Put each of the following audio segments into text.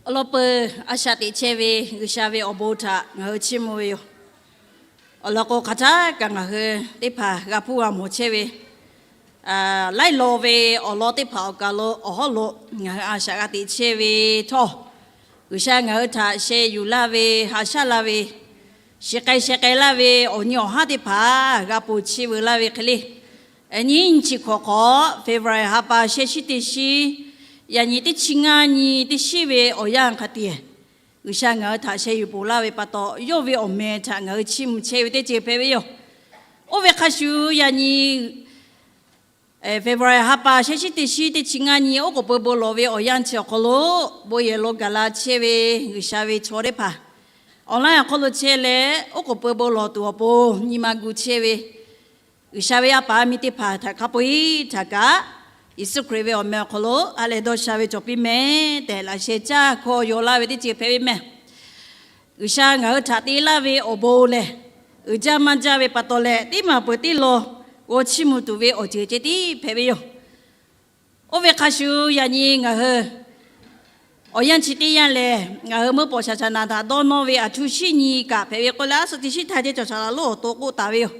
Awˬ lawn peuˬ, a shaꞈ teꞈ chehˇ ve G'uiˬsha ve awˬ bon htaꞈ ngaˬ hui chiˇ mvuh ve yoˬ. Awˬ lawn k'o, hk'aˬ htaˇ kaꞈ ngaˬ hui teˇ hpaˍ g'a hpuˇ g'a mawˬ chehˇ ve, laiˉ law ve awˬ lawn teˇ hpaˍ awˬ kaˬ lo awˬ hawˉ lo ngaˬ hui a shaꞈ g'a teꞈ chehˇ ve htawˇ, G'uiˬsha ngaˬ hui htaꞈ sheh yuˬ laˇ ve, haꞈ shaˉ laˇ ve, shiˍ k'ai sheh k'ai laˇ ve awˬ nyi awˬ haˉ teˇ hpaˍ g'a ponˬ chiˇ veu laˇ ve hk'e le, nyiˇ nyi chi hkawꞈ hk'awꞈ February ha pa sheh shiˉ teˇ shiˉ, yaꞈ nyi teˇ chi ngaˇ nyi teˇ shiˉ ve awˬ yanˇ hk'a tiꞈ, G'uiˬsha ngaˬ hui htaꞈ sheh yuˬ ponˬ laˇ ve pa taw, yawˇ ve awˬ meh htaꞈ ngaˬ hui chiˇ mvuh chehˇ ve teˇ ceuˬ hpehꞈ ve yoˬ. Oˇ ve hk'a shuˍ, yaꞈ nyi February ha pa sheh shiˉ teˇ shiˉ teˇ chi ngaˇ nyi oˉ k'oˍ pui bon lawˬ ve awˬ yanˇ chi awˬ hk'aw lo, bon yehˬ lo gaˬ la chehˇ ve G'uiˬsha ve chaw teˇ hpaˍ, online awˬ hk'aw lo chehˇ leh oˉ k'oˍ pui bon lawˬ tuˬ awˬ pon nyi ma gu chehˇ ve G'uiˬsha ve a paˍ a miˇ teˇ hpaˍ htaꞈ hk'a peu-eˬ htaꞈ kaꞈ, Yeˍsuˆ Hkriꞈ ve awˬ meh awˬ hk'aw lo ha lehˬ dawˇ sha ve cawˬ piˇ mehˍ tehꞈ laꞈ sheh caˇ hkawˇ yaw laˇ ve teˇ ceuˬ hpehꞈ ve mehˍ. G'uiˬsha ngaˬ hui htaꞈ te laˇ ve awˬ bon lehˬ, uiˍ jaˇ maˇ jaˇ ve pa taw leh, teˇ maˬ peuˬ teˇ law g'aw chiˇ mvuh tuˬ ve awˬ ceuˬ ceh tiˉ hpehꞈ ve yoˬ. Oˇ ve hk'a shuˍ, yaꞈ nyi ngaˬ hui awˬ yanˇ chi teˇ yanˇ lehˬ, ngaˬ hui mvuhˇ pawˍ shaˍ shaˍ naˍ htaꞈ dawˇ nawˇ ve aˬ htoꞈ shiˉ nyi kaꞈ hpehꞈ ve k'oˆ leh, a suhˍ teˇ shiˉ htaˇ ceh cawˬ shaˍ laꞈ lonˉ awˬ to k'oˆ taˍ ve yoˬ.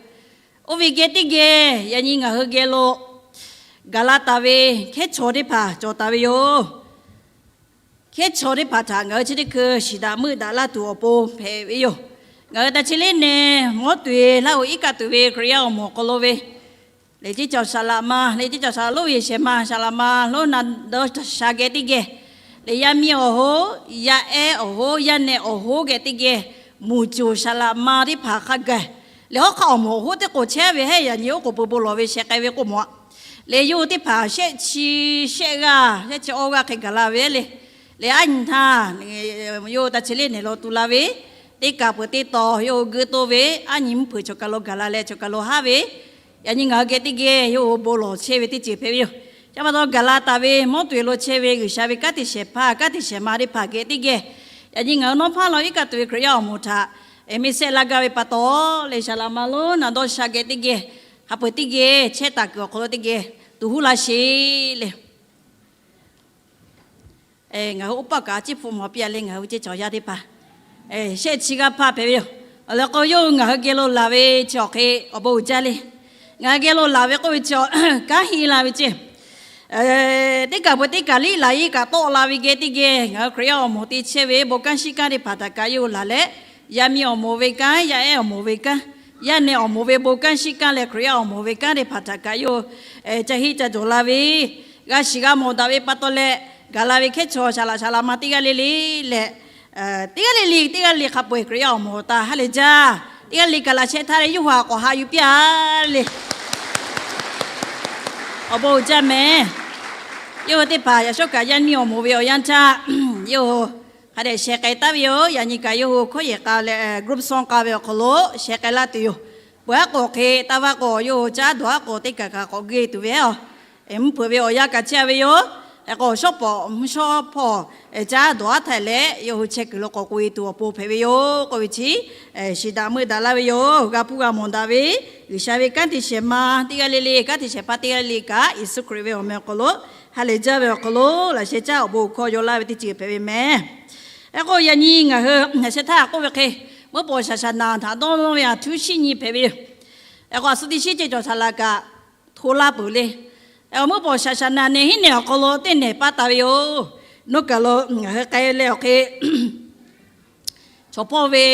Oˇ ve geh teˇ geh, yaꞈ nyi ngaˬ hui geh lo gaˬ la taˍ ve hkehˉ chaw teˇ hpaˍ cawˬ taˍ ve yoˬ. Hkehˉ chaw teˇ hpaˍ htaꞈ ngaˬ hui chi teˇ hkui shiˍ daꞈ meuˆ daꞈ laˇ tuˬ awˬ pon hpehꞈ ve yoˬ. Ngaˬ hui ta chi leˉ nehˬ mawˉ tuˬ e laˇ-oˬ iˉ kaˆ tuˬ ve Hkriꞈ yaˇ awˬ moˍ awˬ hk'aw lo ve, lehˬ ceˇ cawˬ shaˍ laꞈ ma, lehˬ ceˇ cawˬ shaˍ laꞈ lonˉ ve yehˬ shehˍ ma shaˍ laꞈ ma lonˉ na dawˇ sha geh teˇ geh, lehˬ yaˇ miˇ awˬ hoˉ, yaˇ ehˉ awˬ hoˉ, yaˇ nehˬ awˬ hoˉ geh teˇ geh, muiˬ coˬ shaˍ laꞈ ma teˇ hpaˍ hk'a gaˬ, lehˬ hawˉ hk'aˆ awˬ moˍ awˬ hoˉ teˇ k'oˍ chehˇ ve hehˉ, yaꞈ nyi oˉ k'oˍ pui bon lawˬ ve sheh k'ai ve k'oˆ mawˬ-a. Lehˬ yawˇ hui teˇ hpaˍ shehˆ chi shehˆ g'aˇ, shehˆ chi awˇ g'aˇ hk'e gaˬ la ve le. Lehˬ aˉ nyi htaˇ, yawˇ hui ta chi leˉ nehˬ lo tu la ve, teˇ kaˬ peuˬ teˇ taw yawˇ hui geuˆ toˇ ve, aˉ nyi mvuhˇ hpeuꞈ chawˬ kaˬ lo gaˬ la leh chawˬ kaˬ lo haˉ ve, yaꞈ nyi ngaˬ hui geh teˇ geh yawˇ hui bon lawˬ chehˇ ve teˇ ceuˬ hpehꞈ ve yoˬ. Chi pa taw gaˬ la taˍ ve mawˉ tuˬ e lo chehˇ ve G'uiˬsha ve kanˉ te shehˍ hpaˇ, kanˉ te shehˍ ma teˇ hpaˍ geh teˇ geh, yaꞈ nyi ngaˬ hui nawˉ hpaˇ law iˉ kaˆ tuˬ ve Hkriꞈ yaˇ awˬ moˍ htaꞈ mehˆ sehˆ laˇ gaˇ ve pa taw, lehˬ shaˍ laꞈ ma lonˉ na dawˇ sha geh teˇ geh, hk'a peu-eˬ teˇ geh chehˇ taˍ kuiˬ awˬ hk'aw lo teˇ geh tuˬ huˉ laˇ sheˍ le. Ngaˬ hui oˇ paˆ kaꞈ ciˉ hpu mawˬ piˇ-a le, ngaˬ hui ve ceˇ cawˬ yaˇ teˇ hpaˍ shehˆ chi g'aˇ hpaˇ hpehꞈ ve yoˬ. Awˬ lawn k'o, yawˇ hui ngaˬ hui geh lo laˬ ve chi awˬ hk'e awˬ bon uiˍ jaˇ le. Ngaˬ hui geh lo laˬ ve k'oˆ ve chi, kanˉ henˇ la ve ceˇ. Teˇ kaˬ peuˬ teˇ kaˬ liˇ laˬ iˉ kaꞈ tawˆ la ve geh teˇ geh, ngaˬ hui Hkriꞈ yaˇ awˬ moˍ te chehˇ ve bon kanˉ shiˉ kanˉ teˇ hpaˍ htaꞈ kaꞈ yawˇ hui laˬ leh, yaˇ miˇ awˬ moˍ ve kanˉ, yaˇ ehˉ awˬ moˍ ve kanˉ, yaˇ nehˬ awˬ moˍ ve bon kanˉ shiˉ kanˉ leh Hkriꞈ yaˇ awˬ moˍ ve kanˉ teˇ hpaˍ htaꞈ kaꞈ yawˇ hui ca henˇ ca jawˬ la ve, g'a shiˍ g'a mawˬ daꞈ ve pa taw leh, gaˬ la ve hkehˉ chaw shaˍ laꞈ shaˍ laꞈ ma teˇ g'aˇ le le leh, teˇ g'aˇ le le teˇ g'aˇ le hk'a peu-eˬ Hkriꞈ yaˇ awˬ moˍ awˬ ta ha lehˬ jaˇ. Teˇ g'aˇ le gaˬ la shehˆ htaˇ leh yawˇ hui a k'awꞈ haꞈ yuˬ piˇ-a le. Awˬ bon uiˍ jaˇ mehˍ. Yawˇ hui teˇ hpaˍ yaꞈ shawˉ kaꞈ yaˇ miˇ awˬ moˍ ve awˬ yanˇ htaˇ, yawˇ hui hk'a dehꞈ sheh k'ai taˉ ve yoˬ. Yaꞈ nyi kaꞈ yawˇ hui hkawˇ yehˬ k'a leh group song k'a ve awˬ hk'aw lo sheh k'ai laˇ tuˬ yoˬ. Peuˬ aˉ k'o hk'e taˇ vaˇ k'o, yawˇ hui caˉ dawˬ aˉ k'o teˇ kaˬ kaꞈ k'awꞈ g'e tuˬ ve aˬ. Mvuhˇ hpeuꞈ ve awˬ yanˇ kaꞈ chehˇ ve yoˬ. Hk'e k'o shawˉ pawˍ mvuhˇ shawˉ hpawˇ caˉ dawˬ aˉ htaˇ leh yawˇ hui chehˇ kuiˬ lo k'awꞈ k'oꞈ e tuˬ awˬ pon hpehꞈ ve yoˬ k'oˆ ve chi, shiˍ daꞈ meuˆ daꞈ laˇ ve yoˬ. G'a hpuˇ g'a mawˬ daꞈ ve G'uiˬsha ve kanˉ te shehˍ ma teˇ g'aˇ le le, kanˉ te shehˍ hpaˇ teˇ g'aˇ le le kaꞈ, Yeˍsuˆ Hkriꞈ ve awˬ meh awˬ hk'aw lo ha lehˬ jaˇ ve awˬ hk'aw lo laꞈ sheh caˇ awˬ bon hkawˇ yaw laˇ ve teˇ ceuˬ hpehꞈ ve mehˍ. Hk'e k'o yaꞈ nyi ngaˬ hui laꞈ sheh htaˇ k'oˆ ve hk'e, mvuhˇ pawˍ shaˍ shaˍ naˍ htaꞈ dawˇ nawˇ ve aˬ htuˉ shiˉ nyi hpehꞈ ve yoˬ. Hk'e k'o aˬ suhˉ teˇ shiˉ ceˇ cawˬ shaˍ laꞈ kaꞈ hto laˇ peuˬ le. Mvuhˇ pawˍ shaˍ shaˍ naˍ nehˬ hiˉ nehˬ awˬ hk'aw lo teˇ nehˬ paˇ taˍ ve yoˬ. Nawˬ kaˬ lo ngaˬ hui k'ai leh awˬ hk'e chaw hpawˇ ve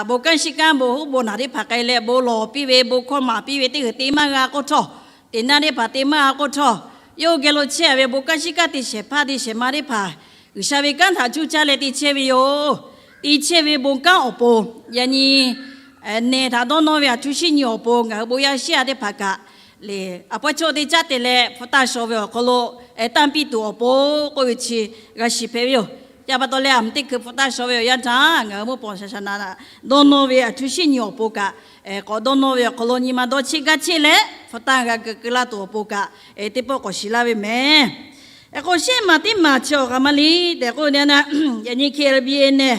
bon kanˉ shiˉ kanˉ bon huˉ bon naˬ teˇ hpaˍ k'ai leh bon lawˬ piˇ ve, bon hkawˇ maˍ piˇ ve teˇ g'uiˬ te maˇ g'a k'oˆ htawˇ, teꞈ naˇ teˇ hpaˍ te maˇ g'a k'oˆ htawˇ, yawˇ hui geh lo chehˇ ve bon kanˉ shiˉ kanˉ te shehˍ hpaˇ te shehˍ ma teˇ hpaˍ G'uiˬsha ve kanˉ htaꞈ cuˇ caˇ leh te chehˇ ve yoˬ. Te chehˇ ve bon kanˉ awˬ pon yaꞈ nyi nehˬ htaꞈ dawˇ nawˇ ve aˬ htuˉ shiˉ nyi awˬ pon ngaˬ hui bon yaˇ shiˉ yaˇ teˇ hpaˍ kaꞈ lehˬ, a pawehˇ chaw teˇ caˉ te leh hpu taˇ shaw ve awˬ hk'aw lo tanˇ piˇ tuˬ awˬ pon k'oˆ ve chi g'a shiˍ hpehꞈ ve yoˬ. Chi pa taw leh aˬ mvuhˇ teˇ hkui hpu taˇ shaw ve awˬ yanˇ htaˇ ngaˬ hui mvuhˇ pawˍ shaˍ shaˍ naˍ dawˇ nawˇ ve aˬ htuˉ shiˉ nyi awˬ pon kaꞈ, k'awꞈ dawˇ nawˇ ve awˬ hk'aw lo nyi ma dawˇ cheˆ gaˇ cheˆ leh hpu taˇ g'a keu keu laˇ tuˬ awˬ pon kaꞈ, teˇ pawˆ k'awꞈ shiˍ laˇ ve mehˍ. Hk'e k'o shehˆ maˬ teˇ maˬ chi awˬ k'aˬ ma le tehꞈ k'oˆ ve na, yaꞈ nyi K L B A nehˬ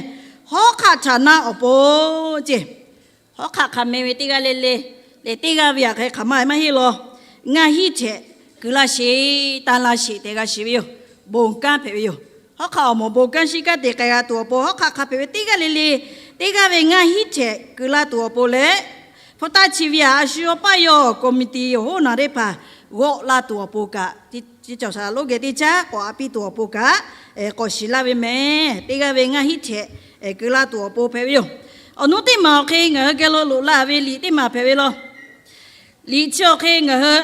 hawˉ hk'aˆ htaꞈ naˆ awˬ pon ceˇ, hawˉ hk'aˆ hk'aˬ meh ve teˇ g'aˇ le le lehˬ, teˇ g'aˇ ve aˬ hk'e hk'aˬ ma maˇ heˆ law. Ngaˇ hinˉ htehꞈ keu laˇ sheˍ, tanˇ laˇ sheˍ tehꞈ g'a shiˍ ve yoˬ. Bon kanˉ hpehꞈ ve yoˬ. hawˉ hk'aˆ awˬ moˍ bon kanˇ shiˉ kanˉ te k'ai g'a tuˬ awˬ pon, hawˉ hk'aˆ hk'a hpehꞈ ve teˇ g'aˇ le le, teˇ g'aˇ ve ngaˇ hinˉ htehꞈ keu laˇ tuˬ awˬ pon leh, hpu taˇ chi ve aꞈ a shu yawˇ paˇ yawˇ committee awˬ hoˉ naˍ teˇ hpaˍ g'awˆ laˇ tuˬ awˬ pon kaꞈ, cawˬ shaˍ lonˉ geh teˇ caˉ k'awꞈ a piˇ tuˬ awˬ pon kaꞈ, k'awꞈ shiˍ laˇ ve mehˍ. Teˇ g'aˇ ve ngaˇ hinˉ htehꞈ keu laˇ tuˬ awˬ pon hpehꞈ ve yoˬ. Awˬ nuˉ teˇ maˬ awˬ hk'e ngaˬ hui geh lo loꞈ la ve liꞈ teˇ maˬ hpehꞈ ve law. Liꞈ chi awˬ hk'e ngaˬ hui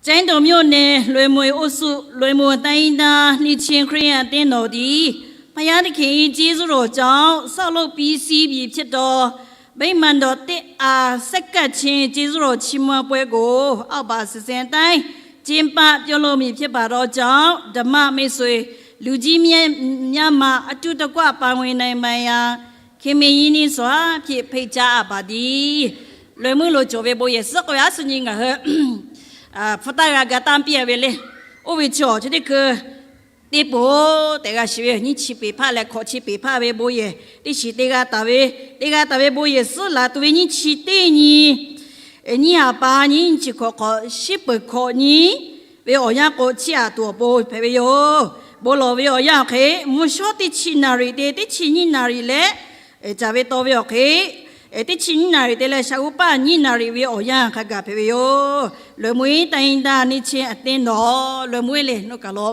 ကျိုင်းတုန်မြို့နယ် လွယ်မွေအိမ်စု လွယ်မွေတိုင်းရင်းသားနှစ်ခြင်းခရစ်ယာန်အသင်းတော်သည် ဘုရားသခင်၏ကျေးဇူးတော်ကြောင့် ဆောက်လုပ်ပြီးစီးပြီဖြစ်သော ဗိမာန်တော်သစ်အား ဆက်ကပ်ခြင်းကျေးဇူးတော်ချီးမွမ်းပွဲကို အောက်ပါအစီအစဉ်အတိုင်း ကျင်းပပြုလုပ်မည်ဖြစ်ပါသောကြောင့် ဓမ္မမိတ်ဆွေ လူကြီးများမှ အတူတကွပါဝင်နိုင်ပါရန် ခင်မင်ရင်းနှီးစွာဖြင့် ဖိတ်ကြားအပ်ပါသည်. လွယ်မွေ lo cawˬ ve bon yehˬ suhˉ k'oˆ ve aˉ suh nyi ngaˬ hui hpu taˇ g'a ga tanˇ piˇ ve le. Oˇ ve chi awˬ chi teˇ hkui teˇ poˬ tehꞈ g'a shiˍ ve, nyiˇ chi peˍ hpaˇ leh hkawꞈ chi peˍ hpaˇ ve bon yehˬ teˇ shiˍ te g'a taˍ ve, te g'a taˍ ve bon yehˬ suhˉ laˬ tuˬ ve nyiˇ chi teˇ nyi, nyiˇ ha pa nyiˇ chi hkawꞈ hk'awꞈ shiˉ peuˬ hkawꞈ nyi ve awˬ yanˇ k'o, chiˇ aꞈ tuˬ awˬ pon hpehꞈ ve yoˬ. Bon lawˬ ve awˬ yanˇ awˬ hk'e, mvuhˇ shawˉ teˇ chi naˍ riˍ te teˇ chi nyiˇ naˍ riˍ leh, caˍ ve taw ve awˬ hk'e, teˇ chi nyiˇ naˍ riˍ te leh sha uˉ paˇ nyiˇ naˍ riˍ ve awˬ yanˇ hk'a gaˬ hpehꞈ ve yoˬ. Lueˍ mui တိုင်းရင်းသားနှစ်ခြင်းအသင်းတော် Lueˍ mui le naw kaˬ lo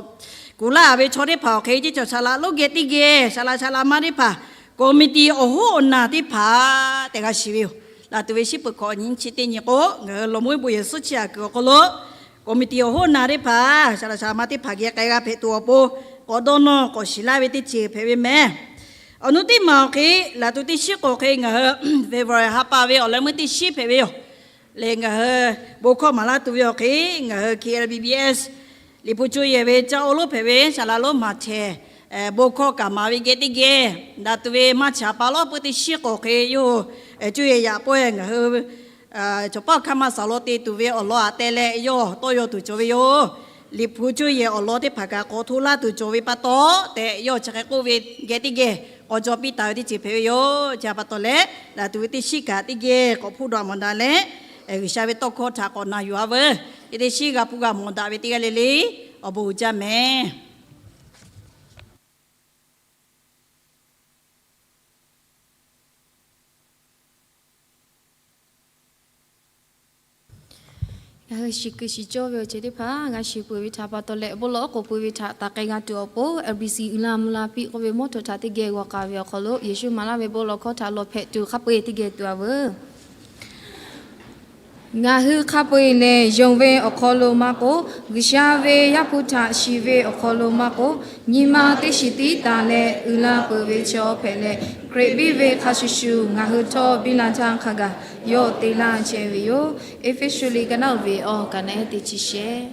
kuˬ laˇ ve chaw teˇ hpaˍ awˬ hk'e, ceˇ cawˬ shaˍ laꞈ lonˉ geh teˇ geh, shaˍ laꞈ shaˍ laꞈ ma teˇ hpaˍ, committee awˬ hoˉ awˬ naˬ teˇ hpaˍ tehꞈ g'a shiˍ ve yoˬ. Laˬ tuˬ ve shiˉ peuˬ hkawꞈ nyi chi teˇ nyi k'o, ngaˬ hui Lueˍ mui bon yehˬ suhˉ chi aꞈ kuiˬ awˬ hk'aw lo committee awˬ hoˉ awˬ naˬ teˇ hpaˍ, shaˍ laꞈ shaˍ laꞈ ma teˇ hpaˍ geh k'ai g'a hpehꞈ tuˬ awˬ pon, k'awꞈ dawˇ nawˇ k'awꞈ shiˍ laˇ ve teˇ ceuˬ hpehꞈ ve mehˍ. Awˬ nuˉ teˇ maˬ awˬ hk'e, laˬ tuˬ teˇ shiˉ k'o hk'e ngaˬ hui February ha pa ve awˬ leh meuˇ teˇ shiˉ hpehꞈ ve yoˬ. Lehˬ ngaˬ hui bon hkawˇ maˍ laˇ tuˬ ve awˬ hk'e, ngaˬ hui K L B B S Liꞈ hpu cuˇ yehˬ ve caˇ oˇ lonˉ hpehꞈ ve shaˍ laꞈ lonˉ maˍ htehˍ, bon hkawˇ kaꞈ maˍ ve geh teˇ geh, daꞈ tuˬ ve maˇ chaˍ pa lawˉ peuˇ teˇ shiˉ k'awꞈ hk'e yawˇ cuˇ yehˬ yaꞈ pawehˇ ngaˬ hui cawˬ paˇ hkanˇ maˇ saˍ law te tuˬ ve awˬ lawn aꞈ te leh yawˇ tawˇ yaw tuˬ cawˬ ve yoˬ. Liꞈ hpu cuˇ yehˬ awˬ lawn teˇ hpaˍ kaꞈ k'awꞈ hto laˇ tuˬ cawˬ ve pa taw tehꞈ, yawˇ chi hk'e k'oˆ ve geh teˇ geh k'awꞈ caw piˇ taˍ ve teˇ ceuˬ hpehꞈ ve yoˬ. Chi pa taw leh, laˬ tuˬ ve teˇ shiˉ kaꞈ teˇ geh k'awꞈ hpuˇ daꞈ mawˬ daꞈ leh, G'uiˬsha ve tawˇ hkawˇ htaꞈ k'awꞈ na yuˬ a veuˬ. Teˇ shiˉ g'a hpuˇ g'a mawˬ daꞈ ve teˇ g'aˇ le le, awˬ bon uiˍ jaˇ mehˍ. Ngaˬ hui shiˍ kuiˬ shiˍ cawˇ ve awˬ ceuˬ teˇ hpaˍ g'a shiˍ peuˬ ve htaꞈ pa taw leh, bon lawˬ k'oˍ pui ve htaꞈ taˍ k'ai g'a tuˬ awˬ pon, L B C uiˍ la mvuh la piˇ k'oˆ ve mawˇ htaꞈ teˇ geh g'aw k'aˍ ve awˬ hk'aw lo, Yeˍsuˆ maˍ laˇ ve bon lawˬ hkawˇ htaꞈ lawˬ hpehꞈ tuˬ hk'a peu-eˬ teˇ geh tuˬ a veuˬ. Ngaˬ hui hk'a peu-eˬ lehˬ, yonˍ ve awˬ hk'aw lo maˇ k'oˆ, G'uiˬsha ve Yaˇ hpu htaꞈ shiˍ ve awˬ hk'aw lo maˇ k'oˆ, nyi ma teˇ shiˍ tiˉ taˍ leh uiˍ la peuˬ ve chaw hpehꞈ leh, Hkriꞈ biˇ ve hk'a shuˍ shuˍ ngaˬ hui htawˇ biˇ la htaˇ hk'a gaˬ yawˇ te laˇ chehˇ ve yoˬ. Eˇfeˇsuꞈ liꞈ ka naˉ uiˍ ve awˬ ka naˉ ehˉ teˇ chi shehˆ.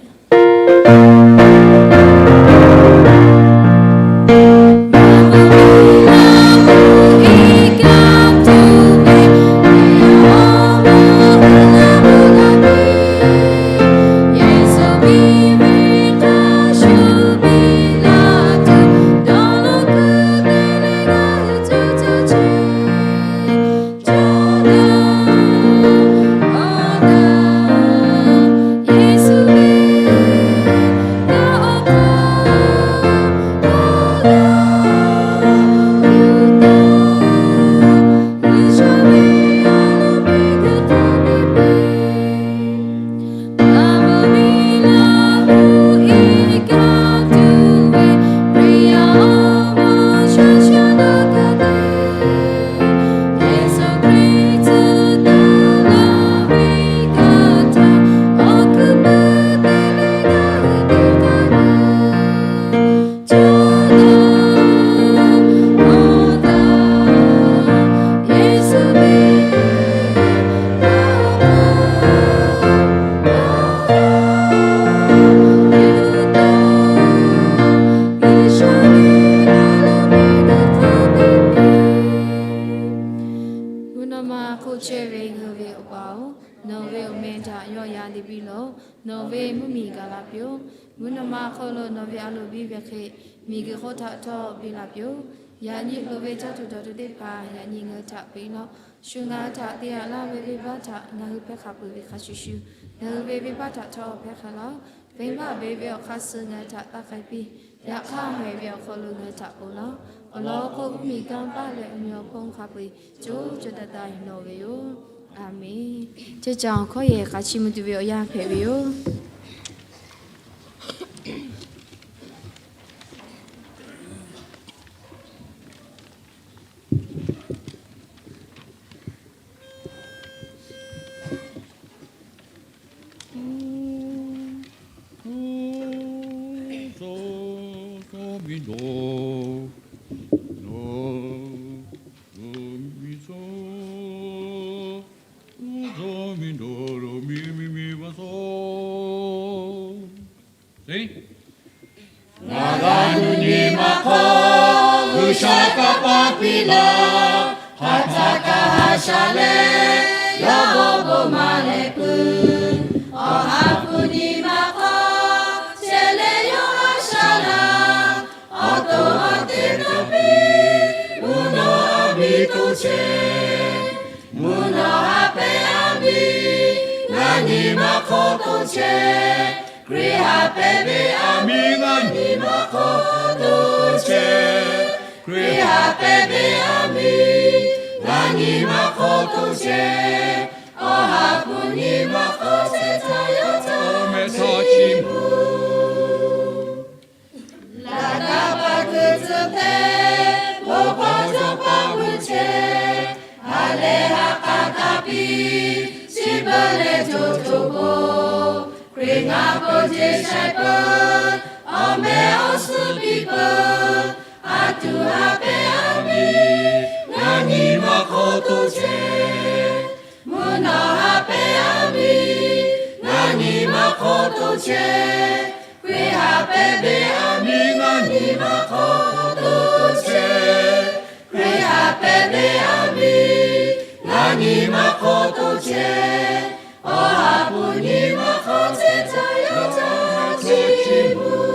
Mvuhˇ naw ma hk'oˆ chehˇ ve ngaˬ hui ve Awˬ pa-oˬ, nawˬ ve awˬ meh htaꞈ yawˆ yan te piˇ lawˬ. Nawˬ ve mvuhˇ miˬ gaˬ la piˇ-oˆ. Mvuhˇ naw ma hk'oˆ lo nawˬ ve a loˍ biˇ ve hk'e, miˬguiˬ hk'oˆ htaꞈ htawˇ biˇ la piˇ-oˆ. Yaꞈ nyi loˍ ve caˇ tuˬ dawˬ tuˬ teˇ hpaˍ yaꞈ nyi ngaˬ hui htaꞈ peꞈ laˇ-oˆ. Shu ngaˬ hui htaꞈ te yaꞈ laˇ ve venˇbaˆ htaꞈ ngaˬ hui hpehˇ hk'a peuˬ ve hk'a shuˍ shuˍ, ngaˬ hui ve venˇbaˆ htaꞈ htawˇ hpehˇ hk'a laˇ-oˆ. Venˇbaˆ beˬ ve awˬ hk'aˇ suh ngaˬ hui htaꞈ taˇ k'ai piˇ. Yaꞈ hk'aˇ, ngaˬ hui ve awˬ hk'aw lo ngaˬ hui htaꞈ ponˬ laˇ. Awˬ lawn k'o, mvuhˇmiˬ kanˇ paˆ leh awˬ nyi awˬ hpon hk'a peu-eˬ co co taiˍ taiˍ nawˬ ve yoˬ. A menˬ. Ceˇ caˬ awˬ hkawˇ yehˬ hk'a chiˇ mvuh tuˬ ve awˬ yanˇ hpehꞈ ve yoˬ. Ngaˬ g'a nuˇ nyi ma hk'aw G'uiˬsha kanˇ paˆ piˇ laˇ. Hk'aˬ htaˇ kaꞈ haꞈ shaˍ leh, yawˇ bon maˍ leh puiˉ. Awˬ ha hpu nyi ma hk'aw, shehˍ leh yawˇ haꞈ shaˍ laˇ. Awˬ to awˬ te taˇ piˇ, mvuhˇ naw aˬ miˍ to chehˇ. Mvuhˇ naw haꞈ pehˍ aˬ miˍ, ngaˬ nyi ma hk'aw to chehˇ. Hkriꞈ haꞈ pehˍ ve aˬ miˍ, ngaˬ nyi ma hk'aw to chehˇ. Hkriꞈ haꞈ pehˍ ve aˬ miˍ, ngaˬ nyi ma hk'aw to chehˇ. Awˬ ha hpu nyi ma hk'aw chehˇ htaˇ, yawˇ htaꞈ mehˆ htaˇ chi mvuh. Laꞈ ka pa kuiˬ tcuh hteˇ, bon hkawˇ jawˇ paˆ vuiˬ chehˇ. Ha lehˬ ha k'a taˇ piˇ, chi beuꞈ leh co co k'o, Hkriꞈ ngaˬ peuˬ jeˬ shaiˍ peuˬ, awˬ meh awˬ suhˉ piˇ peuˬ. Aˬ tuˬ haꞈ pehˍ aˬ miˍ, ngaˬ nyi ma hk'aw to chehˇ. Mvuhˇ naw haꞈ pehˍ aˬ miˍ, ngaˬ nyi ma hk'aw to chehˇ. Hkriꞈ haꞈ pehˍ ve aˬ miˍ, ngaˬ nyi ma hk'aw to chehˇ. Hkriꞈ haꞈ pehˍ ve aˬ miˍ, ngaˬ nyi ma hk'aw to chehˇ. Awˬ ha hpu nyi ma hk'aw chehˇ htaˇ, yawˇ htaꞈ chi mvuh.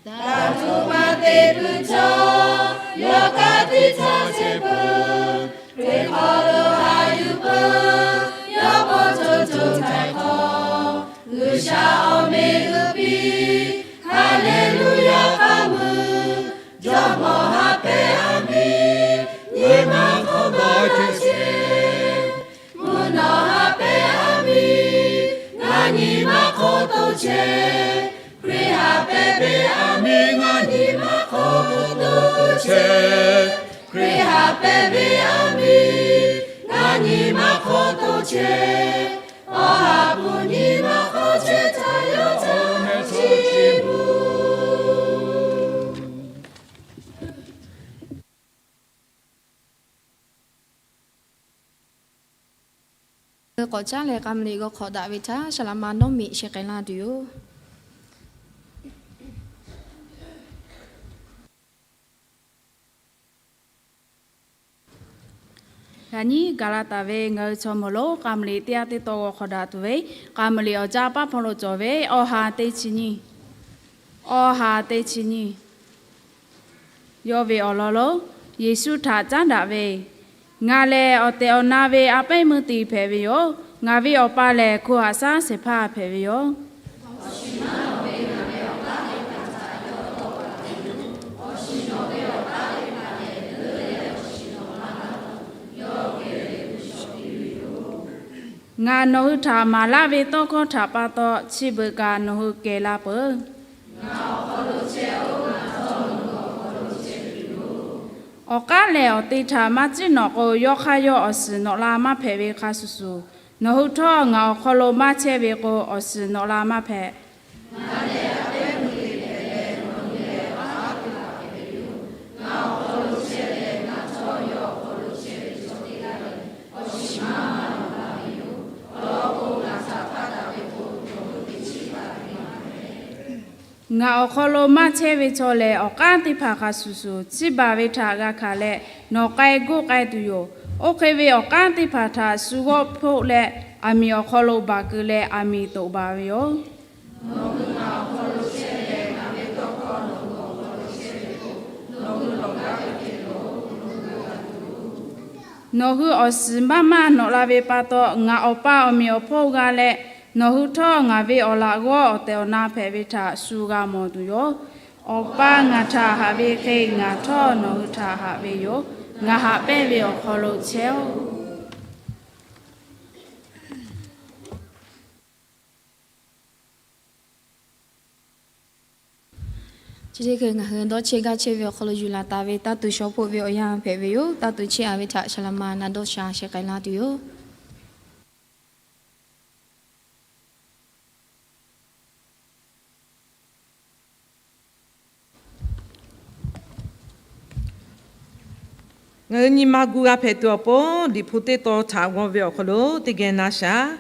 Daꞈ tuˬ maˇ te puiˉ cawˇ, yawˇ kaꞈ teˇ htaˇ chehˇ peuˬ. Hkriꞈ hk'aw lo haꞈ yuˬ peuˬ, yawˇ k'o co co taiˍ hk'aw, G'uiˬsha awˬ meh g'uiˇ piˇ. Haˍleˍluˍyaˍ k'aˇ meuˇ, Jawˇmawˇ haꞈ pehˍ aˬ miˍ, nyi ma hk'aw maˇ chehˇ. Mvuhˇ naw haꞈ pehˍ aˬ miˍ, ngaˬ nyi ma hk'aw to chehˇ. Hkriꞈ haꞈ pehˍ ve aˬ miˍ, ngaˬ nyi ma hk'aw to chehˇ. Hkriꞈ haꞈ pehˍ ve aˬ miˍ, ngaˬ nyi ma hk'aw to chehˇ. Awˬ ha hpu nyi ma hk'aw chehˇ htaˇ, yawˇ htaꞈ mehˆ htaˇ chi mvuh. K'awꞈ caˉ leh k'a meuˬ liꞈ g'aw hk'awꞈ daꞈ ve htaˇ, saˍ laꞈ ma nawˉ miꞈ sheh k'ai laˇ tuˬ yoˬ. Yaꞈ nyi gaˬ la taˍ ve ngaˬ hui chaw mawˬ lonˉ k'a meuˬ liꞈ teˇ yanˇ teˇ taw g'aw hk'awꞈ daꞈ tuˬ ve, k'a meuˬ liꞈ awˬ jaˇ paˇ hpaw lo cawˬ ve awˬ ha teˇ chi nyiˇ, awˬ ha teˇ chi nyiˇ. Yawˇ ve awˬ lawn lonˉ, Yeˍsuˆ htaꞈ caˉ daꞈ ve, Ngaˬ lehˬ awˬ tehˬ awˬ na ve a pehˉ meuˇ te hpehꞈ ve yoˬ. Ngaˬ ve Awˬ pa lehˬ, hko haꞈ shaˉ shehˍ hpaˇ hpehꞈ ve yoˬ. Ngaˬ nawˬ hui htaꞈ maˍ laˇ ve tawˇ hkawˇ htaꞈ pa taw, chi beuꞈ kaꞈ nawˬ hui kehˬ la peuˬ. Awˬ k'aˉ lehˬ, awˬ te htaꞈ maˇ ciˉ nawꞈ k'o, yawˇ hk'aˇ yawˇ awˬ shiˍ nawꞈ la maˇ hpehꞈ ve hk'a shuˍ shuˍ, nawˬ hui htawˇ ngaˬ awˬ hk'aw lo maˇ chehˇ ve k'o, awˬ shiˍ nawꞈ la maˇ hpehꞈ. Ngaˬ awˬ hk'aw lo maˇ chehˇ ve chaw lehˬ, awˬ k'aˉ teˇ hpaˍ hk'a shuˍ shuˍ, chiˇ baˬ ve htaꞈ g'a hkanˍ leh, nawˬ k'ai goˆ k'ai tuˬ yoˬ. Oˇ hk'e ve awˬ k'aˉ teˇ hpaˍ htaꞈ shu g'awˆ hpoˆ leh, aˬ miˍ awˬ hk'aw lo baˬ keu leh, aˬ miˍ toꞈ baˬ ve yoˬ. Nawˬ hui awˬ shiˍ maˇ maˇ nawꞈ la ve pa taw, ngaˬ Awˬ pa awˬ meꞈ awˬ hponˇ g'a leh, Nawˬ hui htawˇ ngaˬ ve awˬ laꞈ g'awˇ awˬ tehˬ awˬ na hpehꞈ ve htaꞈ shu g'a mawˬ tuˬ yoˬ. Awˬ pa ngaˬ htaꞈ haꞈ ve hk'e ngaˬ htawˇ nawˬ hui htaꞈ haꞈ ve yoˬ. Ngaˬ haꞈ pehnˇ ve awˬ hk'aw lo chehˇ-oˆ. Chi teˇ hkui ngaˬ hui dawˇ chehˇ gaˇ chehˇ ve awˬ hk'aw lo yuˬ laˬ taˍ ve taˇ tuˬ shawˉ hpoˆ ve awˬ yanˇ hpehꞈ ve yoˬ. Taˇ tuˬ chehˇ a ve htaꞈ shaˍ laꞈ ma na dawˇ sha sheh k'ai laˇ tuˬ yoˬ. Ngaˬ hui nyi ma gu g'a hpehꞈ tuˬ awˬ pon, Liꞈ hpu teˇ tawn htaꞈ g'aw ve awˬ hk'aw lo teˇ geh na shaˍ.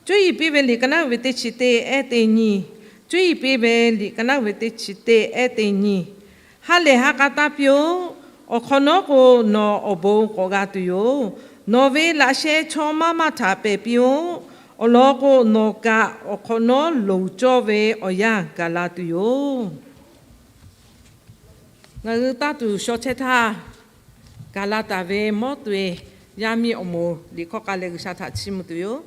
Cuˇ yiˍ piˇ ve liꞈ ka naˉ ve teˇ chi teˇ ehˉ teˇ nyiˇ. Cuˇ yiˍ piˇ ve liꞈ ka naˉ ve teˇ chi teˇ ehˉ teˇ nyiˇ. Ha lehˬ ha k'a taˇ piˇ-oˆ. Awˬ hk'awꞈ nawˉ k'o, nawˬ awˬ bon k'awꞈ g'a tuˬ yoˬ. Nawˬ ve laꞈ sheh chaw maˇ maˇ htaꞈ pehˬ piˇ-oˆ. Awˬ lawn k'o, nawˬ kaꞈ awˬ hk'awꞈ nawˉ loˍ cawˇ ve awˬ yanˇ gaˬ la tuˬ yoˬ. Ngaˬ hui taˇ tuˬ shaw chehˇ htaˇ, gaˬ la taˍ ve mawˉ to-e yaˇ miˇ awˬ moˍ liꞈ hkawˇ k'a leh G'uiˬsha htaꞈ chiˇ mvuh tuˬ yoˬ.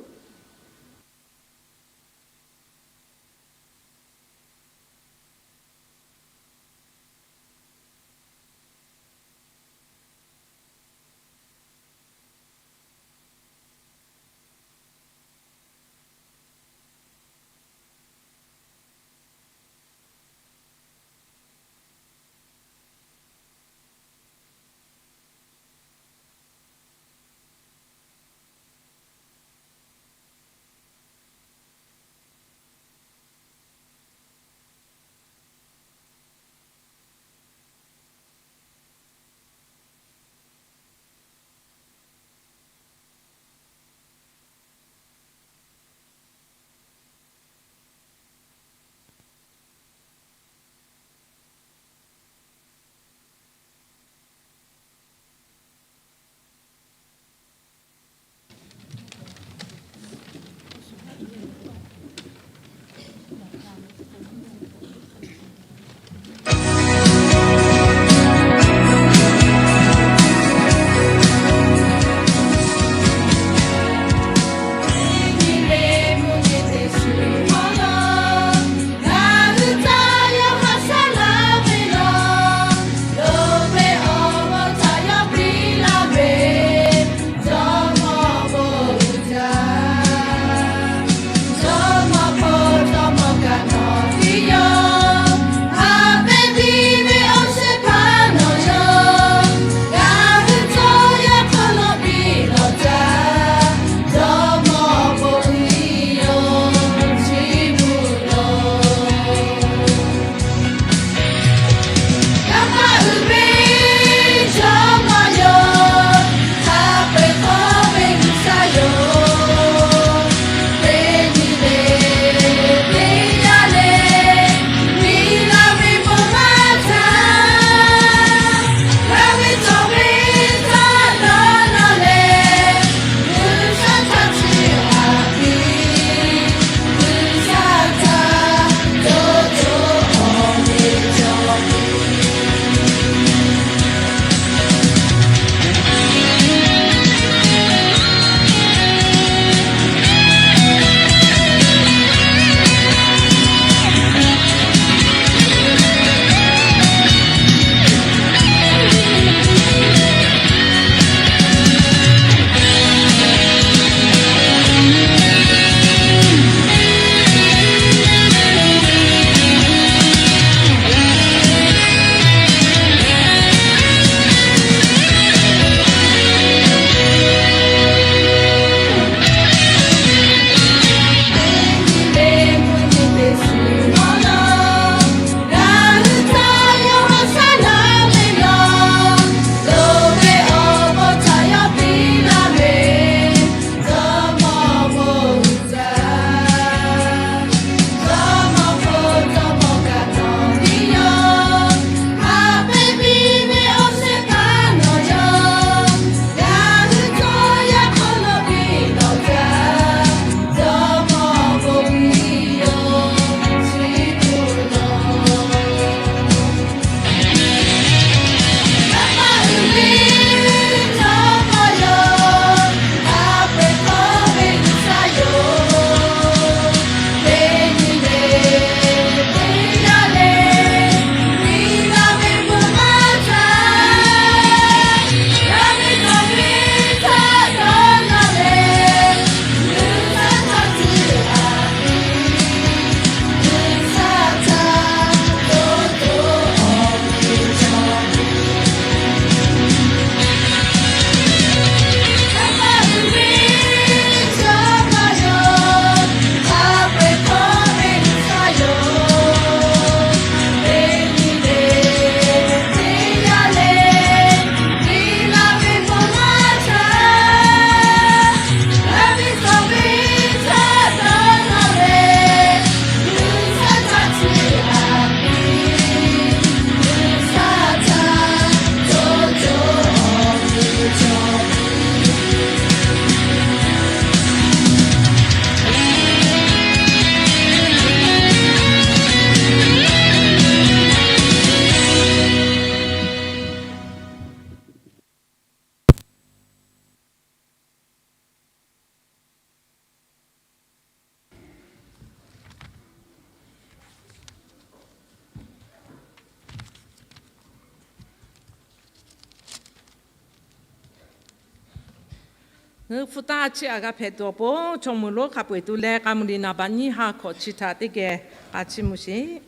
Ngaˬ hui hpu taˇ chiˇ aꞈ g'a hpehꞈ tuˬ awˬ pon, chaw meuˬ lonˉ hk'a peu-eˬ tu leh k'a muiˬ liꞈ naˍ baꞈ nyiˇ ha hkawꞈ chi htaꞈ teˇ geh k'a chiˇ mvuh sheˍ.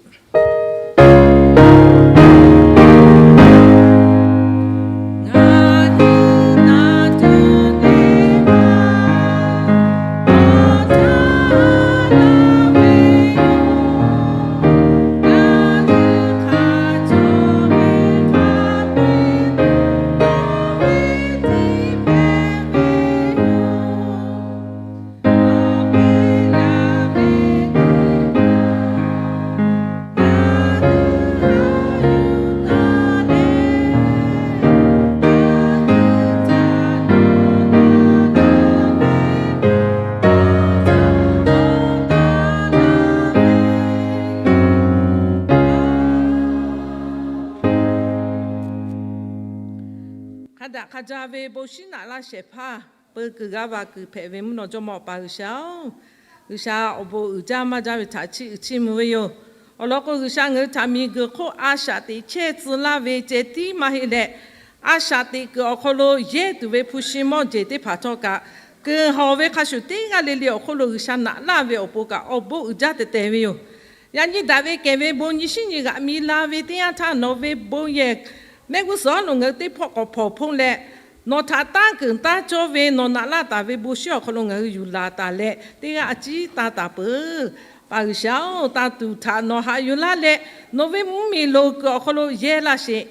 Hk'a daꞈ hk'a jaˇ ve bon shinˉ naꞈ laˇ shehˍ hpaˇ peu kuiˬ g'a va kuiˬ hpehꞈ ve mvuhˇ naw jawˇ mawˇ Awˬ pa G'uiˬsha-oˬ, G'uiˬsha awˬ bon uiˍ jaˇ maˇ jaˇ ve htaꞈ chiˇ uiˍ chiˇ mvuh ve yoˬ. Awˬ lawn k'o, G'uiˬsha ngaˬ hui htaꞈ miˬguiˬ hk'oˆ a shaꞈ teꞈ chehˇ tcuh laˇ ve ceh tiˉ maˇ heˆ leh, a shaꞈ teꞈ kuiˬ awˬ hk'aw lo yehˇ tuˬ ve hpu shi mawˇ jeˬ teˇ hpaˍ htawˇ kaꞈ, kuiˬ hawˬ ve hk'a shuˍ teˇ g'aˇ le le awˬ hk'oˆ lo G'uiˬsha naꞈ laˇ ve awˬ pon kaꞈ awˬ bon uiˍ jaˇ tehˬ tehˬ ve yoˬ. Yaꞈ nyi daꞈ ve kehˬ ve bon nyi shinˉ nyi g'aꞈ mi la ve teˇ yanˇ htaˇ, nawˬ ve bon yehˬ mehˆ g'uˇ suhˍ awˉ lo ngaˬ hui teˇ hpawˆ k'awꞈ hpawnˬ hpoˆ leh, nawˬ htaꞈ tanˇ keunˍ tanˇ cawˇ ve nawˬ naꞈ laˇ taˍ ve bon shinˉ awˬ hk'aw lo ngaˬ hui yuˬ laˬ taˍ leh, teˇ g'aˇ a ciˉ tanˇ taˍ peuˬ. Pa G'uiˬsha-oˬ, tanˇ tuˬ htaꞈ nawˬ haꞈ yuˬ laˇ leh, nawˬ ve mvuhˇmiˬ loˍ kuiˬ awˬ hk'aw lo yehˇ laˇ sheˍ.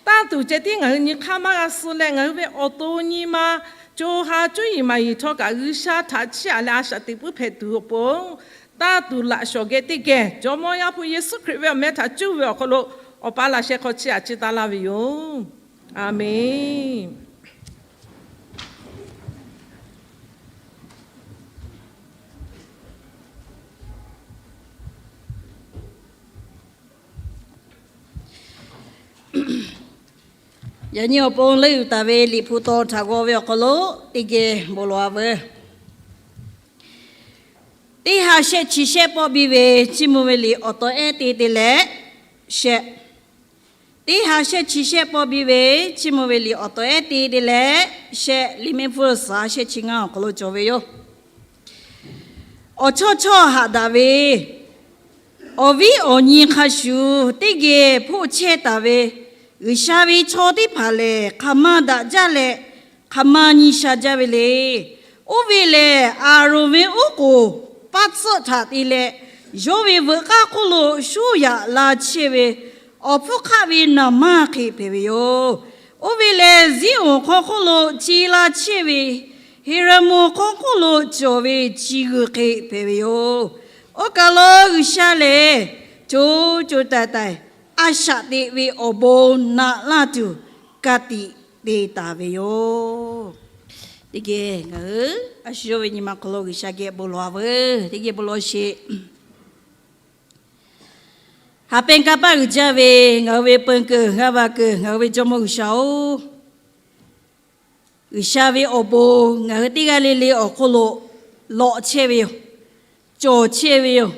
Tanˇ tuˬ ceh tiˉ ngaˬ hui nyi hk'aˇ maˇ g'a suh leh, ngaˬ hui ve awˬ to nyi ma co ha cuˇ yiˍ maˍ yiˍ htawˇ kaꞈ G'uiˬsha htaꞈ chiˇ aꞈ leh a shaꞈ teꞈ puiˉ hpehꞈ tuˬ awˬ pon, tanˇ tuˬ laꞈ shawˍ geh teˇ geh Jawˇmawˇ Yaˇ hpu Yeˍsuˆ Hkriꞈ ve awˬ meh htaꞈ cuˇ ve awˬ hk'aw lo, Awˬ pa laꞈ sheh hk'aw chiˇ aꞈ chiˇ taˇ laˇ ve yoˬ. Aˬmenˍ. Yaꞈ nyi awˬ pon leuˆ yuˬ taˍ ve Liꞈ hpu taw htaꞈ g'aw ve awˬ hk'aw lo teˇ geh bon lawˬ-a veuˬ. Teˇ ha shehˆ chi shehˆ pawˆ biˇ ve Chiˇ mvuh ve liꞈ awˬ taw ehˉ te te leh shehˆ. Teˇ ha shehˆ chi shehˆ pawˆ biˇ ve Chiˇ mvuh ve liꞈ awˬ taw ehˉ te te leh shehˆ, liꞈ mehˆ hpfuhˇ suhˍ shehˆ chi ngaˇ awˬ hk'aw lo cawˬ ve yoˬ. Awˬ chawˇ chawˇ haꞈ daꞈ ve awˬ viˉ awˬ nyi hk'a shuˍ teˇ geh hpoˆ chehˇ taˍ ve G'uiˬsha ve chaw teˇ hpaˍ lehˬ, hk'aˬ ma daꞈ jaˇ leh hk'aˬ ma nyi sha jaˇ ve le. Oˇ ve lehˬ, Aˍronˍ ve oˉ k'oˍ paˇ tsuhˆ htaꞈ te leh, yawˇ ve veuꞈ k'aˇ hk'oˆ lo shuˉ yaꞈ la chehˇ ve awˬ hpfuhˇ hk'aˆ ve naˍ manˇ hk'e hpehꞈ ve yoˬ. Oˇ ve lehˬ, Ziˉonˍ hk'aw hk'oˆ lo ci la chehˇ ve Heˍraˍmonˍ hk'aw hk'oˆ lo cawˬ ve ci g'uiˬ hk'e hpehꞈ ve yoˬ. Oˇ kaˬ lo G'uiˬsha lehˬ, co co taiˍ taiˍ a shaꞈ teꞈ ve awˬ bon naꞈ laˇ tuˬ ka tiꞈ te taˍ ve yoˬ. Teˇ geh ngaˬ hui a shu yawˇ ve nyi ma hk'aw lo G'uiˬsha geh bon lawˬ-a veuˬ. Teˇ geh bon lawˬ sheˍ. Haˍ pehˇ kanˇ paˆ uiˍ jaˇ ve ngaˬ hui ve peu kuiˬ g'a va kuiˬ ngaˬ hui ve Jawˇmawˇ G'uiˬsha-oˬ, G'uiˬsha ve awˬ bon ngaˬ hui teˇ g'aˇ le le awˬ hk'oˆ lo lawꞈ chehˇ ve yoˬ. Cawˬ chehˇ ve yoˬ.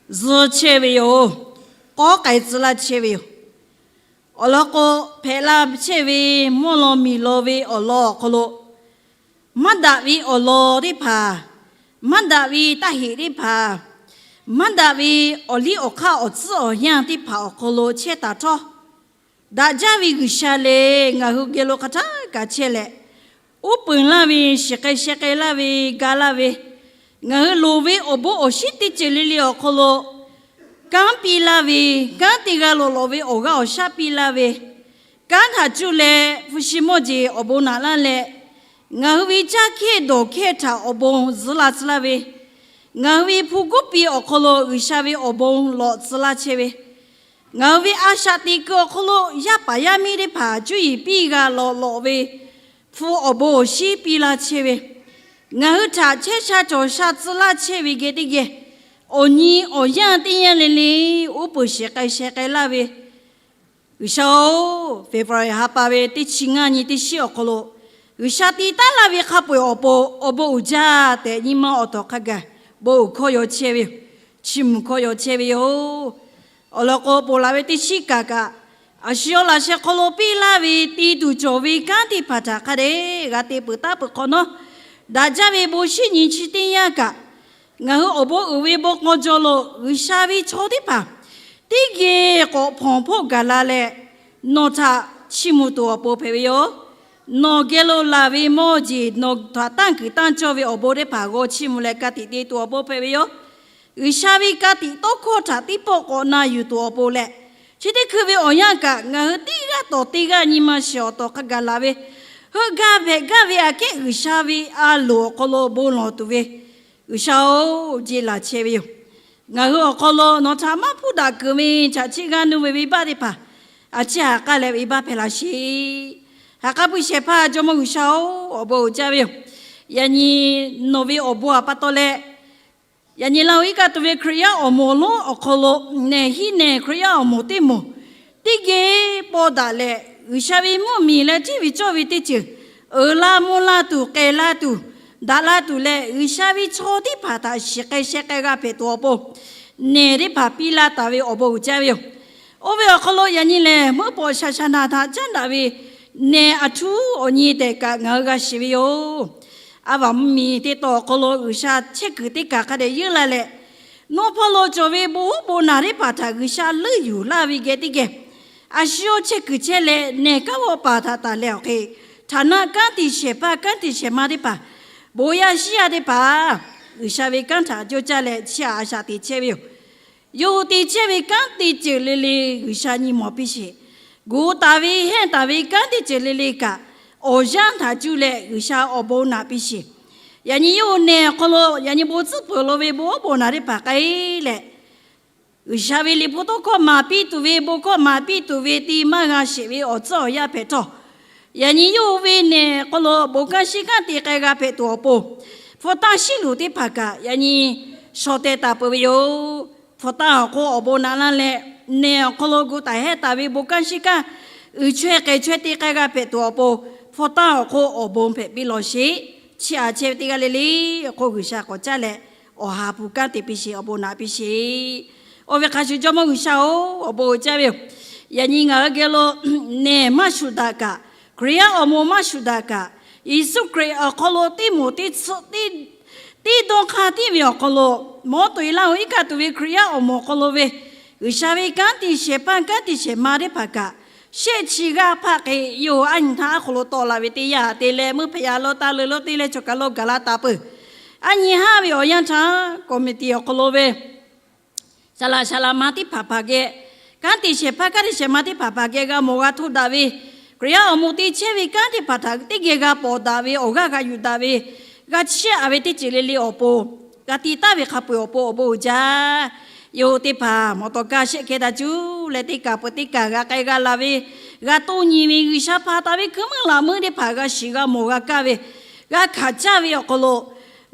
Zuh chehˇ ve yoˬ. K'awˉ k'ai tcuh laˇ chehˇ ve yoˬ. Awˬ lawn k'o, hpehꞈ la chehˇ ve mvuhˇ law miˬ law ve awˬ lawn awˬ hk'aw lo, maˇ daꞈ ve awˬ lawn teˇ hpaˍ, maˇ daꞈ ve taˇ heꞈ teˇ hpaˍ, maˇ daꞈ ve awˬ liˇ awˬ hk'aˇ awˬ tcuhˉ awˬ yanˇ teˇ hpaˍ awˬ hk'aw lo chehˇ taˍ htawˇ, daꞈ jaˇ ve G'uiˬsha lehˬ ngaˬ hui geh lo hk'a htaˇ kaꞈ chehˇ leh, uˉ peunˍ laˇ ve, shiˍ k'ai sheh k'ai laˇ ve, ga laˇ ve, ngaˬ hui loˍ ve awˬ bon awˬ shinˉ teˇ ceuˬ le le awˬ hk'aw lo kanˉ piˇ laˇ ve, kanˉ te g'a lawꞈ lawꞈ ve awˬ g'aˇ awˬ shaˉ piˇ laˇ ve, kanˉ htaꞈ cuˇ leh hpu shi mawˇ jeˬ awˬ bon naꞈ laˇ leh, ngaˬ hui ve caˇ hkehˇ dawˬ hkehˇ htaꞈ awˬ bon zuhˉ la tcuh laˇ ve, ngaˬ hui ve hpu guˉ piˇ awˬ hk'aw lo G'uiˬsha ve awˬ bon lawꞈ tcuh laˇ chehˇ ve, ngaˬ hui ve a shaꞈ teꞈ kuiˬ awˬ hk'aw lo yaˇ paˍ yaˇ miˇ teˇ hpaˍ cuˇ yiˍ piˇ g'a lawꞈ lawꞈ ve hpu awˬ bon awˬ shinˉ piˇ laˇ chehˇ ve, ngaˬ hui htaꞈ chehˇ sha cawˬ sha tcuh laˇ chehˇ ve geh teˇ geh, awˬ nyi awˬ yanˇ teˇ yanˇ le le uˉ peunˍ shiˍ k'ai sheh k'ai laˇ ve, G'uiˬsha-oˬ, February ha pa ve teˇ chi ngaˇ nyi teˇ shinˉ awˬ hk'aw lo G'uiˬsha te taˉ laˇ ve hk'a peu-eˬ awˬ pon awˬ bon uiˍ jaˇ tehꞈ nyi ma awˬ tawˍ hk'a gaˬ bon uiˍ hkawˇ yaw chehˇ ve yoˬ. Chiˇ mvuh hkawˇ yaw chehˇ ve yoˬ. Awˬ lawn k'o, ponˬ laˬ ve teˇ shinˉ kaꞈ kaꞈ, a shu yawˇ laꞈ sheh hk'aw lo piˇ laˇ ve te tuˬ cawˬ ve kanˉ teˇ hpaˍ htaꞈ hk'a dehꞈ g'a te peuˬ taˉ peuˬ hk'awꞈ nawˉ, daꞈ jaˇ ve bon shinˉ nyi chi teˇ yanˇ kaꞈ, ngaˬ hui awˬ bon uiˍ ve bon k'aw jaw lo G'uiˬsha ve chaw teˇ hpaˍ teˇ geh k'awꞈ hpawnˬ hpawˆ gaˬ la leh, nawˬ htaꞈ chiˇ mvuh tuˬ awˬ pon hpehꞈ ve yoˬ. Nawˬ geh lo laˬ ve mawˇ jeˬ, nawˬ htaꞈ tanˇ kuiˬ tanˇ cawˇ ve awˬ bon teˇ hpaˍ g'aw chiˇ mvuh leh ka tiꞈ te tuˬ awˬ pon hpehꞈ ve yoˬ. G'uiˬsha ve ka tiꞈ tawˇ hkawˇ htaꞈ teˇ pawˆ k'awꞈ na yuˬ tuˬ awˬ pon leh, chi teˇ hkui ve awˬ yanˇ kaꞈ ngaˬ hui teˇ g'aˇ tawˍ teˇ g'aˇ nyi ma shiˍ awˬ tawˍ hk'a gaˬ laˬ ve, heuˆ gaˇ hpehꞈ gaˇ ve aꞈ kehˉ G'uiˬsha ve a loˍ awˬ hk'aw lo bon lawˬ tuˬ ve, G'uiˬsha-oˬ, jeˇ laˬ chehˇ ve yoˬ. Ngaˬ hui awˬ hk'aw lo nawˬ htaꞈ maˇ hpuˇ daꞈ kuiˬ ve chaꞈ chiˆ g'aˇ nuˇ ve venˇbaˆ teˇ hpaˍ, a ciˉ haꞈ k'aˇ leh venˇbaˆ hpehꞈ laˇ sheˍ. Haꞈ k'aˉ puiˉ shehˍ hpaˇ Jawˇmawˇ G'uiˬsha-oˬ, awˬ bon uiˍ jaˇ ve yoˬ. Yaꞈ nyi nawˬ ve awˬ bon aꞈ pa taw leh, yaꞈ nyi Laˇ huˍ iˉ kaˆ tuˬ ve Hkriꞈ yaˇ awˬ moˍ lonˉ awˬ hk'aw lo nehˬ hiˉ nehˬ Hkriꞈ yaˇ awˬ moˍ teˇ moˍ teˇ geh paw daꞈ leh, G'uiˬsha ve mvuhˇmiˬ leh hteˇ ve cawˇ ve teˇ ceuˬ uiˍ la mvuh la tuˬ, k'ehˬ la tuˬ, daꞈ la tuˬ leh, G'uiˬsha ve chaw teˇ hpaˍ htaꞈ shiˍ k'ai sheh k'ai g'a hpehꞈ tuˬ awˬ pon, nehˬ teˇ hpaˍ piˇ laˇ taˍ ve awˬ bon uiˍ jaˇ ve yoˬ. Oˇ ve awˬ hk'aw lo yaꞈ nyi lehˬ, meuˉ pawˍ shaˍ shaˍ naˍ htaꞈ caˉ daꞈ ve nehˬ aˬ htuˉ awˬ nyi tehꞈ kaꞈ ngaˬ hui g'a shiˍ ve yoˬ. A vaꞈ mvuhˇmiˬ teˇ tawn awˬ hk'aw lo G'uiˬsha chehˇ kuiˬ teˇ kaˬ hk'a dehꞈ yeunˇ la leh, nawˬ hpawˇ lo cawˬ ve bon oˉ bon naˬ teˇ hpaˍ htaꞈ G'uiˬsha leuˆ yuˬ laˇ ve geh teˇ geh, a shu yawˇ chehˇ kuiˬ chehˇ leh nehˬ kanˉ g'awˇ paˍ htaꞈ taˍ leh awˬ hk'e, htaˍ naˆ kanˉ te shehˍ hpaˇ kanˉ te shehˍ ma teˇ hpaˍ, bon yaˇ shiˉ yaˇ teˇ hpaˍ, G'uiˬsha ve kanˉ htaꞈ coˇ caˇ leh chiˇ aꞈ a shaꞈ te chehˇ ve yoˬ. Yawˇ hui te chehˇ ve kanˉ te ceuˬ le le G'uiˬsha nyi mawˬ piˇ sheˍ. Gu taˍ ve hehnˇ taˍ ve kanˉ te ceuˬ le le kaꞈ, awˬ yanˇ htaꞈ cuˇ leh G'uiˬsha awˬ bon naꞈ piˇ sheˍ. Yaꞈ nyi yawˇ hui nehˬ awˬ hk'aw lo yaꞈ nyi bon tcuhˉ peuˬ lo ve bon oˉ bon naˬ teˇ hpaˍ k'ai leh, G'uiˬsha ve liꞈ hpu tawˇ hkawˇ maˍ piˇ tuˬ ve, bon hkawˇ maˍ piˇ tuˬ ve te maˇ g'a sheˍ ve awˬ tcuhˉ awˬ yanˇ hpehꞈ htawˇ, yaꞈ nyi yawˇ hui ve nehˬ awˬ hk'aw lo bon kanˉ shinˉ kanˉ te k'ai g'a hpehꞈ tuˬ awˬ pon, hpu tanˇ shiˉ luˬ teˇ hpaˍ kaꞈ yaꞈ nyi shaw teh taˍ peuˬ ve yoˬ. Hpu tanˇ awˬ hk'oˆ awˬ bon naꞈ laˇ leh, nehˬ awˬ hk'aw lo gu taˍ hehnˇ taˍ ve bon kanˉ shinˉ kanˉ uiˍ chaweh k'ehˬ chaweh te k'ai g'a hpehꞈ tuˬ awˬ pon, hpu tanˇ awˬ hk'oˆ awˬ bon hpehꞈ piˇ lawˬ sheˍ. Chiˇ aꞈ chehˇ ve teˇ g'aˇ le le awˬ hk'oˆ G'uiˬsha k'awꞈ caˉ leh, awˬ ha hpu kanˉ te piˇ sheˍ, awˬ bon naꞈ piˇ sheˍ. Oˇ ve hk'a shuˍ Jawˇmawˇ G'uiˬsha-oˬ, awˬ bon uiˍ jaˇ ve yoˬ. Yaꞈ nyi ngaˬ hui geh lo nehˬ maˇ shuˍ daꞈ kaꞈ, Hkriꞈ yaˇ awˬ moˍ maˇ shuˍ daꞈ kaꞈ, Yeˍsuˆ Hkriꞈ awˬ hk'aw lo teˇ moˍ teˇ tsuhꞈ teˇ dawˇ hk'aˇ tiˉ ve awˬ hk'aw lo, mawˇ toꞈ e Laˇ huˍ iˉ kaˆ tuˬ ve Hkriꞈ yaˇ awˬ moˍ awˬ hk'aw lo ve G'uiˬsha ve kanˉ te shehˍ hpaˇ kanˉ te shehˍ ma teˇ hpaˍ kaꞈ, shehˆ chi g'aˇ hpaˆ hk'e yawˇ hui aˉ nyi htaˇ aˉ hk'aw lo tawˆ la ve teˇ yanˇ te leh, meuˇ hpehꞈ yaꞈ lo taˇ leuˬ lo te leh cawˬ kaˬ lo gaˬ la taˍ peuˬ. Aˉ nyi haˉ ve awˬ yanˇ htaˇ committee awˬ hk'aw lo ve saˍ laꞈ saˍ laꞈ ma teˇ hpaˍ hpaˍ geh, kanˉ te shehˍ hpaˇ kanˉ te shehˍ ma teˇ hpaˍ hpaˍ geh g'a mawˬ g'a htoˆ daꞈ ve, Hkriꞈ yaˇ awˬ moˍ te chehˇ ve kanˉ teˇ hpaˍ htaꞈ teˇ geh g'a pawˍ daꞈ ve, awˬ g'aˇ g'a yuˬ daꞈ ve, g'a chiˇ aꞈ ve teˇ ceuˬ le le awˬ pon, g'a te taˍ ve hk'a peu-eˬ awˬ pon awˬ bon uiˍ jaˇ. Yawˇ hui teˇ hpaˍ mawˬ tawˍ kaˇ shehˆ hkeh daꞈ cuˇ leh teˇ kaˬ peuˬ teˇ kaˬ g'a k'ai g'a laˬ ve, g'a toˇ nyi ve G'uiˬsha hpanˍ taˍ ve hkui meuˇ laꞈ meuˇ teˇ hpaˍ g'a shiˍ g'a mawˬ g'a kaˇ ve, g'a hkanˍ caˇ ve awˬ hk'aw lo,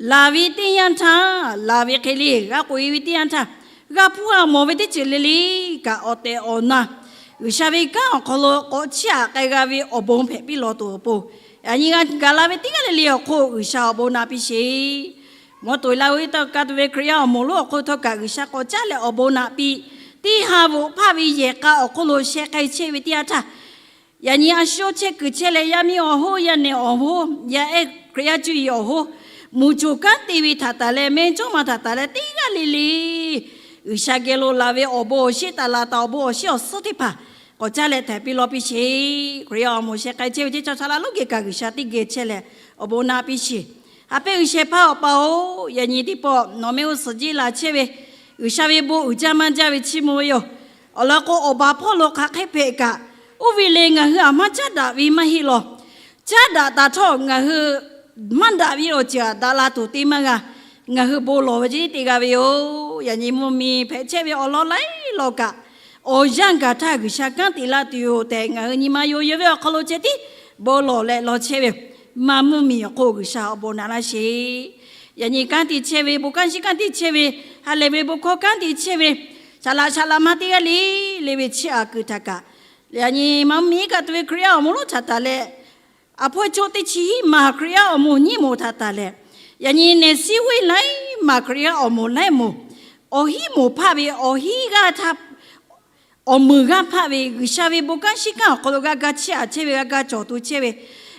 laˬ ve teˇ yanˇ htaˇ, laˬ ve hk'e le g'a k'oꞈ e ve teˇ yanˇ htaˇ, g'a hpuˇ g'a mawˬ ve teˇ ceuˬ le le kaꞈ awˬ tehˬ awˬ na G'uiˬsha ve kanˉ awˬ hk'aw lo k'awꞈ chiˇ aꞈ k'ai g'a ve awˬ bon hpehꞈ piˇ lawˬ tuˬ awˬ pon, yaꞈ nyi g'a gaˬ la ve teˇ g'aˇ le le awˬ hk'oˆ G'uiˬsha awˬ bon naꞈ piˇ sheˍ. Mawˇ toꞈ e Laˇ huˍ iˉ kaˆ tuˬ ve Hkriꞈ yaˇ awˬ moˍ lonˉ awˬ hk'oˆ htawˇ kaꞈ G'uiˬsha k'awꞈ caˉ leh awˬ bon naꞈ piˇ, teˇ ha bvuhꞈ hpaˇ ve yehˬ k'a awˬ hk'oˆ lo sheh k'ai chehˇ ve teˇ yanˇ htaˇ, yaꞈ nyi a shu chehˇ kuiˬ chehˇ leh yaˇ miˇ awˬ hoˉ, yaˇ nehˬ awˬ hoˉ, yaˇ ehˉ Hkriꞈ yaˇ cuˇ yiˍ awˬ hoˉ, mvuhˇ co kanˉ te ve htaꞈ taˍ leh mehˇchawˇma htaꞈ taˍ leh teˇ g'aˇ le le G'uiˬsha geh lo laˬ ve awˬ bon awˬ shinˉ taˍ laˬ taˍ awˬ bon awˬ shinˉ awˬ suhˉ teˇ hpaˍ k'awꞈ caˉ leh htaiˍ piˇ lawˬ piˇ sheˍ. Hkriꞈ yaˇ awˬ moˍ sheh k'ai chehˇ ve teˇ cawˇ shaˍ laꞈ lonˉ geh kaꞈ G'uiˬsha teˇ geh chehˇ leh awˬ bon naꞈ piˇ sheˍ. Haꞈ pehnˇ G'uiˬsha hpaˇ Awˬ pa-oˬ, yaꞈ nyi teˇ pawˆ nawˬ mehˆ g'uˇ suhˍ jiˇ laˬ chehˇ ve G'uiˬsha ve bon uiˍ jaˇ maˇ jaˇ ve chiˇ mvuh ve yoˬ. Awˬ lawn k'o, awˬ baˬ hpawˇ lo hk'aˬ hk'e hpehꞈ kaꞈ, oˇ ve le ngaˬ hui aꞈ maˇ caˉ daꞈ ve maˇ heˆ lawˬ. Caˉ daꞈ taˍ htawˇ ngaˬ hui maˇ daꞈ ve awˬ ceuˬ aꞈ daꞈ la tuˬ te maˇ g'a. Ngaˬ hui bon lawˬ ve ceˇ te g'a ve yoˬ. Yaꞈ nyi mvuhˇmiˬ hpehꞈ chehˇ ve awˬ lawn laiˉ lawn kaꞈ, awˬ yanˇ gaˬ htaˇ G'uiˬsha kanˉ te laˇ tuˬ yoˬ tehꞈ ngaˬ hui nyi ma yoˬ yeuˬ ve awˬ hk'aw lo ceh tiˉ bon lawˬ leh law chehˇ ve, maˇ mvuhˇmiˬ awˬ hk'oˆ G'uiˬsha awˬ bon naꞈ laˇ sheˍ. Yaꞈ nyi kanˉ te chehˇ ve, bon kanˉ shinˉ kanˉ te chehˇ ve, ha lehˬ ve bon hkawˇ kanˉ te chehˇ ve, shaˍ laꞈ shaˍ laꞈ ma teˇ g'aˇ le le ve chiˇ aꞈ kuiˬ htaꞈ kaꞈ, yaꞈ nyi maˇ mvuhˇmiˬ iˉ kaˆ tuˬ ve Hkriꞈ yaˇ awˬ moˍ lonˉ htaꞈ taˍ leh, aˬ hpawehˇ chaw teˇ chi hiˉ maˬ Hkriꞈ yaˇ awˬ moˍ nyiˉ moˍ htaꞈ taˍ leh, yaꞈ nyi nehˬ siˉ veˆ laiˉ maˬ Hkriꞈ yaˇ awˬ moˍ laiˉ moˍ, awˬ hinˉ moˍ hpaˆ ve awˬ hinˉ g'aˇ htaˇ, awˬ meunˍ g'aˇ hpaˆ ve G'uiˬsha ve bon kanˉ shinˉ kanˉ awˬ hk'aw lo g'a ga chiˇ aꞈ chehˇ ve, g'a ga cawˬ to chehˇ ve,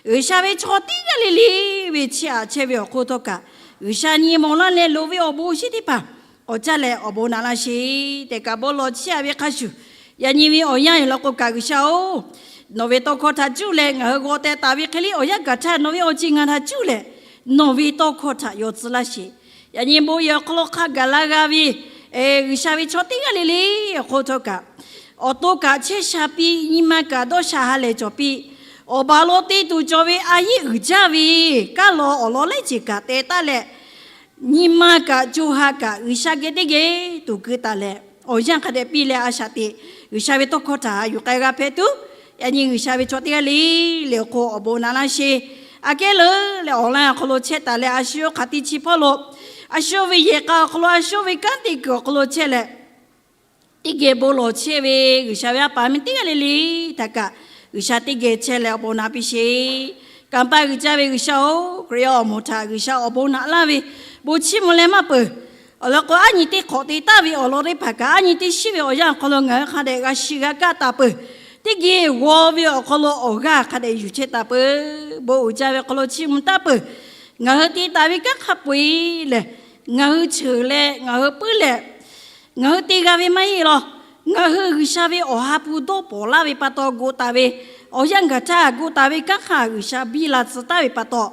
G'uiˬsha ve chaw teˇ g'aˇ le le ve chehˇ aꞈ chehˇ ve awˬ hk'oˆ htawˇ kaꞈ, G'uiˬsha nyi ma laˇ leh loꞈ ve awˬ bon awˬ shinˉ teˇ hpaˍ k'awꞈ caˇ leh awˬ bon naꞈ laˇ sheˍ tehꞈ kaꞈ bon lawˬ chehˇ a ve hk'a shuˍ, yaꞈ nyi ve awˬ yanˇ yoˬ law k'o kaꞈ G'uiˬsha-oˬ, nawˬ ve tawˇ hkawˇ htaꞈ cuˇ leh ngaˬ hui g'aw teh taˍ ve hk'e le awˬ yanˇ gaˬ htaˇ nawˬ ve awˬ ceuˬ ngaˬ htaꞈ cuˇ leh, nawˬ ve tawˇ hkawˇ htaꞈ yaw tcuh laˇ sheˍ. Yaꞈ nyi bon yehˬ awˬ hk'aw lo hk'a gaˬ la g'a ve G'uiˬsha ve chaw teˇ g'aˇ le le awˬ hk'oˆ htawˇ kaꞈ, awˬ to kaꞈ chehˇ sha piˇ, nyi ma kaꞈ dawˇ sha ha lehˬ cawˬ piˇ, awˬ baˬ lo te tuˬ cawˬ ve a yeˇ uiˍ jaˇ ve kaˇ law awˬ lawn laiˉ ceuˬ kaꞈ teh taˉ leh, nyi ma kaꞈ co ha kaꞈ G'uiˬsha geh teˇ geh tuˬ keu taˍ leh, awˬ yanˇ hk'a dehꞈ piˇ leh a shaꞈ teꞈ G'uiˬsha ve tawˇ hkawˇ htaꞈ yuˬ k'ai g'a hpehꞈ tuˬ, yaꞈ nyi G'uiˬsha ve chaw teˇ g'aˇ le le awˬ hk'oˆ awˬ bon naꞈ laˇ sheˍ. Aꞈ kehˉ leuˉ leh awˬ laˇ awˬ hk'aw lo chehˇ taˍ leh a shu hk'aˬ ti chi hpawˇ lo a shu ve yehˬ k'a awˬ hk'aw lo a shu ve kanˉ te kuiˬ awˬ hk'aw lo chehˇ leh, teˇ geh bon lawˬ chehˇ ve G'uiˬsha ve yaˇ paˍ miˇ teˇ g'aˇ le le htaꞈ kaꞈ G'uiˬsha teˇ geh chehˇ leh awˬ bon naꞈ piˇ sheˍ. Kanˇ paˆ g'uiˬ jaˇ ve G'uiˬsha-oˬ, Hkriꞈ yaˇ awˬ moˍ htaꞈ G'uiˬsha awˬ bon naꞈ laˇ ve bon chiˇ mvuh leh maˇ peuˬ. Awˬ lawn k'o, aˉ nyi teˇ hk'awꞈ te taˍ ve awˬ lawn teˇ hpaˍ kaꞈ, aˉ nyi teˇ shiˉ ve awˬ yanˇ awˬ hk'aw lo ngaˬ hui hk'a dehꞈ g'a shiˍ g'a kaˇ taˍ peuˬ. Teˇ geh g'aw ve awˬ hk'aw lo awˬ g'aˇ hk'a dehꞈ yuˬ chehˇ taˍ peuˬ. Bon uiˍ jaˇ ve awˬ hk'aw lo chiˇ mvuh taˍ peuˬ. Ngaˬ hui te taˍ ve kanˉ hk'a peu-eˬ lehˬ, ngaˬ hui cheuˬ leh ngaˬ hui puiˉ leh ngaˬ hui te g'a ve maˇ heˆ law. Ngaˬ hui G'uiˬsha ve awˬ ha hpu dawˇ pawnˍ laˇ ve pa taw gu taˍ ve, awˬ yanˇ gaˬ htaˇ gu taˍ ve kanˉ hk'aˇ G'uiˬsha biˇ la tcuh taˍ ve pa taw,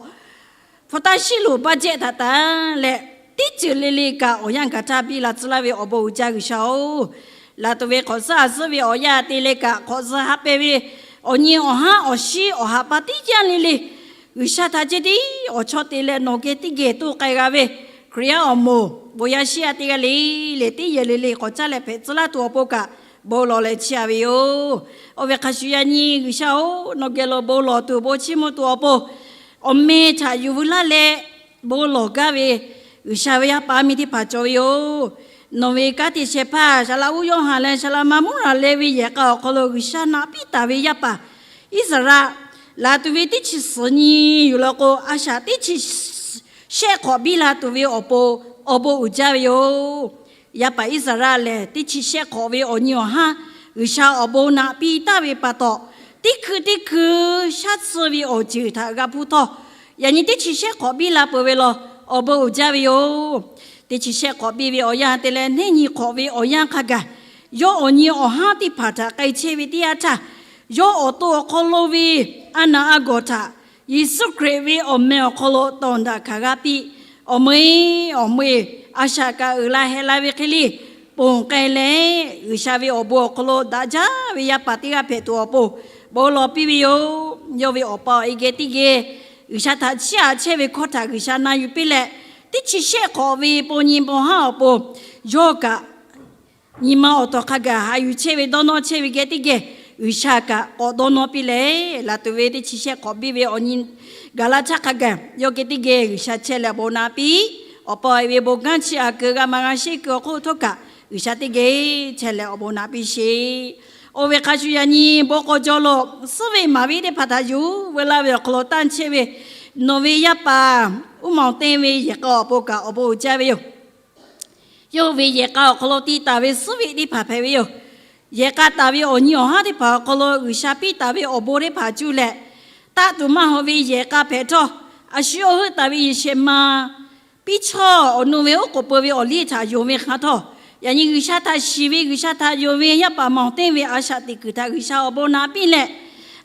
hpu taˇ shiˉ loˍ baˇ jehˆ htaꞈ tanˍ leh, teˇ ceuˬ le le kaꞈ awˬ yanˇ gaˬ htaˇ biˇ la tcuh laˇ ve awˬ bon uiˍ jaˇ G'uiˬsha-oˬ, laˬ tuˬ ve hk'awꞈ suhˉ a suhˉ ve awˬ yanˇ te leh kaꞈ, hk'awꞈ zuhˬ ha pehˇ ve awˬ nyi awˬ haˉ awˬ shiˉ awˬ haꞈ pa teˇ yanˇ le le, G'uiˬsha htaꞈ ceh tiˉ awˬ chawˇ te leh nawˬ geh teˇ geh toˇ k'ai g'a ve Hkriꞈ yaˇ awˬ moˍ bon yaˇ shiˉ yaˇ teˇ g'aˇ le le teˇ yehˬ le le k'awꞈ caˇ leh hpehꞈ tcuh laˇ tuˬ awˬ pon kaꞈ bon lawˬ leh chehˇ a ve yoˬ. Oˇ ve hk'a shuˍ yaꞈ nyi G'uiˬsha-oˬ, nawˬ geh lo bon lawˬ tuˬ bon chiˇ mvuh tuˬ awˬ pon awˬ meh htaꞈ yuˬ veu laˇ leh bon lawˬ gaˇ ve G'uiˬsha ve yaˇ paˍ miˇ teˇ hpaˍ cawˬ ve yoˬ. Nawˬ ve kanˉ te shehˍ hpaˇ Saˍlaꞈ uˉ Yawˇhanˬ leh Saˍlaꞈ ma Muˉraˍ leh ve yehˬ k'a awˬ hk'aw lo G'uiˬsha naꞈ piˇ taˍ ve yaˇ paˍ Iˉsaˍreˍlaˆ tuˬ ve teˇ chi suhˍ nyi yoˬ law k'o, a shaꞈ teˇ chi shehˆ hk'awꞈ biˇ la tuˬ ve awˬ pon awˬ bon uiˍ jaˇ ve yoˬ. Yaˇ paˍ Iˉsaˍreˍlaˆ lehˬ, teˇ chi shehˆ hk'awꞈ ve awˬ nyi awˬ haˉ G'uiˬsha awˬ bon naꞈ piˇ taˍ ve pa taw, teˇ hkui teˇ hkui shaˉ tsuh ve awˬ ceuˬ htaꞈ g'a hpuˇ htawˇ, yaꞈ nyi teˇ chi shehˆ hk'awꞈ biˇ la peuˬ ve law, awˬ bon uiˍ jaˇ ve yoˬ. Teˇ chi shehˆ hk'awꞈ biˇ ve awˬ yanˇ te leh neˇ nyi hk'awꞈ ve awˬ yanˇ hk'a gaˬ, yawˇ awˬ nyi awˬ haˉ teˇ hpaˍ htaꞈ k'ai chehˇ ve teˇ yanˇ htaˇ, yawˇ awˬ to awˬ hk'aw lo ve a naˍ a gawˬ htaꞈ Yeˍsuˆ Hkriꞈ ve awˬ meh awˬ hk'aw lo tawˍ daꞈ hkanˍ g'a piˇ, awˬ meuˇ awˬ meuˇ a shaꞈ kaꞈ uiˍ la heh la ve hk'e le, ponˬ k'ai leh G'uiˬsha ve awˬ bon awˬ hk'aw lo daꞈ jaˇ ve yaˇ paˍ teˇ g'aˇ hpehꞈ tuˬ awˬ pon bon lawˬ piˇ ve yoˬ. Yawˇ ve awˬ pa awˬ e geh teˇ geh G'uiˬsha htaꞈ chiˇ aꞈ chehˇ ve hkawˇ htaꞈ G'uiˬsha na yuˬ piˇ leh, teˇ chi shehˆ hk'awꞈ ve pon nyi pon haˉ awˬ pon yawˇ kaꞈ nyi ma awˬ tawˍ hk'a gaˬ haꞈ yuˬ chehˇ ve dawˇ nawˇ chehˇ ve geh teˇ geh G'uiˬsha kaꞈ k'awꞈ dawˇ nawˇ piˇ leh, laˬ tuˬ ve teˇ chi shehˆ hk'awꞈ biˇ ve awˬ nyi gaˬ la htaˇ hk'a gaˬ yawˇ geh teˇ geh G'uiˬsha chehˇ leh awˬ bon naꞈ piˇ, awˬ pa awˬ e ve bon kanˉ chiˇ aꞈ keu g'a ma g'a sheˆ keu awˬ hk'oˆ htawˇ kaꞈ G'uiˬsha teˇ geh chehˇ leh awˬ bon naꞈ piˇ sheˍ. Oˇ ve hk'a shuˍ yaꞈ nyi bon k'awꞈ jawˬ lo suhˉ ve maˍ ve teˇ hpaˍ htaꞈ yuˬ veu laˇ ve awˬ hk'aw lo tanˇ chehˇ ve nawˬ ve yaˇ paˍ uˉ maˬ teˇ ve yehˬ k'a awˬ pon kaꞈ awˬ bon uiˍ jaˇ ve yoˬ. Yawˇ ve yehˬ k'a awˬ hk'aw lo ti taˍ ve suhˉ ve teˇ hpaˍ hpehꞈ ve yoˬ. Yehˬ k'a taˍ ve awˬ nyi awˬ haˉ teˇ hpaˍ awˬ hk'aw lo G'uiˬsha piˇ taˍ ve awˬ bon teˇ hpaˍ cuˇ leh, taˆ tuˬ maˇ haw ve yehˬ k'a hpehꞈ htawˇ, a shu yawˇ heuˆ taˍ ve yehˬ shehˍ ma piˇ chawˇ awˬ nu ve oˉ k'oˍ peu ve awˬ liˇ htaꞈ yonˍ ve hk'a htawˇ, yaꞈ nyi G'uiˬsha htaꞈ shiˍ ve G'uiˬsha htaꞈ yonˍ ve yaˇ paˍ maˬ teˇ ve a shaꞈ teꞈ kuiˬ htaꞈ G'uiˬsha awˬ bon naꞈ piˇ leh,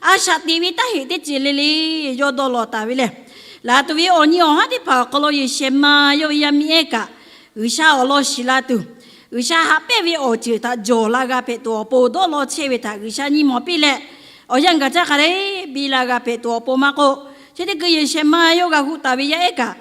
a shaꞈ teꞈ ve taˇ heꞈ teˇ ceuˬ le le yawˇ dawˇ law taˍ ve lehˬ, laˬ tuˬ ve awˬ nyi awˬ haˉ teˇ hpaˍ awˬ hk'aw lo yehˬ shehˍ ma yawˇ ve yaˇ miˇ ehˉ kaꞈ G'uiˬsha awˬ lawn shiˍ la tuˬ, G'uiˬsha haꞈ pehnˇ ve awˬ ceuˬ htaꞈ jawˬ la g'a hpehꞈ tuˬ awˬ pon dawˇ law chehˇ ve htaꞈ G'uiˬsha nyi mawˬ piˇ leh, awˬ yanˇ gaˬ htaˇ hk'a dehꞈ biˇ la g'a hpehꞈ tuˬ awˬ pon maˇ k'oˆ, chi teˇ hkui yehˬ shehˍ ma yawˇ g'a hu taˍ ve yaˇ ehˉ kaꞈ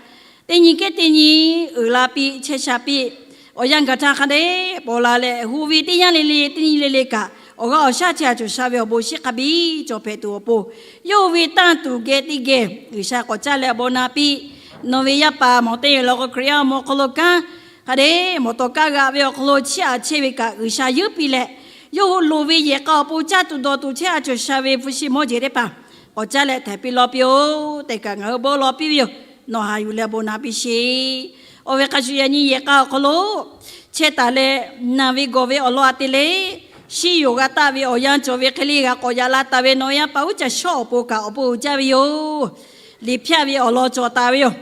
teˇ nyi kehˉ teˇ nyi uiˍ la piˇ chehˇ sha piˇ, awˬ yanˇ gaˬ htaˇ hk'a dehꞈ paw la leh hu ve teˇ yanˇ le le teˇ nyi le le kaꞈ awˬ g'aˇ awˬ shaˉ chi a cawˬ sha ve awˬ bon shiˉ hk'a biˇ cawˬ hpehꞈ tuˬ awˬ pon, yawˇ hui ve tanˇ tuˬ geh teˇ geh G'uiˬsha k'awꞈ caˇ leh awˬ bon naꞈ piˇ. Nawˬ ve yaˇ paˍ maˬ teˇ ve law k'o, Hkriꞈ yaˇ awˬ moˍ awˬ hk'aw lo kanˉ hk'a dehꞈ mawˬ tawˍ kaˇ g'a ve awˬ hk'aw lo chiˇ aꞈ chehˇ ve kaꞈ G'uiˬsha yeunˇ piˇ leh, yawˇ hui loˍ ve yehˬ k'a awˬ pon caˇ tuˬ dawˬ tuˬ chehˇ a cawˬ sha ve hpu shi mawˇ jeˬ teˇ hpaˍ k'awꞈ caˇ leh htaiˍ piˇ law piˇ-oˬ tehꞈ kaꞈ ngaˬ hui bon lawˬ piˇ ve yoˬ. Nawˬ haꞈ yuˬ leh bon naꞈ piˇ sheˍ. Oˇ ve hk'a shuˍ yaꞈ nyi yehˬ k'a awˬ hk'aw lo chehˇ taˍ leh, naˬ ve gawˬ ve awˬ lawn a te leh, Shiˉ yoˬ g'a taˆ ve awˬ yanˇ cawˬ ve hk'e le g'a k'awꞈ yaꞈ la taˍ ve nawˬ ve yaˇ paˍ uˉ caˇ shawˉ awˬ pon kaꞈ awˬ bon uiˍ jaˇ ve yoˬ. Liꞈ hpyaˇ ve awˬ lawn cawˬ taˍ ve yoˬ.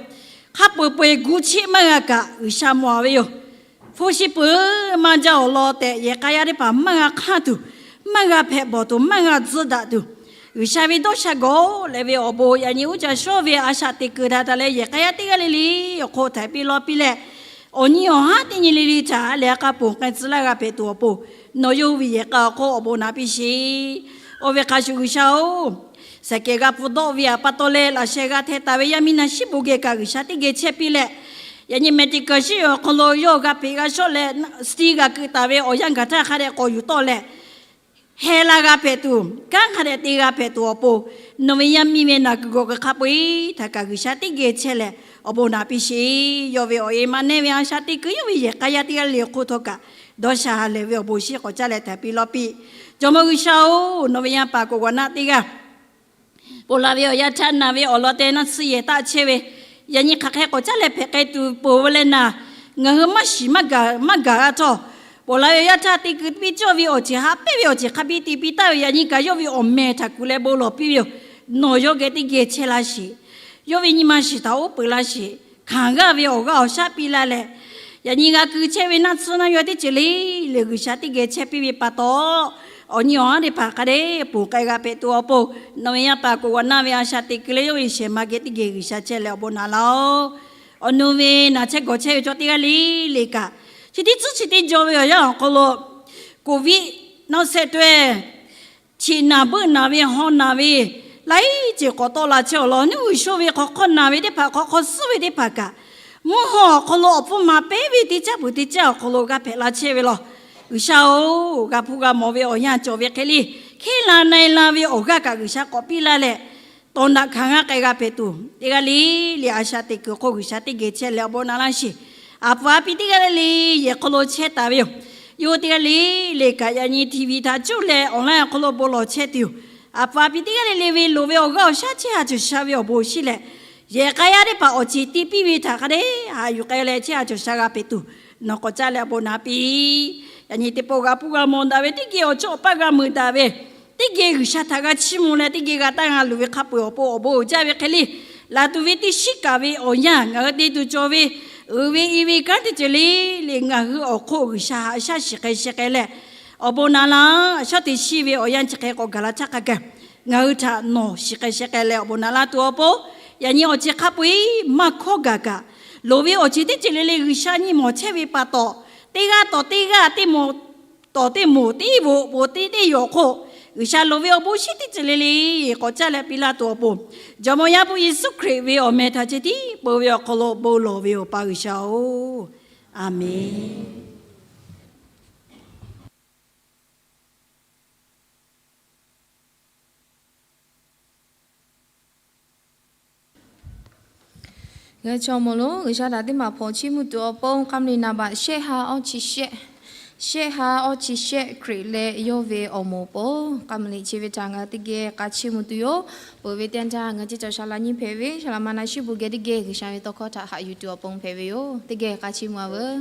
Hk'a peu-eˬ peu-eˬ gu cheˆ maˇ g'a kaꞈ G'uiˬsha mawˬ ve yoˬ. Hpu shi peuˬ maˇ jaˇ awˬ lawn tehꞈ yehˬ k'a yaˇ teˇ hpaˍ maˇ g'a hk'anˇ tuˬ, maˇ g'a hpehꞈ bawˬ tuˬ, maˇ g'a tzuhˇ daꞈ tuˬ, G'uiˬsha ve dawˇ sha gawˬ leh ve awˬ bon yaꞈ nyi uˉ caˇ shawˉ ve a shaꞈ teꞈ kuiˬ htaꞈ taˍ leh yehˬ k'a yaˇ teˇ g'aˇ le le awˬ hk'oˆ htaiˍ piˇ lawˇ piˇ leh, awˬ nyi awˬ haˉ teˇ nyi le le htaꞈ lehˬ a k'a ponˬ k'ai tcuh laˇ g'a hpehꞈ tuˬ awˬ pon, nawˬ yawˇ hui ve yehˬ k'a awˬ hk'oˆ awˬ bon naꞈ piˇ sheˍ. Oˇ ve hk'a shuˍ G'uiˬsha-oˬ, saˍ kehˬ g'a pfuhˇ dawˆ ve awˬ pa taw leh laꞈ sheh g'a hteh taˍ ve yaˇ miˇ naˬ shiˉ bon geh kaꞈ G'uiˬsha teˇ geh chehˇ piˇ leh, yaꞈ nyi medical shiˉ awˬ hk'aw lo yawˇ g'a peꞈ g'a shawˆ leh, study g'a keu taˍ ve awˬ yanˇ gaˬ htaˇ hk'a dehꞈ k'awꞈ yuˬ tawˆ leh, heh la g'a hpehꞈ tuˬ, kanˉ hk'a dehꞈ te g'a hpehꞈ tuˬ awˬ pon, nawˬ ve yaˇ miˇ ve naˬ kuiˬ gawˬ kuiˬ hk'a peu-eˬ htaꞈ kaꞈ G'uiˬsha teˇ geh chehˇ leh awˬ bon naꞈ piˇ sheˍ. Yawˇ ve awˬ e maˇ nehˇ ve a shaꞈ teꞈ kuiˬ yawˇ ve yehˬ k'a yaˇ teˇ g'aˇ le awˬ hk'oˆ htawˇ kaꞈ dawˇ sha ha lehˬ ve awˬ bon shiˉ k'awꞈ caˇ leh htaiˍ piˇ lawˇ piˇ. Jawˇmawˇ G'uiˬsha-oˬ, nawˬ ve yaˇ paˍ k'oˍ g'awˬ naˆ teˇ g'aˇ ponˬ laˬ ve awˬ yanˇ htaˇ naˬ ve awˬ lawn te naˆ tsuhˇ yehˬ taˆ chehˇ ve, yaꞈ nyi hk'aˬ hk'e k'awꞈ caˇ leh hpehꞈ k'ai tuˬ peuˬ ve leh naˬ, ngaˬ hui maˇ shiˍ maˇ gaˬ g'a htawˇ, ponˬ laˬ ve awˬ yanˇ htaˇ te kuiˬ piˇ cawˇ ve awˬ ceuˬ haꞈ pehnˇ ve awˬ ceuˬ hk'a biˇ te piˇ taˍ ve yaꞈ nyi kaꞈ yawˇ ve awˬ meh htaꞈ kuˬ leh bon lawˬ piˇ ve yoˬ. Nawˬ yawˇ geh teˇ geh chehˇ laˇ sheˍ. Yawˇ ve nyi ma shiˍ htaꞈ uˉ peunˍ laˇ sheˍ. Hkanˍ g'aˇ ve awˬ g'aˇ awˬ shaˉ piˇ laˇ leh, yaꞈ nyi g'a keu chehˇ ve naˆ tsuhˇ naˆ yaw teˇ ceuˬ le le G'uiˬsha teˇ geh chehˇ piˇ ve pa taw, awˬ nyi awˬ haˉ teˇ hpaˍ hk'a dehꞈ ponˬ k'ai g'a hpehꞈ tuˬ awˬ pon, nawˬ ve yaˇ paˍ k'oˍ g'awˬ naˆ ve a shaꞈ teꞈ kuiˬ leh yawˇ ve shehˍ ma geh teˇ geh G'uiˬsha chehˇ leh awˬ bon naꞈ laˇ-oˬ. Awˬ nu ve naˬ chehˇ gawˬ chehˇ ve chaw teˇ g'aˇ le le kaꞈ, chi teˇ tcuhˉ chi teˇ jaw ve awˬ yanˇ awˬ hk'aw lo Covid naw sehꞈ taweh, cheꞈ naˬ beuˆ naˬ ve haw naˬ ve, laiˉ ceuˬ k'awꞈ tawˆ la chehˇ awˬ lawn, nuˇ g'uiˬ sho ve hk'aw hk'awˇ naˬ ve teˇ hpaˍ, hk'aw hk'aw suhˉ ve teˇ hpaˍ kaꞈ, mvuhˇ haw awˬ hk'aw lo awˬ hpfuhˇ ma pehˉ ve teˇ caˉ peuˬ teˇ caˉ awˬ hk'aw lo g'a hpehꞈ la chehˇ ve law. G'uiˬsha-oˬ, g'a hpuˇ g'a mawˬ ve awˬ yanˇ cawˬ ve hk'e le, hkehˇ la na-e la ve awˬ g'aˇ kaꞈ G'uiˬsha k'awꞈ piˇ laˇ leh, tawˍ naꞈ hkanˍ g'a k'ai g'a hpehꞈ tuˬ, teˇ g'aˇ le le a shaꞈ teꞈ kuiˬ hk'oˆ G'uiˬsha teˇ geh chehˇ leh awˬ bon naꞈ laˇ sheˍ. Aˬ puˍ aˬ pi teˇ g'aˇ le le yehˬ hk'aw lo chehˇ taˍ ve yoˬ. Yawˇ hui teˇ g'aˇ le le kaꞈ yaꞈ nyi TV htaꞈ cuˇ leh online awˬ hk'aw lo bon lawˬ chehˇ tuˬ yoˬ. Aˬ puˍ aˬ pi teˇ g'aˇ le le ve loˍ ve awˬ g'aˇ awˬ shaˉ chehˇ ha cawˬ sha ve awˬ bon shiˉ leh, yehˬ k'a yaˇ teˇ hpaˍ awˬ ceˬ te piˇ ve htaꞈ hk'a dehꞈ haꞈ yuˬ k'ai leh chehˇ ha cawˬ sha g'a hpehꞈ tuˬ, nawˬ k'awꞈ caˇ leh awˬ bon naꞈ piˇ. Yaꞈ nyi teˇ pawˆ g'a hpuˇ g'a mawˬ daꞈ ve, teˇ geh awˬ chawˇ awˬ paˇ g'a mui daꞈ ve, teˇ geh G'uiˬsha htaꞈ g'a chiˇ mvuh leh teˇ geh g'a taˇ g'a luˬ ve hk'a peu-eˬ awˬ pon awˬ bon uiˍ jaˇ ve hk'e le, laˬ tuˬ ve teˇ shiˉ kaꞈ ve awˬ yanˇ ngaˬ hui te tuˬ cawˬ ve, uiˍ ve i ve kanˉ teˇ ceuˬ le le ngaˬ hui awˬ hk'oˆ G'uiˬsha haꞈ shaˉ shiˍ k'ai sheh k'ai leh, awˬ bon naꞈ laˇ. Shaˉ teꞈ shiˍ ve awˬ yanˇ chi hk'e k'awꞈ gaˬ la htaˇ hk'a gaˬ, ngaˬ hui htaꞈ nawˬ shiˍ k'ai sheh k'ai leh awˬ bon naꞈ laˇ tuˬ awˬ pon, yaꞈ nyi awˬ ceuˬ hk'a peu-eˬ maˇ hkawˇ gaˬ kaꞈ, loˍ ve awˬ ceuˬ teˇ ceuˬ le le G'uiˬsha nyi mawˬ chehˇ ve pa taw, teˇ g'aˇ tawˍ teˇ g'aˇ teˇ mawˬ tawˍ teˇ moˍ teˇ voꞈ poˬ teˇ teˇ yawˬ hk'oˆ, G'uiˬsha loˍ ve awˬ bon shiˉ teˇ ceuˬ le le k'awꞈ caˇ leh piˇ laˇ tuˬ awˬ pon, Jawˇmawˇ Yaˇ hpu Yeˍsuˆ Hkriꞈ ve awˬ meh htaꞈ ceh tiˉ peu ve awˬ hk'aw lo bon lawˬ ve yoˬ, pa G'uiˬsha-oˬ. Aˬmenˍ. G'uiˬsha htaꞈ teˇ maˬ hpawnˬ chiˇ mvuh tuˬ awˬ pon k'a mvuh liꞈ naˍ baꞈ shehˆ ha awˇ chi shehˆ, shehˆ ha awˇ chi shehˆ Hkriꞈ leh yawˇ ve awˬ moˍ awˬ pon k'a mvuh liꞈ chi ve htaꞈ ngaˬ hui teˇ geh k'a chiˇ mvuh tuˬ yoˬ. Peuˬ ve teˇ yanˇ htaˇ ngaˬ hui ceˇ cawˬ sha la nyiˇ hpehꞈ ve shaˍ laꞈ ma naˆ shiˉ bon geh teˇ geh G'uiˬsha ve tawˇ hkawˇ htaꞈ haꞈ yuˬ tuˬ awˬ pon hpehꞈ ve yoˬ. Teˇ geh k'a chiˇ mvuh-a veuˬ.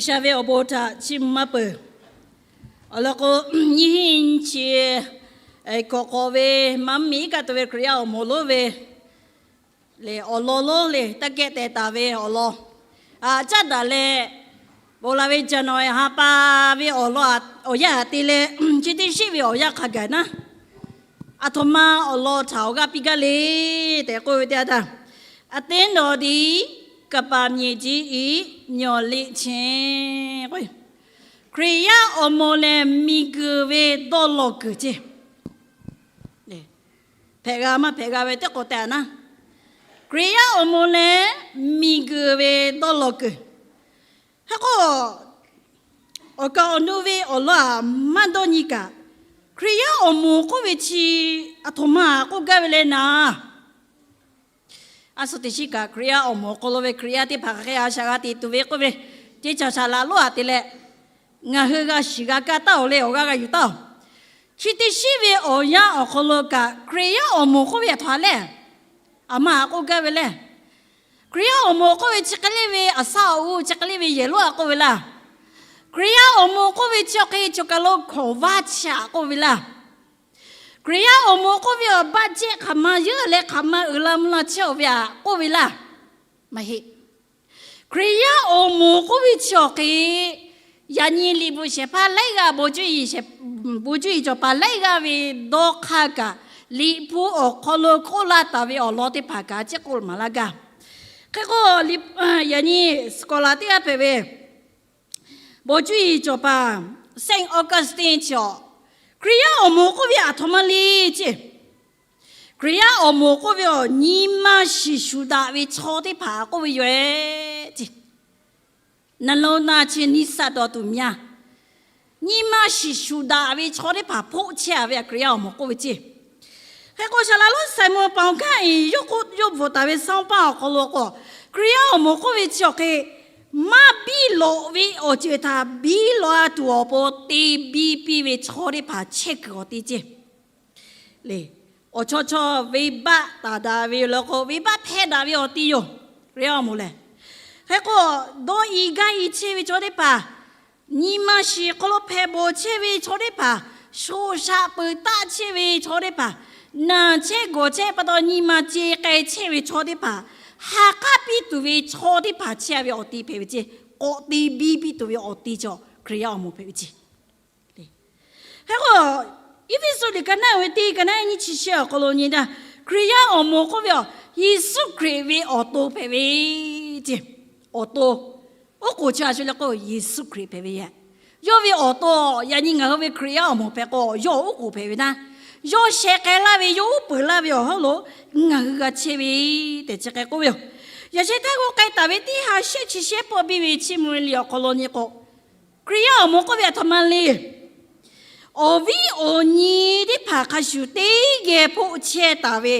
G'uiˬsha ve awˬ bon htaꞈ chiˇ mvuh maˇ peuˬ. Awˬ lawn k'o, nyiˇ hinˉ nyiˇ chi kawꞈ k'awꞈ ve Maˇ mvuhˇmiˬ iˉ kaˆ tuˬ ve Hkriꞈ yaˇ awˬ moˍ lonˉ ve lehˬ, awˬ lawn lonˉ lehˬ, taˇ kehˆ teh taˍ ve awˬ lawn, a caˉ daꞈ leh, bon la ve January ha pa ve awˬ lawn awˬ yanˇ aꞈ te leh, chi teˇ shiˆ ve awˬ yanˇ hk'a gaˬ naˉ, aˬ htoꞈ ma awˬ lawn htaꞈ awˬ g'aˇ piˇ gaˇ le tehꞈ k'oˆ ve teˇ yanˇ htaˇ, အသင်းတော်သည် ကပ္ပာ်မြေကြီး၏ မျှော်လင့်ခြင်း Hkriꞈ yaˇ awˬ moˍ lehˬ, miˬguiˬ ve dawˇ law kuiˬ ceˇ. Hpehꞈ g'a maˇ hpehꞈ g'a ve teˇ k'o tehꞈ naˉ, Hkriꞈ yaˇ awˬ moˍ lehˬ, miˬguiˬ ve dawˇ law kuiˬ. Hk'e k'o, awˬ kaˍ awˬ nu ve awˬ lawn aꞈ maˇ dawˇ nyi kaꞈ, Hkriꞈ yaˇ awˬ moˍ k'oˆ ve chi aˬ htoꞈ ma k'oˆ gaˇ ve le naˉ, a shu teˇ shiˉ kaꞈ Hkriꞈ yaˇ awˬ moˍ awˬ hk'aw lo ve Hkriꞈ yaˇ teˇ hpaˍ hk'aˬ hk'e a shaꞈ g'a te tuˬ ve k'oˆ ve, teˇ chaw shaˍ laꞈ lonˉ aꞈ te leh, ngaˬ hui g'a shiˍ g'a kaˇ taˉ-oˬ leh awˬ g'aˇ g'a yuˬ taˉ-oˬ. Chi teˇ shiˉ ve awˬ yanˇ awˬ hk'aw lo kaꞈ Hkriꞈ yaˇ awˬ moˍ k'oˆ ve aˬ htoꞈ ma lehˬ, aˬ ma aꞈ k'oˆ gaˇ ve lehˬ, Hkriꞈ yaˇ awˬ moˍ k'oˆ ve chi hk'e le ve aˬ saˉ awˬ u chi hk'e le ve yehˬ lonˉ aꞈ k'oˆ ve laˇ. Hkriꞈ yaˇ awˬ moˍ k'oˆ ve chi awˬ hk'e choˬ kaˬ lo hkawˍ vaˇ chi aꞈ k'oˆ ve laˇ. Hkriꞈ yaˇ awˬ moˍ k'oˆ ve awˬ baˆ jehˆ hk'aˬ ma yeunˇ leh hk'aˬ ma uiˍ la mvuh la chehˇ-oˬ ve aꞈ k'oˆ ve laˇ. Maˇ heˆ. Hkriꞈ yaˇ awˬ moˍ k'oˆ ve chi awˬ hk'e, yaꞈ nyi liꞈ bvuhꞈ shehˍ hpaˇ laiˉ g'aˇ, bon cuˇ yiˍ cawˬ paˍ laiˉ g'aˇ ve dawˇ hk'aˇ kaꞈ, liꞈ hpu awˬ hk'aw lo k'oˆ laˇ taˍ ve awˬ lawn teˇ hpaˍ kaꞈ ciˉ k'oˆ maˍ laˇ gaˇ. Hk'e k'o, yaꞈ nyi scholar teˇ g'aˇ hpehꞈ ve bon cuˇ yiˍ cawˬ paˍ Saint Augustine chi awˬ, Hkriꞈ yaˇ awˬ moˍ k'oˆ ve aˬ htoꞈ ma le ceˇ. Hkriꞈ yaˇ awˬ moˍ k'oˆ ve awˬ nyi ma shiˍ shuˍ daꞈ ve chaw teˇ hpaˍ k'oˆ ve yoˬ ceˇ. နလုနာ ချဉ်းနီးစပ်တော်သူများ, nyi ma shiˍ shuˍ daꞈ ve chaw teˇ hpaˍ hpoˆ chehˇ-a ve Hkriꞈ yaˇ awˬ moˍ k'oˆ ve ceˇ. Hk'e k'o, shaˍ laꞈ lonˉ Saˍmoˍ paˍ awˬ kanˉ-e yawˇ k'oˆ yawˇ bvuhꞈ taˍ ve Sanˉ Pawˇluꞈ awˬ hk'aw lo k'o, Hkriꞈ yaˇ awˬ moˍ k'oˆ ve chi awˬ hk'e, maˇ biˇ lawꞈ ve awˬ ceuˬ htaꞈ biˇ lawꞈ-a tuˬ awˬ pon te biˇ piˇ ve chaw teˇ hpaˍ chehˇ kuiˬ awˬ te ceˇ. Le, awˬ chawˇ chawˇ venˇbaˆ taˍ daꞈ ve yoˬ law k'o, venˇbaˆ hpehˇ daꞈ ve awˬ ti yoˬ. Hkriꞈ yaˇ awˬ moˍ lehˬ, hk'e k'o, dawˇ i gaˇ i chehˇ ve chaw teˇ hpaˍ, nyi ma shiˍ hk'aw lo hpehꞈ bawˬ chehˇ ve chaw teˇ hpaˍ, shoꞈ shaꞈ peuˬ taˆ chehˇ ve chaw teˇ hpaˍ, naˬ chehˇ gawˬ chehˇ pa taw nyi ma ce k'ai chehˇ ve chaw teˇ hpaˍ, ha k'aˉ piˇ tuˬ ve chaw teˇ hpaˍ chehˇ ve awˬ ti hpehꞈ ve ceˇ. K'awꞈ te biˇ piˇ tuˬ ve awˬ ti chaw Hkriꞈ yaˇ awˬ moˍ hpehꞈ ve ceˇ. Hk'e k'o, Eˇfeˇsuꞈ liꞈ ka naˉ ve teˇ ka naˉ nyiˇ chi shehˆ awˬ hk'aw lo nyi taˇ, Hkriꞈ yaˇ awˬ moˍ k'oˆ ve aˬ, Yeˍsuˆ Hkriꞈ ve awˬ to hpehꞈ ve ceˇ. Awˬ to, oˉ k'oˍ chi a shu le k'o Yeˍsuˆ Hkriꞈ hpehꞈ ve yoˬ. Yawˇ ve awˬ to, yaꞈ nyi ngaˬ hui ve Hkriꞈ yaˇ awˬ moˍ hpehꞈ k'o, yawˇ oˉ k'oˍ hpehꞈ ve naˉ, yawˇ sheh k'ai laˇ ve, yawˇ uˉ peunˍ laˇ ve awˬ hawˉ lo ngaˬ hui g'a chehˇ ve tehꞈ chi hk'e k'oˆ ve yoˬ. Yaꞈ sheh htaˇ k'o, k'ai taˍ ve teˇ ha shehˆ chi shehˆ pawˆ biˇ ve Chiˇ mvuh ve liꞈ awˬ hk'aw lo nyi k'o, Hkriꞈ yaˇ awˬ moˍ k'oˆ ve aˬ htoꞈ ma le. Awˬ viˉ awˬ nyi teˇ hpaˍ hk'a shuˍ teˇ geh hpoˆ chehˇ taˍ ve,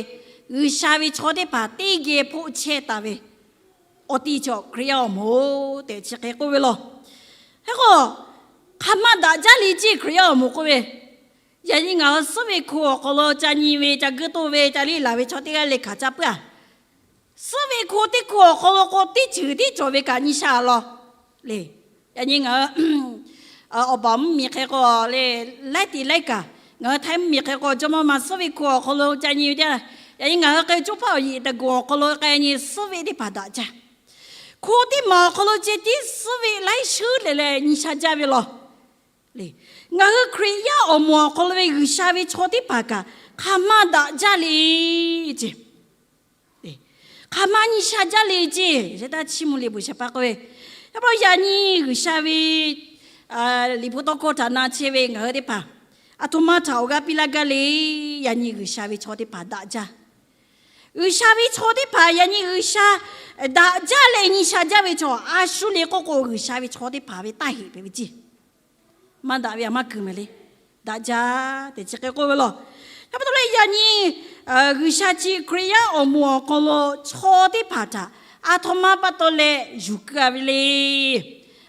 G'uiˬsha ve chaw teˇ hpaˍ teˇ geh hpoˆ chehˇ taˍ ve awˬ ti chaw Hkriꞈ yaˇ awˬ moˍ tehꞈ chi hk'e k'oˆ ve law. Hk'e k'o, hk'aˬ ma daꞈ jaˇ le ceˇ Hkriꞈ yaˇ awˬ moˍ k'oˆ ve, yaꞈ nyi ngaˬ hui suhˉ ve hku awˬ hk'aw lo ca nyi ve, ca guiˇ toˆ ve, ca liˇ laˬ ve chaw teˇ g'aˇ le hkanˍ ca puiˉ-a. Suhˉ ve hku teˇ hku awˬ hk'aw lo k'o, teˇ ceuˬ tiˉ cawˬ ve kaꞈ nyi sha law le. Yaꞈ nyi ngaˬ hui awˬ baˬ mvuhˇmiˬ hk'e k'o le, laiˉ tiꞈ laiˉ kaꞈ, ngaˬ hui Htaiˇ mvuhˇmiˬ hk'e k'o, jawˇmawˇ ma suhˉ ve hku awˬ hk'aw lo ca nyi ve teˇ, yaꞈ nyi ngaˬ hui hk'e coˇ hpaˇ awˬ yiꞈ taˍ g'uˬ awˬ hk'aw lo k'ai nyi suhˉ ve teˇ hpaˍ daꞈ jaˇ. Hku teˇ maˬ awˬ hk'aw lo ceh tiˉ suhˉ ve laiˉ shuˉ leh leh nyi sha jaˇ ve law. Ngaˬ hui Hkriꞈ yaˇ awˬ moˍ awˬ hk'aw lo ve G'uiˬsha ve chaw teˇ hpaˍ kaꞈ hk'aˬ ma daꞈ jaˇ le ceˇ. Hk'aˬ ma nyi sha jaˇ le ceˇ. Chi taˇ Chiˇ mvuh liꞈ bvuhꞈ shehˍ hpaˇ k'oˆ ve, yaꞈ pa yaꞈ nyi G'uiˬsha ve liꞈ hpu tawˇ hkawˇ htaꞈ na chehˇ ve ngaˬ hui teˇ hpaˍ, aˬ htoꞈ ma htaꞈ awˬ g'aˇ piˇ laˇ gaˇ le. Yaꞈ nyi G'uiˬsha ve chaw teˇ hpaˍ daꞈ jaˇ. G'uiˬsha ve chaw teˇ hpaˍ yaꞈ nyi G'uiˬsha daꞈ jaˇ leh nyi sha jaˇ ve chaw, a shu le k'oˆ k'o, G'uiˬsha ve chaw teˇ hpaˍ ve taˇ heꞈ hpehꞈ ve ceˇ. Maˇ daꞈ ve aˬ maˇ kuiˬ mehˍ le. Daꞈ jaˇ tehꞈ chi hk'e k'oˆ ve law. Yaꞈ pa taw leh yaꞈ nyi G'uiˬsha chi Hkriꞈ yaˇ awˬ moˍ awˬ hk'aw lo chaw teˇ hpaˍ htaꞈ aˬ htoꞈ ma pa taw leh yuˬ keu-a ve le.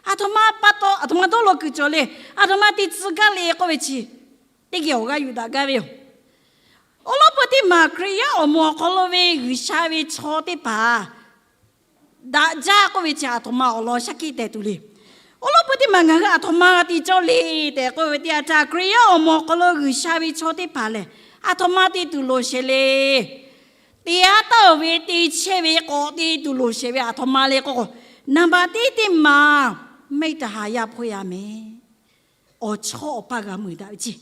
Aˬ htoꞈ ma pa taw, aˬ htoꞈ ma dawˇ law kuiˬ cawˬ le. Aˬ htoꞈ ma te tcuh gaˇ le k'oˆ ve chi, teˇ geh awˬ g'aˇ yuˬ daꞈ gaˇ ve yoˬ. Awˬ lawn peuˬ teˇ maˬ Hkriꞈ yaˇ awˬ moˍ awˬ hk'aw lo ve G'uiˬsha ve chaw teˇ hpaˍ daꞈ jaˇ k'oˆ ve chi aˬ htoꞈ ma awˬ lawn shaˉ hkiˆ teh tuˬ le. Awˬ lawn peuˬ teˇ maˬ ngaˬ hui aˬ htoꞈ ma g'a te cawˇ le tehꞈ k'oˆ ve teˇ yanˇ htaˇ, Hkriꞈ yaˇ awˬ moˍ awˬ hk'aw lo G'uiˬsha ve chaw teˇ hpaˍ lehˬ, aˬ htoꞈ ma te tuˬ loˍ sheˍ le. Te haˉ taˇ oˬ ve, te chehˇ ve k'awꞈ te tuˬ loˍ sheˍ ve aˬ htoꞈ ma le k'oˆ k'o, naˍ baˬ teˇ teˇ maˬ mehˆ taˍ haˍ yaˇ hpawˇ yaˇ mehˍ. Awˬ chawˇ awˬ paˇ g'a meuˍ daꞈ ve ceˇ.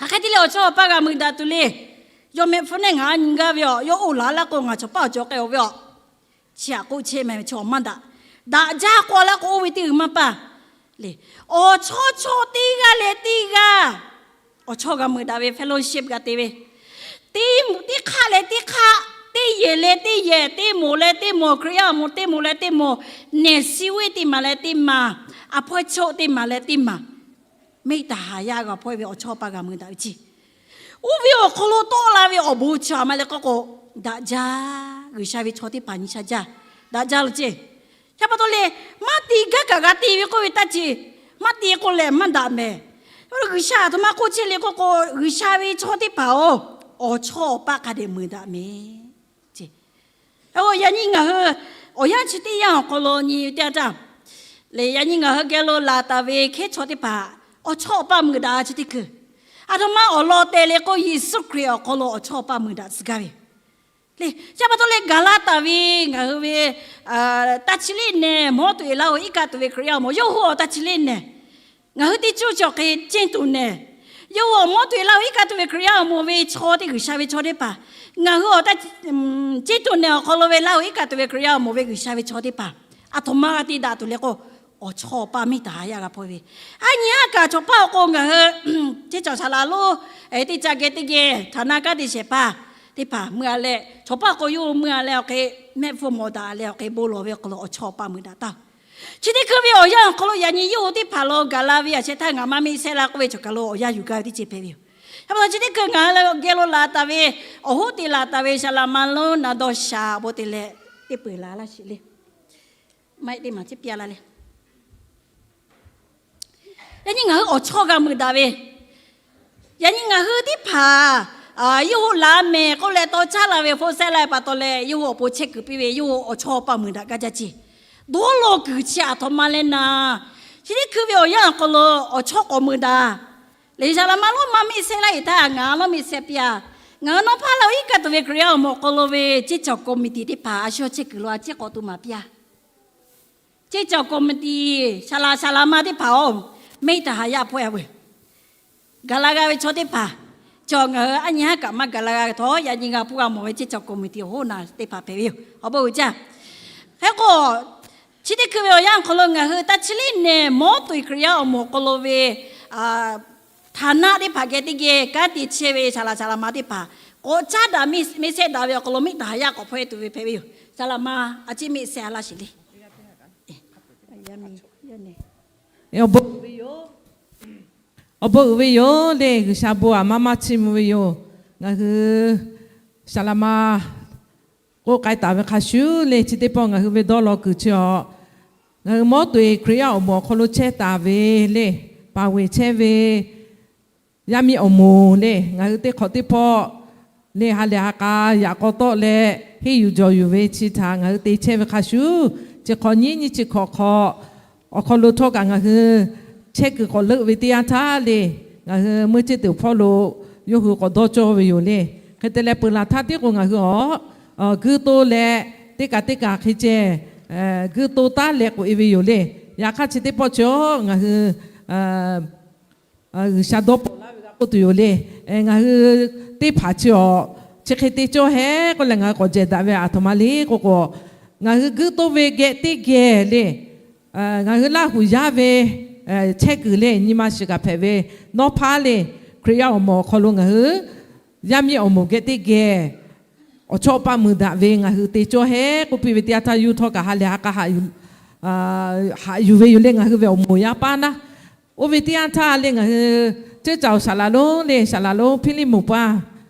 Hk'aˬ hk'e te leh awˬ chawˇ awˬ paˇ g'a meuˍ daꞈ tuˬ le. Yawˇ mehˆ hpfuhˇ nehˆ ngaˬ nyi gaˇ ve aˬ, yawˇ oˇ laˬ laˇ k'o ngaˬ cawˬ paˇ awˬ cawˬ k'ai-oˬ ve aˬ. Chi htaꞈ k'oˆ chehˇ mehˍ ve chaw maˇ daꞈ. Daꞈ jaˇ k'o laˇ k'o oˇ ve teˇ g'uiˬ maˇ paˇ le. Awˬ chawˇ chaw teˇ g'aˇ leh teˇ g'aˇ awˬ chawˇ g'a meuˍ daꞈ ve fellowship g'a te ve, teˇ hk'aˆ leh teˇ hk'aˆ, teˇ yehˬ leh teˇ yehˬ, teˇ moˍ leh teˇ moˍ, Hkriꞈ yaˇ awˬ moˍ teˇ moˍ leh teˇ moˍ, nehˬ shi veˆ teˇ maˬ leh teˇ maˬ, aˬ hpawehˇ chaw teˇ maˬ leh teˇ maˬ, mehˆ taˍ haˍ yaˇ g'a hpawehˇ ve awˬ chawˇ awˬ paˇ g'a meuˍ daꞈ ve ceˇ. Oˇ ve awˬ hk'aw lo tawˆ la ve awˬ bon chi a ma leh k'oˆ k'o, daꞈ jaˇ. G'uiˬsha ve chaw teˇ hpaˍ nyi sha jaˇ, daꞈ jaˇ lo ceˇ. Chi pa taw leh, maˇ te gaˇ kaꞈ g'a te ve k'oˆ ve taˇ ceˇ. Maˇ te k'o lehˬ maˇ daꞈ mehˍ. G'uiˬsha aˬ htoꞈ ma k'oˆ chehˇ le k'oˆ k'o, G'uiˬsha ve chaw teˇ hpaˍ-oˬ, awˬ chawˇ awˬ paˇ hk'a dehꞈ meuˍ daꞈ mehˍ. Yaꞈ nyi ngaˬ hui awˬ yanˇ chi teˇ yanˇ awˬ hk'aw lo nyi teˇ yanˇ htaˇ, lehˬ yaꞈ nyi ngaˬ hui geh lo laˬ taˍ ve hkehˉ chaw teˇ hpaˍ awˬ chawˇ awˬ paˇ meuˍ daꞈ chi teˇ hkui. Aˬ htoꞈ ma awˬ lawn te le k'o, Yeˍsuˆ Hkriꞈ awˬ hk'aw lo awˬ chawˇ awˬ paˇ meuˍ daꞈ tcuh gaˇ ve le. Chi pa taw leh gaˬ la taˍ ve ngaˬ hui ve taˇ chi liˇ nehˬ mawˉ tuˬ eˬ laˇ-oˬ iˉ kaˆ tuˬ ve Hkriꞈ yaˇ awˬ moˍ, yawˇ hui awˬ taˇ chi liˇ nehˬ. Ngaˬ hui teˇ cuˇ cawˬ hk'e ceˇ tuˬ nehˬ, yawˇ hui awˬ mawˉ tuˬ eˬ laˇ-oˬ iˉ kaˆ tuˬ ve Hkriꞈ yaˇ awˬ moˍ ve chaw teˇ G'uiˬsha ve chaw teˇ hpaˍ, ngaˬ hui awˬ taˇ ceˇ tuˬ nehˬ awˬ hk'aw lo ve laˇ-oˬ iˉ kaˆ tuˬ ve Hkriꞈ yaˇ awˬ moˍ ve G'uiˬsha ve chaw teˇ hpaˍ, aˬ htoꞈ ma g'a te daꞈ tuˬ le k'o, awˬ chawˇ awˬ paˇ mehˆ taˍ haˍ yaˇ g'a hpawehˇ ve. A nyi haˉ kaꞈ chaw paˇ awˬ k'o ngaˬ hui ceˇ caˬ saˍ laˍ lonˉ teˇ ca geh teˇ geh htaˍ na kanˉ te shehˍ hpaˇ teˇ hpaˍ meuˇ a leh, chaw paˇ awˬ k'o yawˇ hui meuˇ a leh awˬ hk'e mehˆ hpfuhˇ mawˬ daꞈ leh awˬ hk'e bon lawˬ ve awˬ hk'aw lo awˬ chawˇ awˬ paˇ meuˍ daꞈ taˇ. Chi teˇ hkui ve awˬ yanˇ awˬ hk'aw lo yaꞈ nyi yawˇ hui teˇ hpaˍ lo gaˬ la ve yaꞈ sheh htaˇ ngaˬ maˇ meˇ sehˆ la k'oˆ ve cawˬ kaˬ lo awˬ yanˇ yuˬ gaˇ ve teˇ ceuˬ hpehꞈ ve yoˬ. Chi pa taw chi teˇ hkui ngaˬ hui geh lo laˬ taˍ ve, awˬ hoˉ te laˬ taˍ ve saˍ laˍ ma lonˉ na dawˇ sha awˬ bon te leh teˇ peu eˬ la laˇ sheˍ le. Maˇ heˆ teˇ maˬ ciˉ piˇ a la le. Yaꞈ nyi ngaˬ hui awˬ chawˇ g'a meuˍ daꞈ ve, yaꞈ nyi ngaˬ hui teˇ hpaˍ yawˇ hui laˬ mehˍ k'oˆ leh tawˇ caˉ la ve hpon sehˆ la ve pa taw leh yawˇ hui awˬ pon chehˇ kuiˬ piˇ ve, yawˇ hui awˬ chawˇ awˬ paˇ meuˍ daꞈ gaˇ jaˇ ceˇ. Dawˇ law kuiˬ chi aˬ htoꞈ ma leh naˍ, chi teˇ hkui ve awˬ yanˇ awˬ hk'aw lo awˬ chawˇ k'awꞈ meuˍ daꞈ. Lehˬ saˍ laˍ ma lonˉ maˇ meˇ sehˆ laˇ eˬ htaˇ ngaˬ a lonˉ meˇ sehˆ piˇ a. Ngaˬ hui nawˇ hpaˇ laˇ-oˬ iˉ kaˆ tuˬ ve Hkriꞈ yaˇ awˬ moˍ awˬ hk'aw lo ve ceˇ cawˬ committee teˇ hpaˍ a shu chehˇ kuiˬ lo a ciˉ k'awꞈ tu maˍ piˇ a. Ceˇ cawˬ committee saˍ laˍ saˍ laˍ ma teˇ hpaˍ-oˬ, mehˆ taˍ haˍ yaˇ hpawehˇ a veuˬ. Gaˬ la g'a ve chaw teˇ hpaˍ, cawˬ ngaˬ hui a nyi haˉ kaꞈ maˇ gaˬ la g'a ve htawˇ, yaꞈ nyi g'a pfuhˇ g'a mawˬ ve ceˇ cawˬ committee awˬ hoˉ naˬ teˇ hpaˍ hpehꞈ ve yoˬ. Awˬ bon uiˍ jaˇ. Hk'e k'o, chi teˇ hkui ve awˬ yanˇ awˬ hk'aw lo ngaˬ hui taˇ chi liˇ nehˬ mawˉ tuˬ Hkriꞈ yaˇ awˬ moˍ awˬ hk'aw lo ve htaˍ naˆ teˇ hpaˍ geh teˇ geh kanˉ te chehˇ ve saˍ laˍ saˍ laˍ ma teˇ hpaˍ k'awꞈ caˉ daꞈ meˇ sehˆ daꞈ ve awˬ hk'aw lo mehˆ taˍ haˍ yaˇ k'awꞈ hpawehˇ tuˬ ve hpehꞈ ve yoˬ. Saˍ laˍ ma a ciˉ mehˆ sehˆ a laˇ sheˍ le. Awˬ bon uiˍ ve yoˬ le, G'uiˬsha bon aˬ maˇ maˇ chiˇ mvuh ve yoˬ. Ngaˬ hui saˍ laˍ ma k'oˆ k'ai taˍ ve hk'a shuˍ le, chi teˇ pawˆ ngaˬ hui ve dawˇ law kuiˬ chi awˬ, ngaˬ hui mawˉ tuˬ eˬ Hkriꞈ yaˇ awˬ moˍ awˬ hk'aw lo chehˇ taˍ ve le, paˍ veˬ chehˇ ve yaˇ miˇ awˬ moˍ le, ngaˬ hui teˇ hk'awꞈ teˇ pawˆ le ha lehˬ ha k'a yaꞈ k'aw tawˆ leh henˇ yuˬ jawˬ yuˬ ve chi htaꞈ ngaˬ hui te chehˇ ve hk'a shuˍ, chi hk'awꞈ nyiˉ nyiˇ chi hk'awꞈ hk'awꞈ awˬ hk'aw lo htawˇ kaꞈ ngaˬ hui chehˇ kuiˬ k'awꞈ leuˆ ve teˇ yanˇ htaˇ le, ngaˬ hui meuˇ ceˇ teꞈ hpawˇ lo yawˇ hui k'awꞈ dawˇ cawˇ ve yoˬ le. Hk'e te leh peuˬ laˬ htaˇ tiˉ k'o ngaˬ hui awˬ guiˇ toˇ leh teˇ kaꞈ teˇ kaꞈ hk'e ceh guiˇ toˇ taˉ leh k'oꞈ e ve yoˬ le. Yaꞈ hk'aˇ chi teˇ pawˆ chi ngaˬ hui G'uiˬsha dawˇ pawˍ laˇ ve g'a k'oˆ tuˬ yoˬ le. Ngaˬ hui teˇ hpaˍ chi awˬ chi hk'e te cawˇ hehˉ k'oˆ leh ngaˬ hui k'awꞈ jehˬ daꞈ ve aˬ htoꞈ ma le k'oˆ k'o, ngaˬ hui guiˇ toˇ ve geh teˇ geh le, ngaˬ hui Laˇ huˍ yaˇ ve chehˇ kuiˬ le nyi ma shiˍ kaꞈ hpehꞈ ve, nawˇ hpaˇ le Hkriꞈ yaˇ awˬ moˍ awˬ hk'aw lo ngaˬ hui yaˇ miˇ awˬ moˍ geh teˇ geh awˬ chawˇ awˬ paˇ meuˍ daꞈ ve ngaˬ hui te cawˇ hehˉ k'oˆ piˇ ve teˇ yanˇ htaˇ yawˇ htawˇ kaꞈ ha lehˬ ha k'a haꞈ yuˬ ve yoˬ le. Ngaˬ hui ve awˬ moˍ yaˇ paˇ naˉ, oˇ ve teˇ yanˇ htaˇ le ngaˬ hui ceˇ caˬ awˬ saˍ laˍ lonˉ le saˍ laˍ lonˉ Hpiˇliˇ moˍ paˇ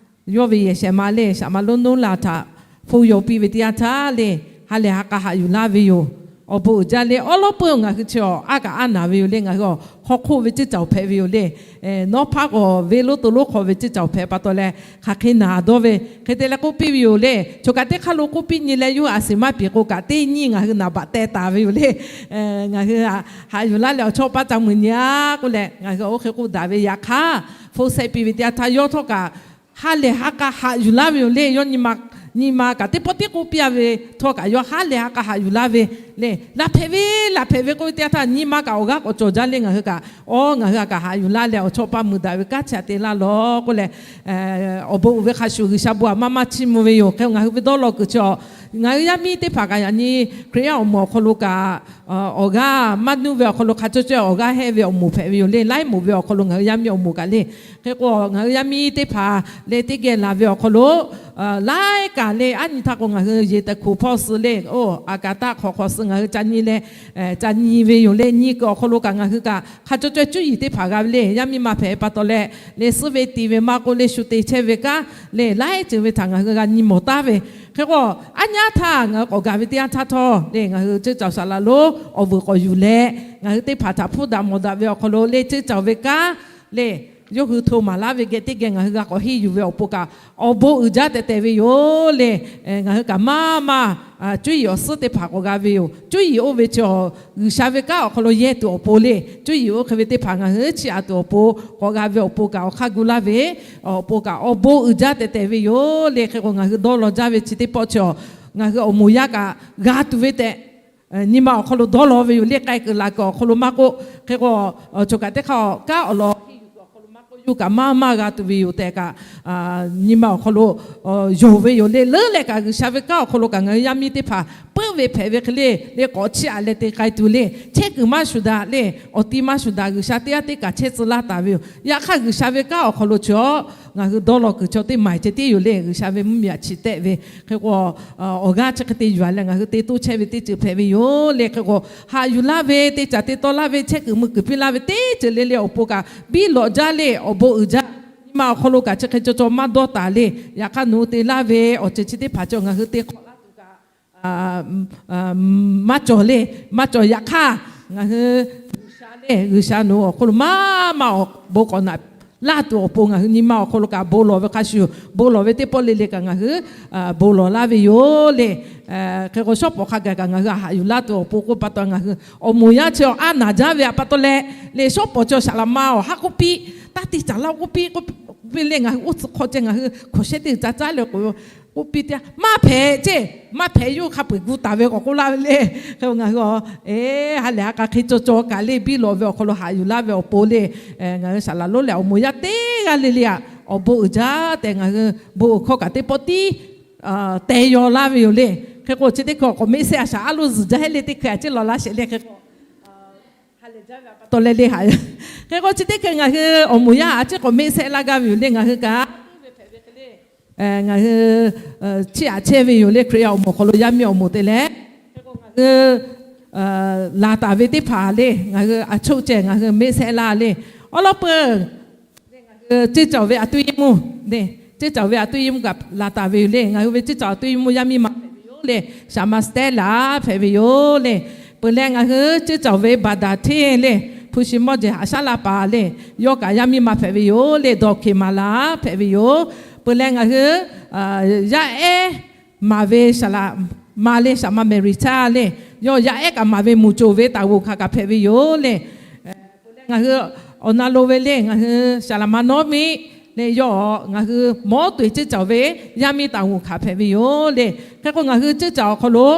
yawˇ ve yehˬ shehˍ ma le shaˍ ma lonˉ Nuˇlaˬ htaꞈ hpu yaw piˇ ve teˇ yanˇ htaˇ le ha lehˬ ha k'a haꞈ yuˬ laˇ ve yoˬ. awˬ bon uiˍ jaˇ le. Awˉ lawˉ peuˬ ngaˬ hui chi awˬ aˉ kaꞈ aˉ naˍ ve yoˬ le. Ngaˬ hui awˬ hk'aw hk'oˆ ve ceˇ caoˬ hpehꞈ ve yoˬ le. Nawˉ hpaˇ k'awꞈ ve lonˉ to lonˉ hk'aw ve ceˇ caoˬ hpehꞈ pa taw leh, hk'aˬ hk'e naˍ dawˇ ve hk'e te leh k'oˆ piˇ ve yoˬ le. Choˬ kaꞈ teˇ hk'aˇ lo k'oˆ piˇ nyi leh, yawˇ hui a shiˍ maˇ piˍ k'o kaꞈ, teˇ nyiˇ ngaˬ hui naˍ baꞈ teh taˍ ve yoˬ le. Ngaˬ hui haꞈ yuˬ laˇ leh awˬ chawˇ paˇ ca muiˬ nyi a k'oˆ leh, ngaˬ hui oˇ hk'e k'oˆ daꞈ ve. Yaꞈ hk'aˇ, hpfuhˇ sehˆ piˇ ve teˇ yanˇ htaˇ yawˇ htawˇ kaꞈ ha lehˬ ha k'a haꞈ yuˬ laˇ ve yoˬ le. Yawˇ nyi ma kaꞈ teˇ pawˆ tiˉ k'oˆ piˇ a ve htawˇ kaꞈ, yawˇ ha lehˬ ha k'a haꞈ yuˬ laˇ ve le. Laˬ hpehꞈ ve, laˬ hpehꞈ ve k'oˆ ve teˇ yanˇ htaˇ, nyi ma kaꞈ awˬ g'aˇ k'awꞈ cawˬ jaˇ le. Ngaˬ hui kaꞈ, aˬ, ngaˬ hui a kaꞈ haꞈ yuˬ laˇ leh awˬ chawˇ paˇ muiˬ daꞈ ve kanˉ chi htaꞈ te laˇ lawˬ k'oˆ leh, awˬ bon uiˍ ve hk'a shuˍ G'uiˬsha bon aꞈ maˇ maˇ chiˇ mvuh ve yoˬ. Hk'e ngaˬ hui ve dawˇ law kuiˬ chi, ngaˬ hui yaˇ miˇ teˇ hpaˍ kaꞈ yaꞈ nyi Hkriꞈ yaˇ awˬ moˍ awˬ hk'aw lo kaꞈ, awˬ g'aˇ maˇ nuˇ ve awˬ hk'aw lo hk'a cawˇ cawˇ awˬ g'aˇ heˆ ve awˬ moˍ hpehꞈ ve yoˬ le. Laiˉ moˍ ve awˬ hk'aw lo ngaˬ hui yaˇ miˇ awˬ moˍ kaꞈ le. Hk'e k'o, ngaˬ hui yaˇ miˇ teˇ hpaˍ le teˇ geh laˬ ve awˬ hk'aw lo, laiˉ kaꞈ le, aˉ nyi htaˇ k'o ngaˬ hui yeˬ tehˬ hkoˍ hpawˇ suh le, oˇ aˍ kaˍ taˆ hk'awꞈ hk'awꞈ suh ngaˬ hui ca nyi leh, ca nyi ve yoˬ le. Nyi kuiˬ awˬ hk'aw lo kaꞈ ngaˬ hui kaꞈ hk'a cawˇ cawˇ cuˇ yiˍ teˇ hpaˍ g'a ve le. Yaˇ miˇ ma hpehꞈ pa taw leh, le suhˉ ve tiˍ ve maˇ k'oˆ le, shu te chehˇ ve kanˉ le, laiˉ ceuˬ ve htaꞈ ngaˬ hui g'a nyi mawˬ taˉ ve. Hk'e k'o, aˉ nyi htaˇ ngaˬ hui k'awꞈ gaˬ ve teˇ yanˇ htaˇ htawˇ le, ngaˬ hui ceˇ caoˬ saˍ laꞈ lonˉ awˬ vuiˬ k'awꞈ yuˬ leh, ngaˬ hui teˇ hpaˍ htaꞈ hpuˇ daꞈ mawˬ daꞈ ve awˬ hk'aw lo le, ceˇ caoˬ ve kanˉ le, yawˇ hui hto maˍ laˇ ve geh teˇ geh ngaˬ hui g'a k'awꞈ henˇ yuˬ ve awˬ pon kaꞈ, awˬ bon uiˍ jaˇ tehˬ tehˬ ve yoˬ le. Ngaˬ hui kaꞈ maˇ maˇ cuˇ yiˍ awˬ suhˉ teˇ hpaˍ k'awꞈ g'a ve yoˬ. Cuˇ yiˍ oˇ ve chi G'uiˬsha ve kanˉ awˬ hk'aw lo yehˇ tuˬ awˬ pon le. Cuˇ yiˍ oˇ hk'e ve teˇ hpaˍ ngaˬ hui chiˇ aꞈ tuˬ awˬ pon k'awꞈ g'a ve awˬ pon kaꞈ, awˬ hk'aˇ gu laˇ ve awˬ pon kaꞈ, awˬ bon uiˍ jaˇ tehˬ tehˬ ve yoˬ le. Hk'e k'o, ngaˬ hui dawˇ law jaˇ ve chi teˇ pawˆ chi, ngaˬ hui awˬ moˍ yaˇ kaꞈ g'a tuˬ ve tehꞈ, nyi ma awˬ hk'aw lo dawˇ law ve yoˬ le. K'ai kuiˬ laˬ kuiˬ awˬ hk'aw lo maˇ k'oˆ, hk'e k'o, choˬ kaꞈ teˇ hk'aˇ kanˉ awˬ lawn awˬ hk'aw lo maˇ k'oˆ, yawˇ kaꞈ maˇ maˇ g'a tuˬ ve yoˬ tehꞈ kaꞈ, nyi ma awˬ hk'aw lo yonˍ ve yoˬ le. Leuˉ leh kaꞈ G'uiˬsha ve kanˉ awˬ hk'aw lo kaꞈ ngaˬ hui yaˇ miˇ teˇ hpaˍ peuˆ ve hpehꞈ ve hk'e le, le k'awꞈ chiˇ aꞈ leh te k'ai tuˬ le. Chehˇ kuiˬ maˇ shuˍ daꞈ le, awˬ ti maˇ shuˍ daꞈ, G'uiˬsha teˇ g'aˇ teˇ kaꞈ chehˇ tcuh laˇ taˍ ve yoˬ. Yaꞈ hk'aˇ G'uiˬsha ve kanˉ awˬ hk'aw lo chi ngaˬ hui dawˇ law kuiˬ chaw teˇ maˬ ceh tiˉ yoˬ le. G'uiˬsha ve mvuhˇmiˬ aꞈ chi tehˆ ve hk'e k'o, awˬ g'aˇ chi hk'e te yuˬ a leh ngaˬ hui te toˇ chehˇ ve teˇ ceuˬ hpehꞈ ve yoˬ le. Hk'e k'o, haꞈ yuˬ laˇ ve, te caˍ te taw laˇ ve, chehˇ kuiˬ mui kuiˬ piˇ laˇ ve teˇ ceuˬ le le awˬ pon kaꞈ biˇ lawꞈ jaˇ le. Awˬ bon uiˍ jaˇ. Nyi ma awˬ hk'aw lo kaꞈ chi hk'e caw caw maˇ dawˇ taˍ le. Yaꞈ hk'aˇ nawˬ hui te laˇ ve awˬ ceuˬ chi teˇ hpaˍ cawˬ ngaˬ hui te hk'awꞈ laˇ tuˬ kaꞈ maˇ cawˬ le. Maˇ cawˬ. Yaꞈ hk'aˇ ngaˬ hui G'uiˬsha le, G'uiˬsha nawˬ hui awˬ hk'aw lo maˇ maˇ awˬ bon k'awꞈ naꞈ laˇ tuˬ awˬ pon ngaˬ hui nyi ma awˬ hk'aw lo kaꞈ bon lawˬ ve hk'a shuˍ, bon lawˬ ve teˇ pawˆ le le kaꞈ ngaˬ hui bon lawˬ laˇ ve yoˬ le. Hk'e k'o, shawˉ pawˍ hk'a gaˬ kaꞈ ngaˬ hui a haꞈ yuˬ laˇ tuˬ awˬ pon k'oˆ pa taw, ngaˬ hui awˬ moˍ yaˇ chi aꞈ naˍ jaˇ ve pa taw leh, le shawˉ pawˍ chi saˍ laꞈ ma awˬ haˉ k'oˆ piˇ, taˇ te caˍ laˇ k'oˆ piˇ k'oˆ piˇ le. Ngaˬ hui oˇ tcuh hk'aw ceh ngaˬ hui hkawꞈ shehˉ teˇ g'uiˬ ca caˉ leh k'o, k'oˆ piˇ teˇ yanˇ, maˇ hpehꞈ ceˇ, maˇ hpehꞈ, yawˇ hui hk'a peu-eˬ gu taˍ ve k'awꞈ k'oˆ laˇ ve le. Hk'e k'o ngaˬ hui a, e, ha lehˬ ha k'a hk'e caw caw kaꞈ le, biˇ lawꞈ ve awˬ hk'aw lo haꞈ yuˬ laˇ ve awˬ pon le, ngaˬ hui saˍ laꞈ lonˉ lehˬ awˬ moˍ yaˇ teˇ g'aˇ le le aꞈ awˬ bon uiˍ jaˇ tehꞈ ngaˬ hui bon uiˍ hkawˇ kaꞈ teˇ pawˆ tiˉ teh yaw laˇ ve yoˬ le. Hk'e k'o, chi teˇ hkui k'awꞈ meˆ sehˆ a shaˍ a lo zuhˬ jaˇ heˆ le, teˇ hkui a ciˉ lawˬ laˇ shehˍ le. Hk'e k'o, ha lehˬ jaˇ ve pa taw leh le haꞈ. Hk'e k'o, chi teˇ hkui ngaˬ hui awˬ moˍ yaˇ a ciˉ k'awꞈ meˆ sehˆ laˇ gaˇ ve yoˬ le. Ngaˬ hui kaꞈ ngaˬ hui chiˇ aꞈ chehˇ ve yoˬ le. Hkriꞈ yaˇ awˬ moˍ hk'aw lo yaˇ miˇ awˬ moˍ te leh, ngaˬ hui laˬ taˍ ve teˇ hpaˍ le, ngaˬ hui a choˆ ceh ngaˬ hui meˆ sehˆ laˇ le. Awˉ lawˉ peuˬ ceˇ caoˬ ve a tuˇ yeˇ mvuhˇ, ceˇ caoˬ ve a tuˇ yeˇ mvuhˇ kaꞈ laˬ taˍ ve yoˬ le. Ngaˬ hui ve ceˇ caoˬ a tuˇ yeˇ mvuhˇ yaˇ miˇ ma hpehꞈ ve yoˬ le. Saˍ ma Stella hpehꞈ ve yoˬ le. Peuˬ leh ngaˬ hui ceˇ caoˬ ve baˬ daˍ hteˇ le, hpu shi mawˇ jehˬ haꞈ shaˉ la paˍ le, yawˇ kaꞈ yaˇ miˇ ma hpehꞈ ve yoˬ le. Dawˬ hkeˍ maˍ laˬ hpehꞈ ve yoˬ. Peuˬ leh ngaˬ hui yaˇ ehˉ maˍ ve saˍ laꞈ ma le, saˍ ma Mehˍriˍ caˇ le, yawˇ yaˇ ehˉ kaꞈ maˍ ve muˬ coˬ ve taˍ g'oˬ hkaˍ kaꞈ hpehꞈ ve yoˬ le. Ngaˬ hui awˬ na lo ve le, ngaˬ hui saˍ laꞈ ma Nawˉmiˆ le, yawˇ ngaˬ hui mawˉ to eˬ ceˇ caoˬ ve yaˇ miˇ taˍ g'oˬ hkaˍ hpehꞈ ve yoˬ le. Hk'e k'o, ngaˬ hui ceˇ caoˬ awˬ hk'aw lo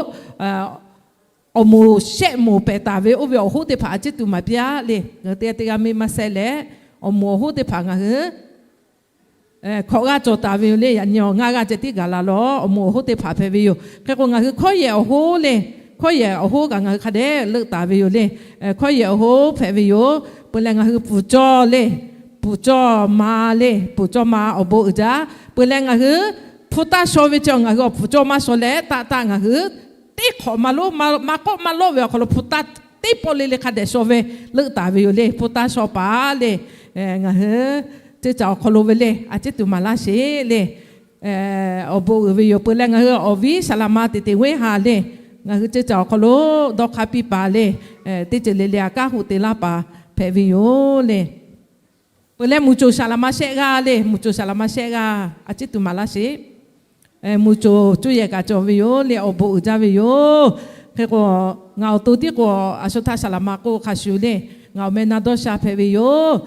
awˬ moˍ shehˆ moˍ pehˬ taˍ ve oˇ ve awˬ hoˉ teˇ hpaˍ a ciˉ tuˬ maˍ piˇ a le. Ngaˬ hui teˇ g'aˇ teˇ g'aˇ meˆ maˇ sehˆ leh, awˬ moˍ awˬ hoˉ teˇ hpaˍ ngaˬ hui hkawꞈ g'aˇ cawˬ taˍ ve yoˬ le. Yaꞈ nyi awˬ ngaˇ g'aˇ ceh tiˉ gaˬ la lawˬ, awˬ moˍ awˬ hoˉ teˇ hpaˍ hpehꞈ ve yoˬ. Hk'e k'o, ngaˬ hui hkawˇ yehˬ awˬ hoˉ le, hkawˇ yehˬ awˬ hoˉ kaꞈ ngaˬ hui hk'a dehꞈ leuˆ taˍ ve yoˬ le. Hkawˇ yehˬ awˬ hoˉ hpehꞈ ve yoˬ. Peuˬ leh ngaˬ hui puˍ cawˇ le, puˍ cawˇ ma le, puˍ cawˇ ma awˬ bon uiˍ jaˇ. Peuˬ leh ngaˬ hui hpu taˇ shaw ve chi ngaˬ hui awˬ puˍ cawˇ maˇ shaw leh, taˆ taˆ ngaˬ hui teˇ hk'awꞈ ma lonˉ, maˇ kawˆ maˇ lawˆ ve awˬ hk'aw lo hpu taˇ teˇ pawˆ le le hk'a dehꞈ shaw ve leuˆ taˍ ve yoˬ le. Hpu taˇ shaw paˍ le, ngaˬ hui ceˇ caoˬ awˬ hk'aw lo ve le, a ciˉ tuˬ maˍ laˇ sheˍ le. Awˬ bon uiˍ ve yoˬ. Peuˬ leh ngaˬ hui awˬ viˉ saˍ laꞈ ma teꞈ teꞈ venˇ ha le, Ngaˬ hui ceuˇ caˬ awˬ hk'aw lo dawˇ hk'aˇ piˇ paˍ le, teˇ ceuˬ le le a kanˉ hoꞈ te laˇ paˍ hpehꞈ ve yoˬ le. Peuˬ leh, mvuhˇ coˬ saˍ laꞈ ma shehˆ g'aˇ le, mvuhˇ coˬ saˍ laꞈ ma shehˆ g'aˇ a ciˉ tuˬ maˍ laˇ sheˍ. Mvuhˇ coˬ cuˇ yehˬ kaꞈ cawˬ ve yoˬ le, awˬ bon uiˍ jaˇ ve yoˬ. Hk'e k'o, ngaˬ awˬ to tiˉ k'o, a shu htaˇ saˍ laꞈ ma k'oˆ hk'a shuˍ le, ngaˬ awˬ meh na dawˇ sha hpehꞈ ve yoˬ.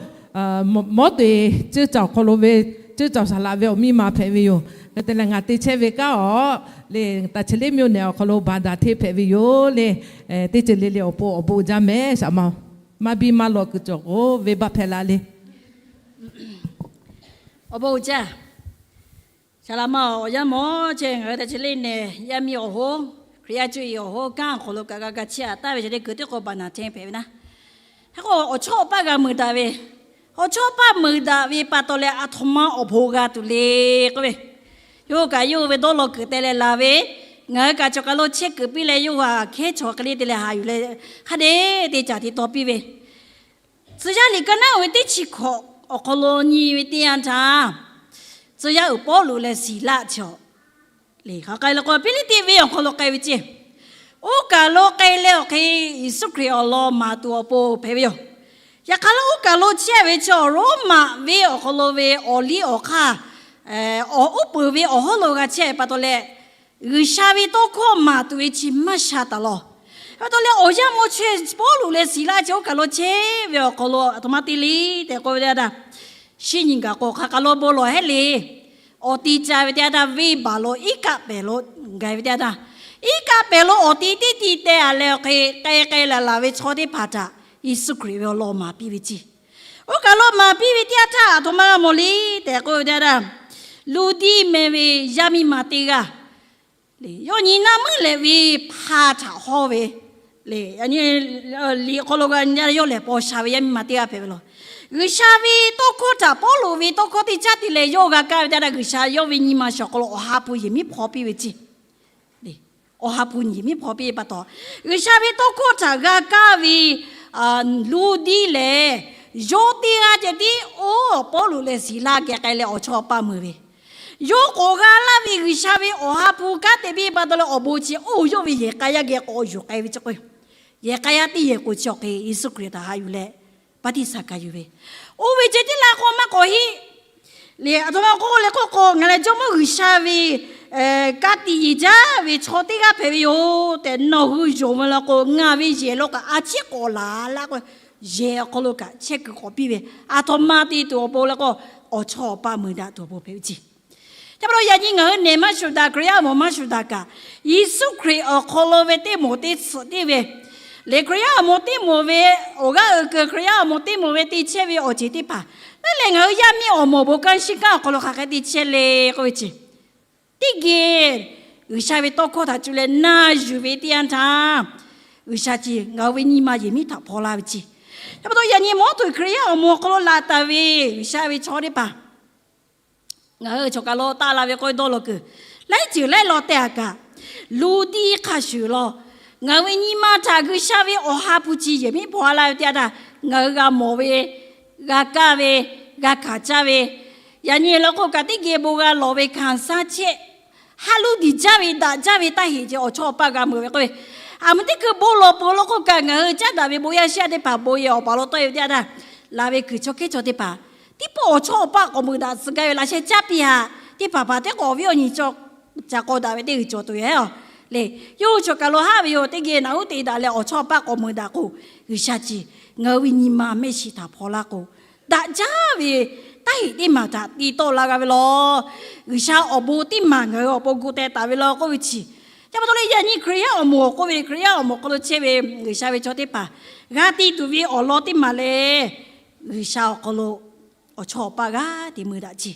Mawˉ te ceuˇ caˬ awˬ hk'aw lo ve, ceuˇ caˬ saˍ laꞈ ve awˬ miˇ ma hpehꞈ ve yoˬ. Hk'e te leh, ngaˬ te chehˇ ve kanˉ awˬ le, တာချီလိမြို့နယ် awˬ hk'aw lo Bada Hteh hpehꞈ ve yoˬ le. Teˇ ceuˬ le le awˬ pon awˬ bon uiˍ jaˇ mehˍ shaˍ ma. Maˇ biˇ maˇ lawꞈ kuiˬ cawˬ k'o, venˇbaˆ hpehꞈ la le. Awˬ bon uiˍ jaˇ. Saˍ laꞈ ma awˬ yanˇ mawˬ chehˇ ngaˬ hui တာချီလိ nehˬ yaˇ miˇ awˬ hoˉ, Hkriꞈ yaˇ cuˇ yiˍ awˬ hoˉ kanˉ awˬ hk'aw lo kaꞈ g'a g'a chehˇ a taˍ ve chi teˇ kuiˬ teˇ k'o Bada Hteh hpehꞈ ve naˉ. Hk'e k'o, awˬ chawˇ awˬ paˇ g'a meuˍ daꞈ ve, awˬ chawˇ paˇ meuˍ daꞈ ve pa taw leh, a htoꞈ ma awˬ bon g'a tuˬ le k'oˆ ve, yawˇ kaꞈ yawˇ ve dawˇ law kuiˬ teh leh laˬ ve, ngaˬ hui kaꞈ cawˬ kaˬ lo chehˇ kuiˬ piˇ leh, yawˇ g'a hkehˉ chaw hk'e le te leh haꞈ yuˬ leh, hk'a dehꞈ te caˍ te taw piˇ ve, Tcuh yaˇ liꞈ ka naˉ ve teˇ chi hkawꞈ awˬ hk'aw lo nyi ve teˇ yanˇ htaˇ, tcuh yaˇ uiˍ Pawˇluꞈ leh Siˍlaˆ chi le, hk'aˬ k'ai le k'o, Hpiˇliˇpiˆ venˇ awˬ hk'aw lo k'ai ve ceˇ. Oˇ kaˬ lo k'ai leh awˬ hk'e Yeˍsuˆ Hkriꞈ awˬ lawn maˍ tuˬ awˬ pon hpehꞈ ve yoˬ. Yaꞈ hk'aˇ lo oˇ kaˬ lo chehˇ ve chi awˬ Roˉmaꞈ venˇ awˬ hk'aw lo ve awˬ liˇ awˬ hk'aˇ, awˬ uˉ peunˍ ve awˬ hawˉ lo g'a chehˇ ve pa taw leh, G'uiˬsha ve tawˇ hkawˇ maˍ tuˬ ve chi maˇ sha taˍ lawˬ. Pa taw leh awˬ yanˇ mawˬ chehˇ Pawˇluꞈ leh Siˍlaˆ chi oˇ kaˬ lo chehˇ ve awˬ hk'aw lo a htoꞈ ma te le tehꞈ k'oˆ ve teˇ yanˇ htaˇ, shinˉ nyi gaˬ k'o hk'aˬ k'aˬ lo bon lawˬ hehˉ le. Awˬ ti ca ve teˇ yanˇ htaˇ, venˇbaˬ lo iˉ kaˆ pehˍ lo gaˬ ve teˇ yanˇ htaˇ, iˉ kaˆ pehˍ lo awˬ ti teˇ ti teh a leh awˬ hk'e k'ai k'ai laˬ laˬ ve chaw teˇ hpaˍ htaꞈ Yeˍsuˆ Hkriꞈ ve awˬ lawn maˍ piˇ ve ceˇ. Oˇ kaˬ lo maˍ piˇ ve teˇ yanˇ htaˇ, a htoꞈ ma g'a mawˬ le tehꞈ k'oˆ ve teˇ yanˇ htaˇ, Luˇdiˆ meh ve yaˇ miˇ ma teˇ g'aˇ, yawˇ nyi naˆ meuˉ leh ve hpa htaꞈ hawˇ ve le, liꞈ hk'aw lo g'a nyi yawˇ lehˬ paw sha ve yaˇ miˇ ma teˇ g'aˇ hpehꞈ ve lawˬ. G'uiˬsha ve tawˇ hkawˇ htaꞈ Pawˇluꞈ ve tawˇ hkawˇ teˇ caˉ te leh yawˇ g'a kaˇ ve teˇ yanˇ htaˇ, G'uiˬsha yawˇ ve nyi ma shiˍ awˬ hk'aw lo Awˬ ha hpu yehˬ miˉ hpaw piˇ ve ceˇ. Awˬ ha hpu yehˬ miˉ hpaw piˇ ve pa taw, G'uiˬsha ve tawˇ hkawˇ htaꞈ g'a kaˇ ve Luˇdiˆ lehˬ, yawˇ teˇ g'aˇ ceh tiˉ oˇ Pawˇluꞈ leh Siˍlaˆ geh k'ai leh awˬ chawˇ awˬ paˇ meuˍ ve, yawˇ k'awꞈ g'a laˇ ve G'uiˬsha ve Awˬ ha hpu kanˉ te piˇ ve pa taw leh awˬ bon chi oˇ yawˇ ve yehˬ k'a yaˇ geh k'awꞈ yuˬ k'ai ve chi k'o, yehˬ k'a yaˇ teˇ yehˬ k'o chi awˬ hk'e Yeˍsuˆ Hkriꞈ htaꞈ haꞈ yuˬ leh baˆtiˆsaˬ kaꞈ yuˬ ve, oˇ ve ceh tiˉ la k'o maˇ k'awꞈ heˆ. Le a htoꞈ ma k'oˆ le k'oˆ k'o, ngaˬ lehˬ Jawˇmawˇ G'uiˬsha ve ka tiꞈ yeˬ jaˇ ve chaw teˇ g'aˇ hpehꞈ ve yoˬ tehꞈ nawˬ hui yonˍ ve law k'o, ngaˬ ve yehˬ lo kaꞈ a ciˉ k'awꞈ laˬ laˇ k'o, yehˬ awˬ hk'aw lo kaꞈ chehˇ kuiˬ k'awꞈ piˇ ve, a htoꞈ ma te tuˬ awˬ pon le k'o, awˬ chawˇ awˬ paˇ meuˍ daꞈ tuˬ awˬ pon hpehꞈ ve ceˇ. Chi pa taw yaꞈ nyi ngaˬ hui nehˬ maˇ shuˍ daꞈ, Hkriꞈ yaˇ awˬ moˍ maˇ shuˍ daꞈ kaꞈ, Yeˍsuˆ Hkriꞈ awˬ hk'aw lo ve teˇ moˍ teˇ tsuhꞈ teˇ ve, lehˬ Hkriꞈ yaˇ awˬ moˍ teˇ moˍ ve awˬ g'aˇ uiˍ keu Hkriꞈ yaˇ awˬ moˍ teˇ moˍ ve te chehˇ ve awˬ ceuˬ teˇ hpaˍ, leuˉ leh ngaˬ hui yaˇ miˇ awˬ moˍ bon kanˇ shiˉ kanˉ awˬ hk'aw lo hk'aˬ hk'e te chehˇ le k'oˆ ve chi, teˇ geh G'uiˬsha ve tawˇ hkawˇ htaꞈ cuˇ leh na yuˬ ve teˇ yanˇ htaˇ, G'uiˬsha chi ngaˬ hui ve nyi ma yehˬ miˉ htaꞈ hpaw laˇ ve ceˇ. Chi pa taw yaꞈ nyi mawˬ tuˬ Hkriꞈ yaˇ awˬ moˍ awˬ hk'aw lo laꞈ taˍ ve G'uiˬsha ve chaw teˇ hpaˍ, ngaˬ hui chaw kaˬ lo taˆ la ve k'oˆ ve dawˇ law kuiˬ, laiˉ ceuˬ laiˉ law teh a kaꞈ, Luˇdiˆ hk'a shuˍ law, ngaˬ hui ve nyi ma htaꞈ G'uiˬsha ve Awˬ ha hpu chi yehˬ miˉ hpaw laˇ ve teˇ yanˇ htaˇ, ngaˬ hui g'a mawˬ ve, g'a kaˇ ve, g'a hkanˍ caˇ ve, yaꞈ nyi law k'o kaꞈ teˇ geh bon g'a lawˬ ve hkanˍ saˇ chehˇ, ha luˇ diˍ jaˇ ve daꞈ jaˇ ve taˇ heꞈ ceh awˬ chawˇ awˬ paˇ g'a meuˍ ve k'oˆ ve, a muˍ teˇ hkui bon lawˬ peuˬ law k'o kaꞈ ngaˬ hui caˉ daꞈ ve bon yaˇ shaˉ teˇ hpaˍ bon yehˬ awˬ paˍ lo tawˆ e ve teˇ yanˇ htaˇ, laˬ ve kuiˬ chaw hkehˉ chaw teˇ hpaˍ, teˇ pawˆ awˬ chawˇ awˬ paˇ k'awꞈ meuˍ daꞈ tcuh gaˇ ve laꞈ sheh caˉ piˇ haꞈ, teˇ hpaˍ hpaˍ teˇ k'awꞈ awˬ viˉ awˬ nyi ca k'aw daꞈ ve teˇ g'uiˬ cawˬ tuˬ yoˬ le. Yawˇ hui chaw kaˬ lo haˆ ve yoˬ, teˇ geh naꞈ uˉ te daꞈ leh awˬ chawˇ awˬ paˇ k'awꞈ meuˍ daꞈ k'o, G'uiˬsha chi ngaˬ hui ve nyi ma mehˆ shiˍ htaꞈ hpaw laˇ k'o, daꞈ jaˇ ve taˇ heꞈ teˇ maˬ htaꞈ te tawˆ la g'a ve lawˬ. G'uiˬsha awˬ bon teˇ maˬ ngaˬ hui awˬ pon gu teh taˍ ve lawˬ k'oˆ ve chi, chi pa taw leh yaꞈ nyi Hkriꞈ yaˇ awˬ moˍ k'oˆ ve, Hkriꞈ yaˇ awˬ moˍ hk'aw lo chehˇ ve G'uiˬsha ve chaw teˇ hpaˍ g'a te tuˬ ve awˬ lawn teˇ maˬ lehˬ, G'uiˬsha awˬ hk'aw lo awˬ chawˇ awˬ paˇ g'a te meuˍ daꞈ ceˇ.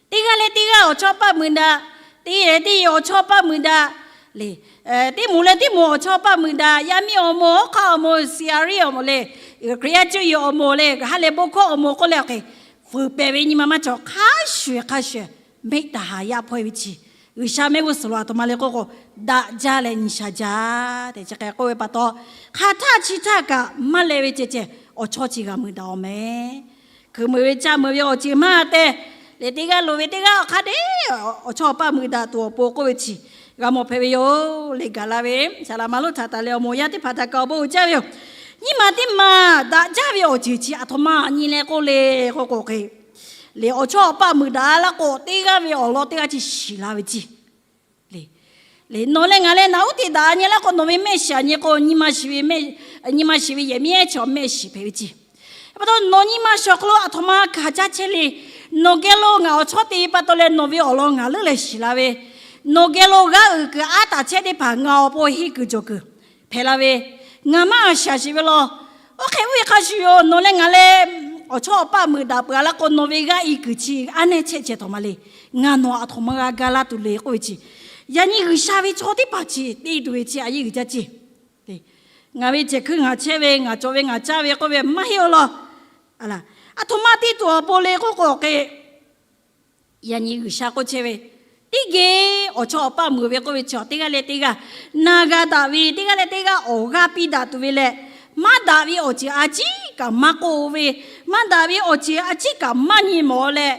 Teˇ g'aˇ leh teˇ g'aˇ awˬ chawˇ paˇ meuˍ daꞈ, teˇ g'aˇ leh teˇ g'aˇ awˬ chawˇ paˇ meuˍ daꞈ le. Teˇ moˍ leh teˇ moˍ awˬ chawˇ paˇ meuˍ daꞈ, yaˇ miˇ awˬ moˍ, hawˉ hk'aˆ awˬ moˍ, C R E awˬ moˍ le, Hkriꞈ yaˇ cuˇ yiˍ awˬ moˍ le, ha lehˬ bon hkawˇ awˬ moˍ k'oˆ leh awˬ hk'e, fuiˍ pehˍ ve nyi ma maˇ cawˬ, hk'a shuˍ hk'a shuˍ mehˆ taˍ haˍ yaˇ hpawˇ e ve chi, G'uiˬsha mehˆ g'uˇ suhˍ lo a htoꞈ ma le k'oˆ k'o, daꞈ jaˇ leh nyi sha jaˇ tehꞈ chi hk'e k'oˆ ve pa taw, hk'aˬ htaˇ chi htaˇ kaꞈ maˇ leh ve ceh ceh awˬ chawˇ chi g'a meuˍ daꞈ awˬ meh. Hkui meuˍ ve caˇ meuˍ ve awˬ ceuˬ maˇ te leh, teˇ g'aˇ loˍ ve teˇ g'aˇ awˬ hk'aˇ deˇ awˬ chawˇ awˬ paˇ meuˍ daꞈ tuˬ awˬ pon k'oˆ ve chi, g'a mawˬ hpehꞈ ve yoˬ. Leh gaˬ la ve saˍ laꞈ ma lonˉ htaꞈ taˍ leh awˬ moˍ yaˇ teˇ hpaˍ htaꞈ kaꞈ awˬ bon uiˍ jaˇ ve yoˬ. Nyiˇ ma teˇ maˬ daꞈ jaˇ ve awˬ ceuˬ chi aˬ htoꞈ ma nyi leh k'oˆ le k'oˆ k'o hk'e, leh awˬ chawˇ awˬ paˆ meuˍ daꞈ laˇ k'o, teˇ g'aˇ ve awˬ lawn teˇ g'aˇ chi shiˍ la ve ceˇ. Leh nawˬ leh ngaˬ leh naꞈ uˉ te daꞈ nyi laˇ k'o, nawˬ ve mehˆ shiˍ aꞈ nyi k'o, nyi ma shiˍ ve yehˬ miˉ ehˉ chi awˬ mehˆ shiˍ hpehꞈ ve ceˇ. Pa taw nawˬ nyi ma shiˍ awˬ hk'aw lo aˬ htoꞈ ma hkanˍ caˇ chehˇ le. Nawˬ geh lo ngaˬ awˬ chawˇ te pa taw leh nawˬ ve awˬ lawn ngaˬ leuˉ leh shiˍ la ve, nawˬ geh lo g'aˇ uiˍ kuiˬ aˉ taˍ chehˇ teˇ hpaˍ ngaˬ awˬ pon henˇ kuiˬ cawˬ kuiˬ hpehꞈ la ve, ngaˬ maˇ g'a shiˍ shiˍ ve law. Oˇ hk'e oˇ ve hk'a shuˍ yoˬ. Nawˬ leh ngaˬ leh awˬ chawˇ awˬ paˆ meuˍ daꞈ peuˬ a laˇ k'o, nawˬ ve g'aˇ i kuiˬ chi aˉ nehˇ chehˇ chehˇ htawꞈ ma le. Ngaˬ nawˬ aˬ htoꞈ ma g'a ga laˇ tuˬ le k'oˆ ve chi, yaꞈ nyi G'uiˬsha ve chaw teˇ hpaˍ chi te tuˬ ve chi a yeˇ uiˍ jaˇ ceˇ. Ngaˬ ve cehˬ hkuiˇ ngaˬ chehˇ ve, ngaˬ cawˬ ve ngaˬ caˇ ve k'oˆ ve maˇ heˆ-oˬ law. Aˬ htoꞈ ma te tuˬ awˬ pon le k'oˆ k'o hk'e, yaꞈ nyi G'uiˬsha k'oˆ chehˇ ve, teˇ geh awˬ chawˇ awˬ paˆ meuˍ ve k'oˆ ve chi teˇ g'aˇ leh teˇ g'aˇ na g'a daꞈ ve, teˇ g'aˇ leh teˇ g'aˇ awˬ g'aˇ piˇ daꞈ tuˬ ve leh, maˇ daꞈ ve awˬ ceuˬ a ciˉ kaꞈ maˇ k'oˆ ve, maˇ daꞈ ve awˬ ceuˬ a ciˉ kaꞈ maˇ nyi mawˬ leh,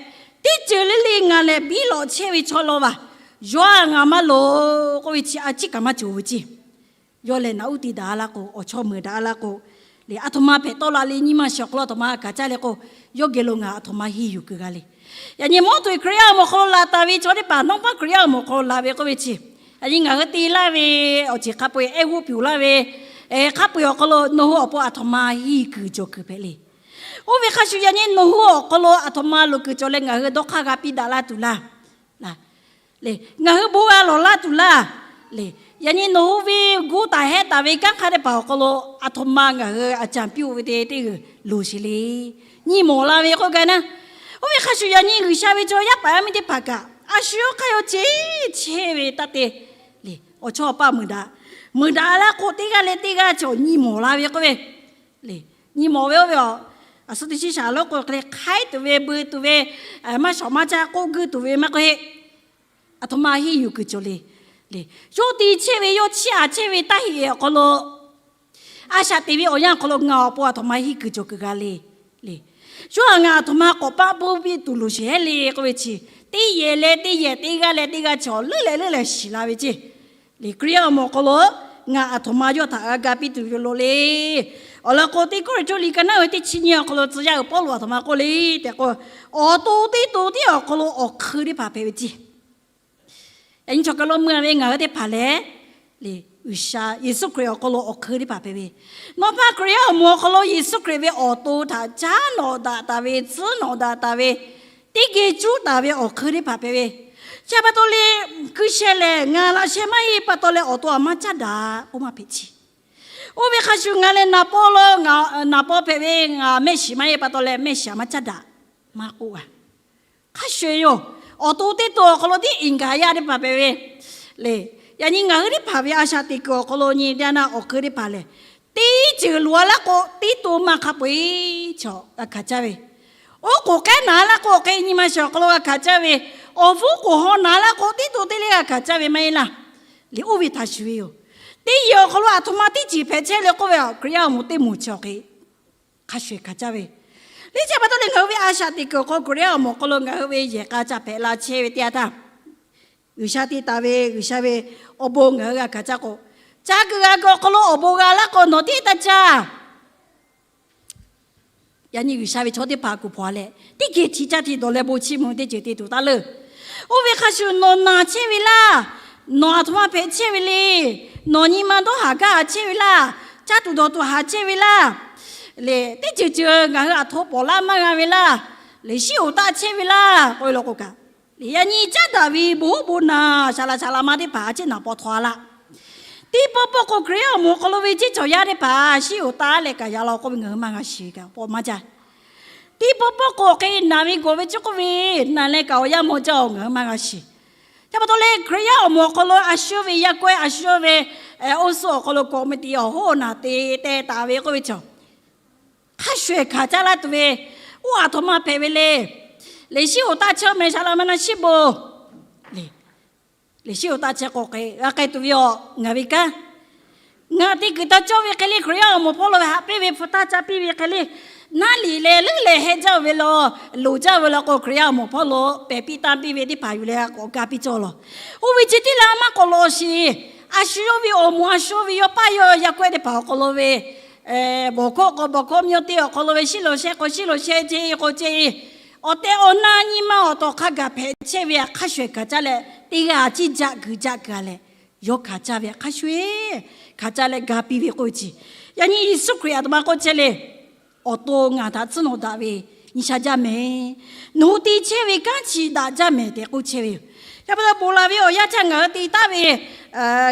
teˇ ceuˬ le le ngaˬ lehˬ biˇ lawꞈ chehˇ ve chaw law vaˬ. Yawˇ a ngaˬ maˇ loˍ k'oˆ ve chi a ciˉ kaꞈ maˇ cawˬ ve ceˇ. Yawˇ lehˬ naꞈ uˉ te daꞈ a laˇ k'o, awˬ chawˇ meuˍ daꞈ a laˇ k'o, leh aˬ htoꞈ ma hpehꞈ tawˆ la le. Nyi ma shiˍ awˬ hk'aw lo aˬ htoꞈ ma hkanˍ caˇ leh k'o, yawˇ geh lo ngaˬ aˬ htoꞈ ma henˇ yuˬ kuiˬ g'a le. Yaꞈ nyi mawˉ tuˬ Hkriꞈ yaˇ awˬ moˍ awˬ hk'aw lo laꞈ taˍ ve chaw teˇ hpaˍ, nawˉ paˆ Hkriꞈ yaˇ awˬ moˍ awˬ hk'aw lo laꞈ ve k'oˆ ve chi, yaꞈ nyi ngaˬ hui te laˇ ve awˬ ceuˬ hk'a peu-eˬ ehˉ g'uˇ piˍ laˇ ve, hk'a peu-eˬ awˬ hk'aw lo nawˬ hui awˬ pon aˬ htoꞈ ma henˇ kuiˬ cawˬ kuiˬ hpehꞈ le. Oˇ ve hk'a shuˍ yaꞈ nyi nawˬ hui awˬ hk'aw lo aˬ htoꞈ ma loˍ kuiˬ cawˬ leh ngaˬ hui dawˇ hk'aˇ g'a piˇ daꞈ laˇ tuˬ laˇ. Ngaˬ hui bon g'a lawˬ laˇ tuˬ laˇ. Leh yaꞈ nyi nawˬ hui ve gu taˍ heh taˍ ve kanˉ hk'a teˇ hpaˍ awˬ hk'aw lo aˬ htoꞈ ma ngaˬ hui a canˍ piˇ-oˆ ve te teˇ g'uiˬ loˍ sheˍ le. Nyi mawˬ la ve k'oˆ gaˇ naˉ. Oˇ ve hk'a shuˍ yaꞈ nyi G'uiˬsha ve chaw yaˇ paˍ yaˇ miˇ teˇ hpaˍ kaꞈ a shu yawˇ hk'aˇ yawˇ ceˇ chehˇ ve taˇ te. Leh awˬ chawˇ awˬ paˆ meuˍ daꞈ, meuˍ daꞈ laˇ k'o, teˇ g'aˇ leh teˇ g'aˇ chi nyi mawˬ la ve k'oˆ ve, leh nyi mawˬ ve oˇ ve a, a suh teˇ shiˉ shaˍ lo k'o hk'e le, hk'aiˉ tuˬ ve, bui tuˬ ve, maˇ shawˍ maˇ caˇ k'oˆ guiˇ tuˬ ve maˇ k'oˆ heˆ. Aˬ htoꞈ ma henˇ yuˬ kuiˬ cawˬ le. Leh yawˇ te chehˇ ve, yawˇ chiˇ aꞈ chehˇ ve taˇ heꞈ awˬ hk'aw lo a shaꞈ teꞈ ve awˬ yanˇ awˬ hk'aw lo ngaˬ awˬ pon aˬ htoꞈ ma henˇ kuiˬ cawˬ kuiˬ g'a le. Leh yawˇ htaꞈ ngaˬ aˬ htoꞈ ma k'awꞈ paˆ boˇ piˇ tuˬ loˍ sheˍ heˉ le k'oˆ ve chi, teˇ yehˬ leh teˇ yehˬ, teˇ g'aˇ leh teˇ g'aˇ chi awˬ leuˉ leh leuˉ leh shiˍ la ve ceˇ. Leh Hkriꞈ yaˇ awˬ moˍ awˬ hk'aw lo ngaˬ aˬ htoꞈ ma yawˇ htaꞈ g'a ga piˇ tuˬ ve loˍ le. Awˬ lawn k'o, teˇ Kawˇrenˍhtuˆ liꞈ ka naˉ ve teˇ chi nyiˇ awˬ hk'aw lo tcuh yaˇ uiˍ Pawˇluꞈ aˬ htoꞈ ma k'oˆ le tehꞈ k'o, awˬ to teˇ to tiˉ awˬ hk'aw lo awˬ hk'eun teˇ hpaˍ hpehꞈ ve ceˇ. Yaꞈ nyi chaw kaˬ lo mui-a ve ngaˬ hui teˇ hpaˍ lehˬ, leh G'uiˬsha Yeˍsuˆ Hkriꞈ awˬ hk'aw lo awˬ hk'eun teˇ hpaˍ hpehꞈ ve. Nawˬ hpaˇ Hkriꞈ yaˇ awˬ moˍ awˬ hk'aw lo Yeˍsuˆ Hkriꞈ ve awˬ to htaꞈ caˉ nawꞈ daꞈ taˍ ve, tcuhˉ nawꞈ daꞈ taˍ ve, teˇ geh cuˉ taˍ ve awˬ hk'eun teˇ hpaˍ hpehꞈ ve. Chi pa taw leh, hkui sheh lehˬ ngaˬ laꞈ sheh maˇ heˆ pa taw leh awˬ to aˬ maˇ caˉ daꞈ k'oˆ maˇ hpehꞈ chi. Oˇ ve hk'a shuˍ ngaˬ lehˬ naˍ paw lo, naˍ paw hpehꞈ ve, ngaˬ mehˆ shiˍ maˇ heˆ pa taw leh mehˆ shiˍ aˬ maˇ caˉ daꞈ maˇ k'oˆ a. Hk'a shuˍ yoˬ. Awˬ to teˇ to awˬ hk'aw lo tiˉ iˍ gaˬ yaˇ teˇ hpaˍ hpehꞈ ve. Leh yaꞈ nyi ngaˬ hui teˇ hpaˍ ve a shaꞈ teꞈ kuiˬ awˬ hk'aw lo nyi teˇ yanˇ awˬ hk'eun teˇ hpaˍ lehˬ, teˇ ceuˬ loꞈ-a laˇ k'o, teˇ to maˇ hk'a peu-eˬ chaw g'a hkanˍ caˇ ve. Oˉ k'oˍ k'ehˉ naˍ laˇ k'o, hk'e nyi ma shiˍ awˬ hk'aw lo g'a hkanˍ caˇ ve. Awˬ vuˉ k'oˍ haw naˍ laˇ k'o, teˇ to teˇ leˇ g'a hkanˍ caˇ ve maˇ heˆ laˇ. Leh oˇ ve htaꞈ shuˍ ve yoˬ. Teˇ yehˬ awˬ hk'aw lo aˬ htoꞈ ma teˇ ceuˬ hpehꞈ chehˇ le k'oˆ ve, Hkriꞈ yaˇ awˬ moˍ teˇ moˍ chi awˬ hk'e hk'a shuˍ hkanˍ caˇ ve. Leh chi pa taw leh ngaˬ hui ve a shaꞈ teꞈ kuiˬ awˬ hk'aw Hkriꞈ yaˇ awˬ moˍ awˬ hk'aw lo ngaˬ hui ve yehˬ k'a ca hpehꞈ la chehˇ ve teˇ yanˇ htaˇ, G'uiˬsha te taˍ ve G'uiˬsha ve awˬ bon ngaˬ hui g'a hkanˍ caˇ k'o, ca kuiˬ g'a kuiˬ awˬ hk'aw lo awˬ bon g'a laˇ k'o nawˬ tiˉ taˇ caˇ. Yaꞈ nyi G'uiˬsha ve chaw teˇ hpaˍ kuˬ hpaw leh, teˇ geh hti caˇ hti dawˬ leh bon chiˇ mvuh teˇ ceuˬ te tuˬ taˇ leuˇ. Oˇ ve hk'a shuˍ nawˬ naˬ chehˇ ve laˇ, nawˬ aˬ htoꞈ ma hpehꞈ chehˇ ve le, nawˬ nyi ma dawˇ haˍ gaˇ haˍ chehˇ ve laˇ, caˇ tuˬ dawˬ tuˬ haˍ chehˇ ve laˇ, leh teˇ ceuˬ ceuˬ ngaˬ hui aˬ htoꞈ pawˍ laˇ maˇ g'a ve laˇ, leh shiˉ oˍ taˆ chehˇ ve laˇ k'oˆ ve law k'o kaꞈ, yaꞈ nyi caˉ daꞈ ve bon hoˉ bon naˬ shaˍ laꞈ shaˍ laꞈ ma teˇ hpaˍ a ciˉ naˍ paw htaw a laˇ. Teˇ pawˆ pawˆ k'o Hkriꞈ yaˇ awˬ moˍ awˬ hk'aw lo ve ceˇ cawˬ yaˇ teˇ hpaˍ shiˉ oˍ taˆ leh kaꞈ yaꞈ la k'oˆ ve ngaˬ hui maˇ g'a shiˍ kaꞈ pawˆ maˇ jaˇ. Teˇ pawˆ pawˆ k'o hk'e naˬ ve gawˬ ve ceˇ k'oˆ ve, naˬ leh kaꞈ awˬ yaˇ mawˬ jaˇ-oˬ ngaˬ hui maˇ g'a shiˍ. Chi pa taw leh Hkriꞈ yaˇ awˬ moˍ awˬ hk'aw lo a shu ve yaˇ kawehˇ a shu ve oˇ suhˉ awˬ hk'aw lo kawꞈ mui te awˬ hoˉ naˬ te teh taˍ ve k'oˆ ve chaw, hk'a shuˍ ehˍ hkanˍ caˇ laˇ tuˬ ve, oˇ aˬ htoꞈ ma hpehꞈ ve le. Leh shiˉ oˍ taˆ chehˇ meh shaˍ laꞈ ma na shiˉ bon. Leh shiˉ oˍ taˆ chehˇ k'o hk'e g'a k'ai tuˬ ve aˬ ngaˬ ve kanˉ. Ngaˬ te kuiˬ taˇ cawˇ ve hk'e le Hkriꞈ yaˇ awˬ moˍ hpawˇ lo ve haꞈ pehnˇ ve hpu taˇ caˇ piˇ ve hk'e le, Naˉ liꞈ leh leuˉ leh heh jaˇ ve la, loˍ jaˇ ve la k'o, Hkriꞈ yaˇ awˬ moˍ hpawˇ lo pehˬ piˇ tanˇ piˇ ve teˇ hpaˍ yuˬ leh k'awꞈ ga piˇ cawˇ lawˬ. Oˇ ve chi teˇ laˇ maˇ k'awꞈ lawꞈ sheˍ. A shu yawˇ ve awˬ moˍ, a shu yawˇ ve yawˇ paˇ yawˇ yaˇ kawehˇ teˇ hpaˍ awˬ hk'aw lo ve, bawˬ hkawˇ k'awꞈ bawˬ hkawˇ, mvuhˇ miˬ teˇ awˬ hk'aw lo ve shiˉ loꞈ sheh k'o shiˉ loꞈ sheh, ce k'o ce, awˬ tehˬ awˬ na nyi ma awˬ tawˍ hk'a gaˬ hpehꞈ chehˇ ve hk'a shuˍ eˬ hkanˍ caˇ leh, teˇ g'aˇ ciˉ jaˆ g'uiˬ jaˆ kuiˬ a leh, yawˇ hkanˍ caˇ ve hk'a shuˍ eˬ hkanˍ caˇ leh ga piˇ ve k'oˆ ve chi. Yaꞈ nyi Yeˍsuˆ Hkriꞈ aˬ htoꞈ ma k'oˆ chehˇ le. Awˬ to ngaˬ htaꞈ tcuhˉ nawꞈ daꞈ ve nyi sha jaˇ mehˍ. Nawˬ hui te chehˇ ve kanˉ chi daꞈ jaˇ mehˍ tehꞈ k'oˆ chehˇ ve yoˬ. Yaꞈ hk'aˇ, ponˬ laˬ ve awˬ yanˇ htaˇ ngaˬ hui te taˍ ve,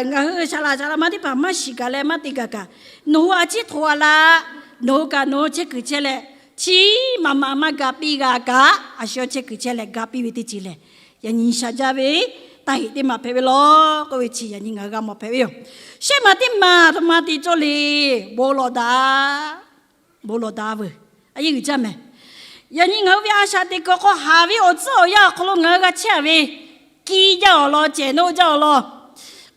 ngaˬ hui shaˍ laꞈ shaˍ laꞈ ma teˇ hpaˍ maˇ shiˍ kaꞈ leh maˇ te gaˬ kaꞈ, nawˬ hui a ciˉ htoꞈ a laˇ, nawˬ hui kaꞈ nawˬ hui chehˇ kuiˬ chehˇ leh, chi maꞈ maꞈ maˇ ga piˇ g'a kaꞈ, a shu yawˇ chehˇ kuiˬ chehˇ leh ga piˇ ve teˇ ceuˬ lehˬ, yaꞈ nyi sha jaˇ ve taˇ heꞈ teˇ maˬ hpehꞈ ve law k'oˆ ve chi yaꞈ nyi ngaˬ hui g'a mawˬ hpehꞈ ve yoˬ. Shehˆ maˬ teˇ maˬ aˬ htoꞈ ma te cawˇ le. Bon lawˬ daꞈ, bon lawˬ daꞈ veuˬ. A yeˇ uiˍ jaˇ mehˍ. Yaꞈ nyi ngaˬ hui ve a shaꞈ teꞈ kuiˬ hk'aw haˍ ve awˬ tcuhˉ awˬ yanˇ awˬ hk'aw lo ngaˬ hui g'a chehˇ ve, kiˇ jaˇ awˬ lawn, cehˬ noˆ jaˇ awˬ lawn,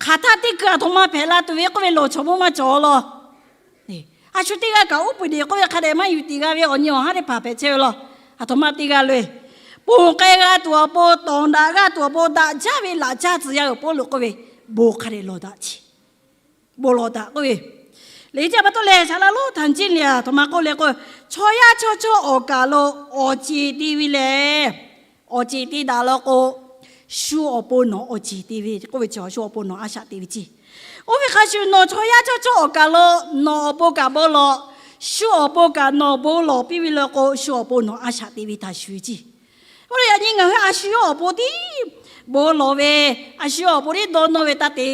hk'aˬ htaˇ teˇ kuiˬ aˬ htoꞈ ma hpehꞈ la tuˬ ve k'oˆ ve lawˬ chawˬ mawˇ maˇ cawˬ awˬ lawn, a shu teˇ g'aˇ kaꞈ uˉ peunˍ deꞈ k'oˆ ve hk'a dehꞈ maˇ yuˬ tiˍ g'a ve awˬ nyi awˬ haˉ teˇ hpaˍ hpehꞈ chehˇ ve law. Aˬ htoꞈ ma te g'a loˬ. Ponˬ k'ai g'a tuˬ awˬ pon, tawˍ daꞈ g'a tuˬ awˬ pon, daꞈ jaˇ ve laꞈ caˇ tcuh yaˇ uiˍ Pawˇluꞈ k'oˆ ve, bon hk'a dehꞈ lawˬ daꞈ ce. Bon lawˬ daꞈ k'oˆ ve, le ce pa taw leh shaˍ laꞈ lonˉ htanˍ jiˇ le aˬ htoꞈ ma k'oˆ le k'o, chaw yaˇ chaw chawˇ awˬ kaˬ lo awˬ ceˬ te ve lehˬ, awˬ ceˬ te daꞈ law k'o, shu awˬ pon nawˬ awˬ ceˬ te ve k'oˆ ve chi, shu awˬ pon nawˬ a shaꞈ te ve ce. Oˇ ve hk'a shuˍ nawˬ chaw yaˇ chaw chawˇ awˬ kaˬ lo nawˬ awˬ pon kaꞈ bon lawˬ, shu awˬ pon kaꞈ nawˬ bon lawˬ piˇ ve law k'o, shu awˬ pon nawˬ a shaꞈ te ve htaꞈ shuˍ ce. Oˇ lehˬ yaꞈ nyi ngaˬ hui a shu yawˇ awˬ pon tiˉ bon lawˬ ve, a shu yawˇ awˬ pon tiˉ dawˇ nawˇ ve taˇ te.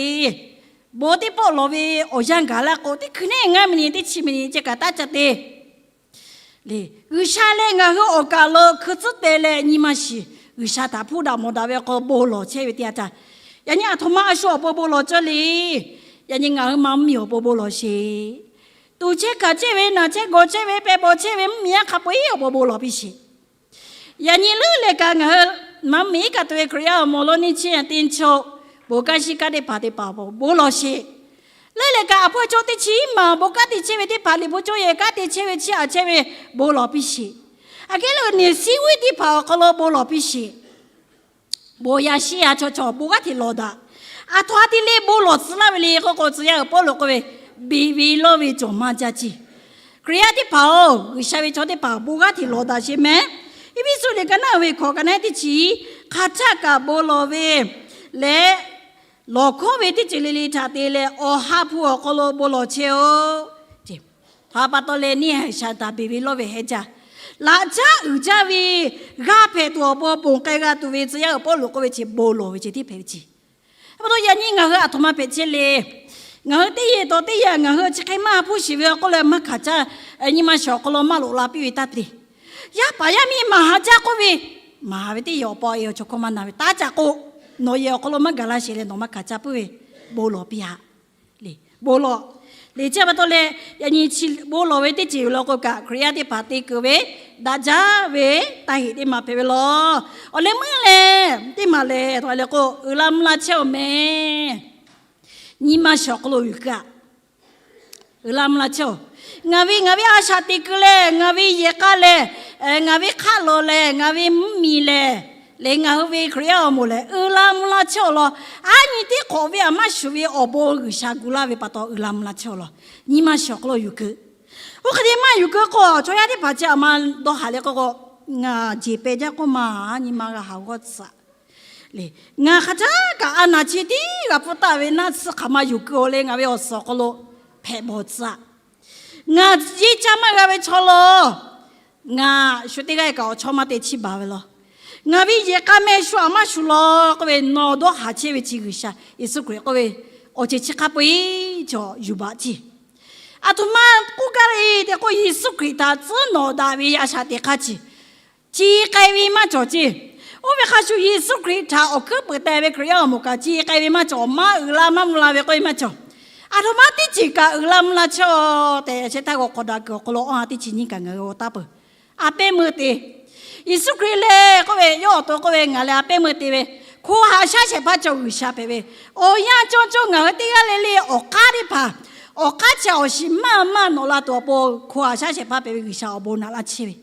Bon teˇ pawˆ lawˬ ve awˬ yanˇ gaˬ laˇ k'o, teˇ hkui neˉ ngaˇ miˬ niꞈ teˇ chi miˬ niꞈ ceh kaꞈ taˇ ca te. G'uiˬsha leh ngaˬ hui awˬ kaˬ lo hkui tcuhˉ te leh nyi ma shiˍ, G'uiˬsha htaꞈ hpuˇ daꞈ mawˬ daꞈ ve awˬ hk'aw bon lawˬ chehˇ ve teˇ yanˇ htaˇ, yaꞈ nyi aˬ htoꞈ ma a shu awˬ pon bon lawˬ cawˇ le. Yaꞈ nyi ngaˬ hui ma mvuhˇmiˬ awˬ pon bon lawˬ sheˍ. Tuˍ chehˇ hkanˍ chehˇ ve, naˬ chehˇ gawˬ chehˇ ve, pehˬ bawˬ chehˇ ve, mvuhˇmiˬ yaˇ hk'a peu-eˬ awˬ pon bon lawˬ piˇ sheˍ. Yaꞈ nyi leuˉ leh kaꞈ ngaˬ hui ma mvuhˇmiˬ iˉ kaˆ tuˬ ve Hkriꞈ yaˇ awˬ moˍ lonˉ neˇ chiˇ yaˇ teˇ nchawˇ, bon kanˉ shiˉ kanˉ teˇ hpaˍ teˇ hpaˍ awˬ pon bon lawˬ sheˍ. Leuˉ leh kaꞈ aˬ hpawˇ chaw teˇ chi iˉ maˬ bon kanˉ te chehˇ ve teˇ hpaˍ, liꞈ hpu cawˇ yehˬ kanˉ te chehˇ ve, chiˇ aꞈ chehˇ ve, bon lawˬ piˇ sheˍ. Aˬ hk'e le, neˬ siˉ uiˉ teˇ hpaˍ awˬ hk'aw lo bon lawˬ piˇ sheˍ. Bon yaˇ shiˉ yaˇ chaw chaw bon g'aˇ hteꞈ lawˬ daꞈ. Aˬ htoꞈ ha te le bon lawˬ tcuh laˇ ve le k'oˆ k'o, tcuh yaˇ uiˍ Pawˇluꞈ k'oˆ ve, beˬ ve lawˇ ve cawˬ maˇ jaˇ ce. Hkriꞈ yaˇ teˇ hpaˍ-oˬ, G'uiˬsha ve chaw teˇ hpaˍ bon g'aˇ hteꞈ lawˬ daꞈ sheˍ mehˍ. Eˇfeˇsuꞈ liꞈ ka naˉ ve hkawꞈ ka naˉ teˇ chi, hk'aˬ htaˆ kaꞈ bon lawˬ ve leh, lawˬ hkawˉ ve teˇ ceuˬ le le htaꞈ te leh, awˬ ha hpu awˬ hk'aw lo bon lawˬ chehˇ-oˆ. Hk'aˬ pa taw leh neˇ haiˬ shaˍ taˍ beˬ ve lawˇ ve heh jaˇ. Laꞈ caˉ uiˍ jaˇ ve, g'aˇ hpehꞈ tuˬ awˬ pon ponˬ k'ai g'a tuˬ ve tcuh yaˇ uiˍ Pawˇluꞈ k'oˆ ve chi bon lawˬ ve ceh tiˉ hpehꞈ ve ce. Aˬ pa taw yaꞈ nyi ngaˬ hui aˬ htoꞈ ma hpehꞈ chehˇ le. Ngaˬ hui teˇ yehˬ tawˍ teˇ yanˇ ngaˬ hui chi hk'e maˇ hpuˇ shiˍ ve awˬ hk'oˆ leh maˇ hkanˍ caˇ, nyi ma shiˍ awˬ hk'aw lo maˇ loꞈ la piˇ ve taˇ te. Yaˇ paˍ yaˇ miˇ maˍ ha caˇ k'oˆ ve, maˍ ve teˇ yehˬ awˬ pa awˬ e awˬ chawˬ hkawˇ maˇ na ve taˇ caˇ k'o, nawˬ yehˬ awˬ hk'aw lo maˇ gaˬ la sheˍ leh nawˬ maˇ hkanˍ caˇ puiˉ ve, bon lawˬ piˇ-aꞈ. Bon lawˬ. Liꞈ chi pa taw leh, yaꞈ nyi chi bon lawˬ ve teˇ ceuˬ law k'o kaꞈ, Hkriꞈ yaˇ teˇ hpaˍ te keu ve, daꞈ jaˇ ve taˇ heꞈ teˇ maˬ hpehꞈ ve law. Awˬ leh meuˇ lehˬ teˇ maˬ lehˬ, aˬ htoꞈ ma le k'o, uiˍ la mvuh la chehˇ-oˬ mehˍ. Nyi ma shiˍ awˬ hk'aw lo yuˬ keu-aꞈ. Uiˍ la mvuh la chehˇ-oˬ. Ngaˬ ve ngaˬ ve a shaꞈ teꞈ keu leh, ngaˬ ve yehˬ k'a leh, ngaˬ ve hk'aˆ lawˬ leh, ngaˬ ve mvuhˇmiˬ lehˬ, leh ngaˬ hui ve Hkriꞈ yaˇ awˬ moˍ lehˬ, uiˍ la mvuh la chehˇ-oˬ law. Aˉ nyi teˇ hk'awꞈ ve aˬ maˇ shuˍ ve awˬ bon G'uiˬsha gu laˇ ve pa taw uiˍ la mvuh la chehˇ-oˬ law. Nyi ma shiˍ awˬ hk'aw lo yuˬ keu. Oˇ hk'e te maˇ yuˬ keu k'o, chaw yaˇ teˇ hpaˍ chi aˬ ma dawˇ haˍ leh k'oˆ k'o, ngaˬ jeˬ peh jaˇ k'oˆ ma, nyi ma g'a haˍ g'awˇ tcuh-aꞈ. Ngaˬ hk'aˬ htaˇ kaꞈ a naˬ chi tiˉ g'a pfuhˇ taˍ ve naˆ tsuhˇ hk'aˬ ma yuˬ keu-oˬ leh, ngaˬ ve awˬ suhˍ awˬ hk'aw lo hpehꞈ bawˬ tcuh-aꞈ. Ngaˬ yeˇ caˇ maˇ g'a ve chaw law. Ngaˬ shu teˇ g'aˇ kaꞈ awˬ chawˇ maˇ te chiˇ baˬ ve law. Ngaˬ ve yehˬ k'a meh shu aˬ maˇ shuˍ law k'oˆ ve, nawˬ dawˇ haˍ chehˇ ve chi G'uiˬsha Yeˍsuˆ Hkriꞈ k'oˆ ve, awˬ ceuˬ chi hk'a peu-eˬ cawˬ yuˬ baˬ ceˇ. Aˬ htoꞈ ma k'oˆ gaˇ le tehꞈ k'o, Yeˍsuˆ Hkriꞈ htaꞈ tcuhˉ nawꞈ daꞈ ve a shaꞈ teꞈ hk'aˇ chi, ci k'ai ve maˇ cawˬ ceˇ. Oˇ ve hk'a shuˍ Yeˍsuˆ Hkriꞈ htaꞈ awˬ hkuiˉ peuˍ teh ve Hkriꞈ yaˇ awˬ moˍ kaꞈ ci k'ai ve maˇ cawˬ, maˇ uiˍ la maˇ mvuh la ve k'oˆ ve maˇ cawˬ. Aˬ htoꞈ ma teˇ ceuˬ kaꞈ uiˍ la mvuh la chehˇ-oˬ tehꞈ, shehˍ htaˇ g'aw hk'awꞈ daꞈ kuiˬ awˬ hk'aw lo awˬ ha teˇ chi nyiˇ kaꞈ ngaˬ hui g'aw taˉ peuˬ. A pehˉ meuˇ te. Yeˍsuˆ Hkriꞈ lehˬ k'oˆ ve, yawˇ awˬ to k'oˆ ve, ngaˬ lehˬ a pehˉ meuˇ te ve, hko haꞈ shaˉ shehˍ hpaˇ cawˬ G'uiˬsha hpehꞈ ve, awˬ yanˇ cawˇ cawˇ ngaˬ hui teˇ g'aˇ le le awˬ k'aˉ teˇ hpaˍ, Awˬ k'aˉ chi awˬ shiˍ maˇ maˇ nawꞈ la tuˬ awˬ pon hko a shaˉ shehˍ hpaˇ hpehꞈ ve G'uiˬsha awˬ bon naꞈ laˇ chehˇ ve.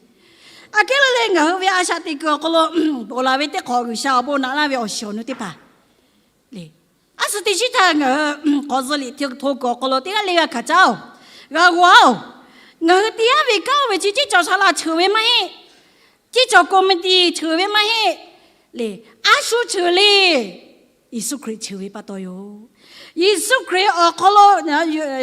Aꞈ kehˉ le le ngaˬ hui ve a shaꞈ teꞈ kuiˬ awˬ hk'aw lo ponˬ laˬ ve teˇ hk'awꞈ G'uiˬsha awˬ bon naꞈ laˇ ve awˬ shiˍ awˬ nu teˇ hpaˍ le. A shu teˇ shiˉ htaˇ ngaˬ hui k'awꞈ zuh liꞈ hto kuiˬ awˬ hk'aw lo teˇ g'aˇ le g'a hkanˍ caˉ-oˬ, g'a g'aw-oˬ. Ngaˬ hui te yaˇ ve kanˉ oˇ ve chi ceˇ cawˬ shaˍ laꞈ ceuˬ ve maˇ heˆ. Ceˇ cawˬ committee ceuˬ ve maˇ heˆ le. A shu ceuˬ le. Yeˍsuˆ Hkriꞈ ceuˬ ve pa taw yoˬ. Yeˍsuˆ Hkriꞈ awˬ hk'aw lo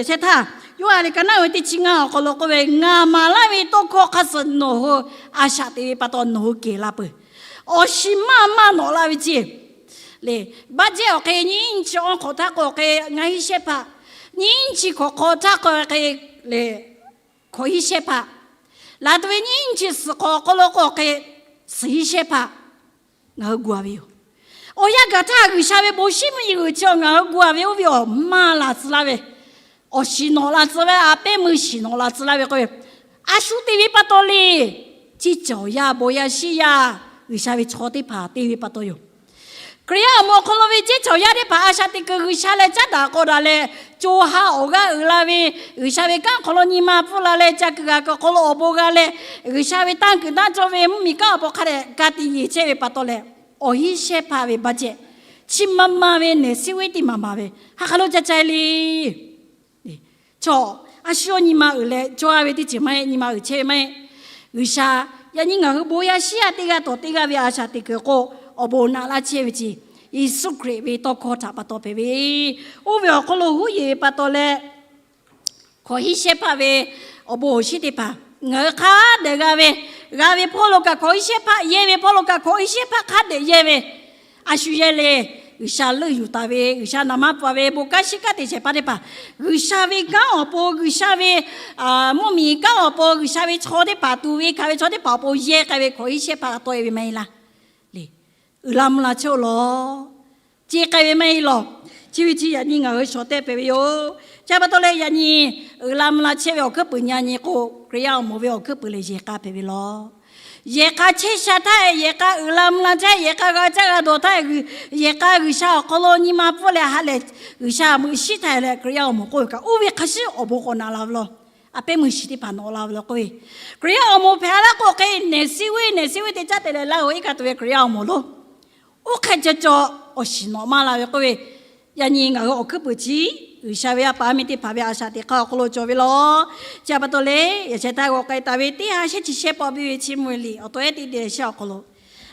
sheh htaˇ, yawˇ a le ka naˉ ve teˇ chi ngaˇ awˬ hk'aw lo k'oˆ ve, Ngaˬ maˍ laˇ ve tawˇ hkawˇ hk'a suhˍ nawˬ hui a shaꞈ teꞈ ve pa taw nawˬ hui kehˬ la peuˬ. Awˬ shiˍ maˇ maˇ nawꞈ la ve ceˇ le. Budget awˬ hk'e nyiˇ chi awˇ hk'awꞈ htaˇ k'o hk'e ngaˇ hiˉ shehˇ hpaˆ, nyiˇ chi hk'awꞈ hk'aw htaˇ k'o hk'e le hkawꞈ hiˉ shehˇ hpaˆ, laˬ tuˬ ve nyiˇ chi suhˍ hk'awꞈ awˬ hk'aw lo k'o hk'e suhˍ hiˉ shehˇ hpaˆ ngaˬ hui gu a ve yoˬ. Awˬ yanˇ gaˬ htaˇ G'uiˬsha ve bon shiˉ mvuhˇ yeˬ g'uiˬ chi ngaˬ hui gu a ve oˇ ve awˬ maˇ laˬ tcuh laˇ ve, awˬ shiˍ nawꞈ la tcuh ve, a pehˉ meuˇ shiˍ nawꞈ la tcuh laˇ ve k'oˆ ve, a shu te ve pa taw le. Ceˇ cawˬ yaˇ, bon yaˇ shiˉ yaˇ, G'uiˬsha ve chaw teˇ hpaˍ te ve pa taw yoˬ. Hkriꞈ yaˇ awˬ moˍ awˬ hk'aw lo ve ceˇ cawˬ yaˇ teˇ hpaˍ a shaꞈ teꞈ kuiˬ G'uiˬsha leh caˉ daꞈ k'aw daꞈ leh, co ha awˬ g'aˇ uiˍ la ve, G'uiˬsha ve kanˉ awˬ hk'aw lo nyi ma pfuhˇ la leh, ca kuiˬ g'a kuiˬ awˬ hk'aw lo awˬ bon g'a leh, G'uiˬsha ve tanˇ kuiˬ tanˇ cawˇ ve mvuhˇmiˬ kanˉ awˬ pon hk'a dehꞈ ka tiꞈ yeˬ chehˇ ve pa taw leh, awˬ hiˉ shehˇ hpaˆ ve budget chi ma ma ve nehˬ siˉ weˉ teˇ maˍ maˍ ve hk'aˬ hk'aˬ lo ca ca e le. Chaw, a shu nyi ma uiˍ leh cawˇ a ve teˇ ceuˬ maˇ heˆ, nyi ma uiˍ chehˇ ve maˇ heˆ. G'uiˬsha, yaꞈ nyi ngaˬ hui bon yaˇ shiˉ yaˇ teˇ g'aˇ tawˍ teˇ g'aˇ ve a shaꞈ teꞈ kuiˬ k'o, awˬ bon naꞈ laˇ chehˇ ve ceˇ, Yeˍsuˆ Hkriꞈ ve tawˇ hkawˇ htaꞈ pa taw hpehꞈ ve. Oˇ ve awˬ hk'aw lo huˉ yeˬ ve pa taw leh, hkawꞈ hiˉ shehˇ hpaˆ ve awˬ bon awˬ shinˉ teˇ hpaˍ ngaˬ hui hk'a dehꞈ g'a ve, g'a ve hpawˇ lo kaꞈ hkawꞈ hiˉ shehˇ hpaˆ, yehˇ ve hpawˇ lo kaꞈ hkawꞈ hiˉ shehˇ hpaˆ hk'a dehꞈ yehˇ ve, a shu yehˇ le, G'uiˬsha leuˆ yuˬ taˍ ve, G'uiˬsha naˍ manˇ pfuhˍ ve bon kanˉ shiˉ kanˉ te shehˍ hpaˇ teˇ hpaˍ, G'uiˬsha ve kanˉ awˬ pon, G'uiˬsha ve mvuhˇmiˬ kanˉ awˬ pon, G'uiˬsha ve chaw teˇ hpaˍ, tuˍ ve hkanˍ ve chaw teˇ hpaˍ awˬ pon yehˇ k'ai ve hkawꞈ hiˉ shehˇ hpaˆ taw e ve maˇ heˆ laˇ. Uiˍ la mvuh la chehˇ-oˆ lawˬ. Ce k'ai ve maˇ heˆ lawˬ. Chi ve chi yaꞈ nyi ngaˬ hui shawˍ tehˆ hpehꞈ ve yoˬ. Chi pa taw leh yaꞈ nyi uiˍ la mvuh la chehˇ ve awˬ hkuiˉ puiˍ nyi a nyi k'o, Hkriꞈ yaˇ awˬ moˍ ve awˬ hkuiˉ puiˍ lehˬ yehˬ k'a hpehꞈ ve lawˬ. Yehˬ k'a chehˇ sha htaˇ, yehˬ k'a uiˍ la mvuh la htaˇ, yehˬ k'a g'a caˇ g'a dawˬ htaˇ, yehˬ k'a G'uiˬsha awˬ hk'aw lo nyi ma pfuhˇ leh ha lehˬ, G'uiˬsha meuꞈ shiˉ htaˇ leh Hkriꞈ yaˇ awˬ moˍ k'oˆ ve kaꞈ, oˇ ve hk'a shuˍ awˬ bon k'awꞈ naꞈ la ve lawˬ. A pehˉ meuˇ shiˍ teˇ hpaˍ nawꞈ la ve lawˬ k'oˆ ve, Hkriꞈ yaˇ awˬ moˍ hpehꞈ laˇ k'o hk'e, nehˬ siˉ weˉ nehˬ siˉ weˉ te caˉ te leh laˇ-oˬ, iˉ kaˆ tuˬ ve Hkriꞈ yaˇ awˬ moˍ lo. Oˇ hk'e ca caw awˬ shiˍ nawꞈ maˇ la ve k'oˆ ve, yaꞈ nyi ngaˬ hui awˬ hkuiˉ puiˍ chi G'uiˬsha ve a pa a miˇ teˇ hpaˍ ve a shaꞈ teꞈ hk'aˇ awˬ hk'aw lo cawˬ ve lawˬ. Chi pa taw leh, yaꞈ sheh htaˇ g'awˬ k'ai taˍ ve teˇ ha shehˇ chi shehˇ pawˆ biˇ ve Chiˇ mvuh ve liꞈ awˬ to ehˉ teˇ te shehˇ awˬ hk'aw lo,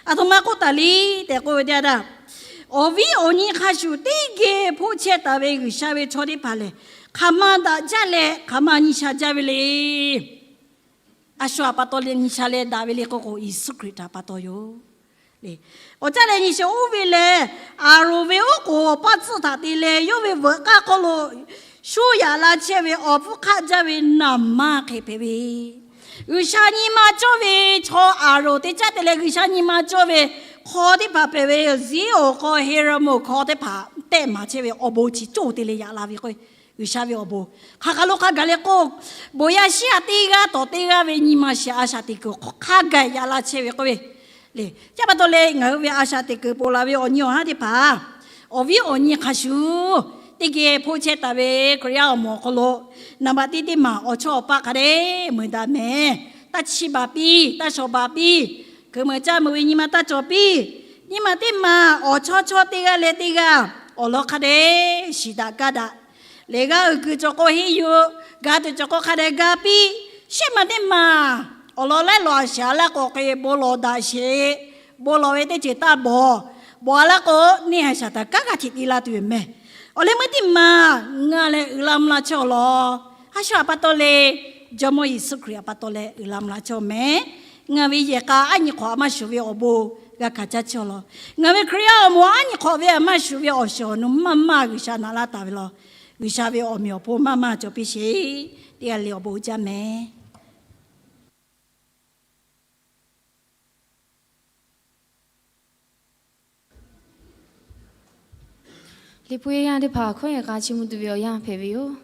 aˬ htoꞈ ma k'oˆ taˍ le tehꞈ k'oˆ ve teˇ yanˇ, awˬ viˉ awˬ nyi hk'a shuˍ teˇ geh hpoˆ chehˇ taˍ ve G'uiˬsha ve chaw teˇ hpaˍ lehˬ, hk'aˬ ma daꞈ jaˇ leh hk'aˬ ma nyi sha jaˇ ve le. A shu htaꞈ pa taw leh nyi sha leh daꞈ ve le k'oˆ k'o, Yeˍsuˆ Hkriꞈ htaꞈ pa taw yoˬ. Awˬ caˉ leh nyi sha oˇ ve lehˬ, Aˍronˍ ve oˉ k'oˍ paˇ tcuhˆ htaꞈ te leh yawˇ ve veuꞈ k'aˇ hk'aw lo shu yaꞈ la chehˇ ve awˬ hpfuhˇ hk'aˆ jaˇ ve naˍ manˇ hk'e hpehꞈ ve, G'uiˬsha nyi ma cawˇ ve chaw Aˍronˍ te caˉ te leh G'uiˬsha nyi ma cawˇ ve hk'aw teˇ hpaˍ hpehꞈ ve, Ziˉonˍ hk'aw, Heˍraˍmonˍ hk'aw teˇ hpaˍ tehˆ maˍ chehˇ ve awˬ bon chi cawˬ te leh yaꞈ la ve k'o, G'uiˬsha ve awˬ bon hk'aˬ hk'aˬ lo hk'a gaˬ le k'o, bon yaˇ shiˉ yaˇ teˇ g'aˇ tawˍ teˇ g'aˇ ve nyi ma shiˍ a shaꞈ teꞈ kuiˬ hk'a gaˬ yaꞈ la chehˇ ve k'oˆ ve le. Chi pa taw leh ngaˬ hui ve a shaꞈ teꞈ kuiˬ ponˬ laˬ ve awˬ nyi awˬ haˉ teˇ hpaˍ, awˬ viˉ awˬ nyi hk'a shuˍ teˇ geh hpoˆ chehˇ taˍ ve Hkriꞈ yaˇ awˬ moˍ awˬ hk'aw lo, naˍ baꞈ teˇ teˇ maˬ awˬ chawˇ awˬ paˆ hk'a dehꞈ meuˍ daꞈ mehˍ. Taˇ chiˇ baˬ piˇ, taˇ shawˍ baˬ piˇ, kuiˬ meuˍ caˇ meuˍ ve nyi ma taˇ cawˬ piˇ. Nyi ma teˇ maˬ awˬ chawˇ chawˇ teˇ g'aˇ leh teˇ g'aˇ awˬ lawn hk'a dehꞈ shiˍ daꞈ kaˇ daꞈ. Lehˬ g'aˇ uiˍ kuiˬ cawˬ k'o henˇ yuˬ, ga tuˬ cawˬ k'o hk'a dehꞈ ga piˇ. Shehˆ maˬ teˇ maˬ awˬ lawn laiˉ law a shiˍ a laˇ k'o hk'e bon lawˬ daꞈ sheˍ. Bon lawˬ ve teˇ ceuˬ taˇ bawˬ. Bawˬ a laˇ k'o neˇ haiˬ shaˍ taˍ kanˉ g'a hteꞈ te la tuˬ yoˬ mehˍ. Awˬ leh meuˇ teˇ maˬ ngaˬ lehˬ uiˍ la mvuh la chehˇ-oˆ lawˬ. A shu htaꞈ pa taw leh, Jawˇmawˇ Yeˍsuˆ Hkriꞈ htaꞈ pa taw leh uiˍ la mvuh la chehˇ-oˆ mehˍ. Ngaˬ ve yehˬ k'a aˉ nyi hk'awꞈ a maˇ shuˍ ve awˬ bon g'a hkanˍ caˇ chehˇ-oˆ lawˬ. Ngaˬ ve Hkriꞈ yaˇ awˬ moˍ aˉ nyi hk'awꞈ ve a maˇ shuˍ ve awˬ shiˍ awˬ nu maˇ maˇ G'uiˬsha naꞈ laˇ taˍ ve lawˬ. G'uiˬsha ve awˬ meꞈ awˬ hponˇ maˇ maˇ cawˬ piˇ sheˍ. Teˇ g'aˇ le awˬ bon uiˍ jaˇ mehˍ. Liꞈ hpu yaˇ teˇ hpaˍ hkawˇ yehˬ k'a chiˇ mvuh tuˬ ve awˬ yanˇ hpehꞈ ve yoˬ.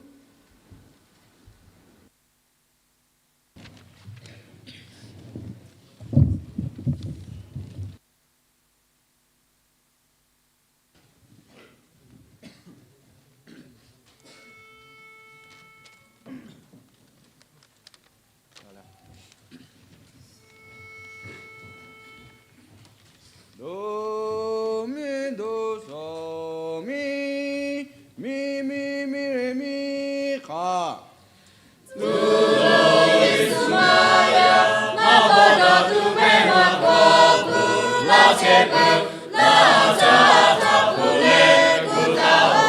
chehˇ peuˬ. Laˇ caˇ htaꞈ hpu leh gu taˍ-oˬ.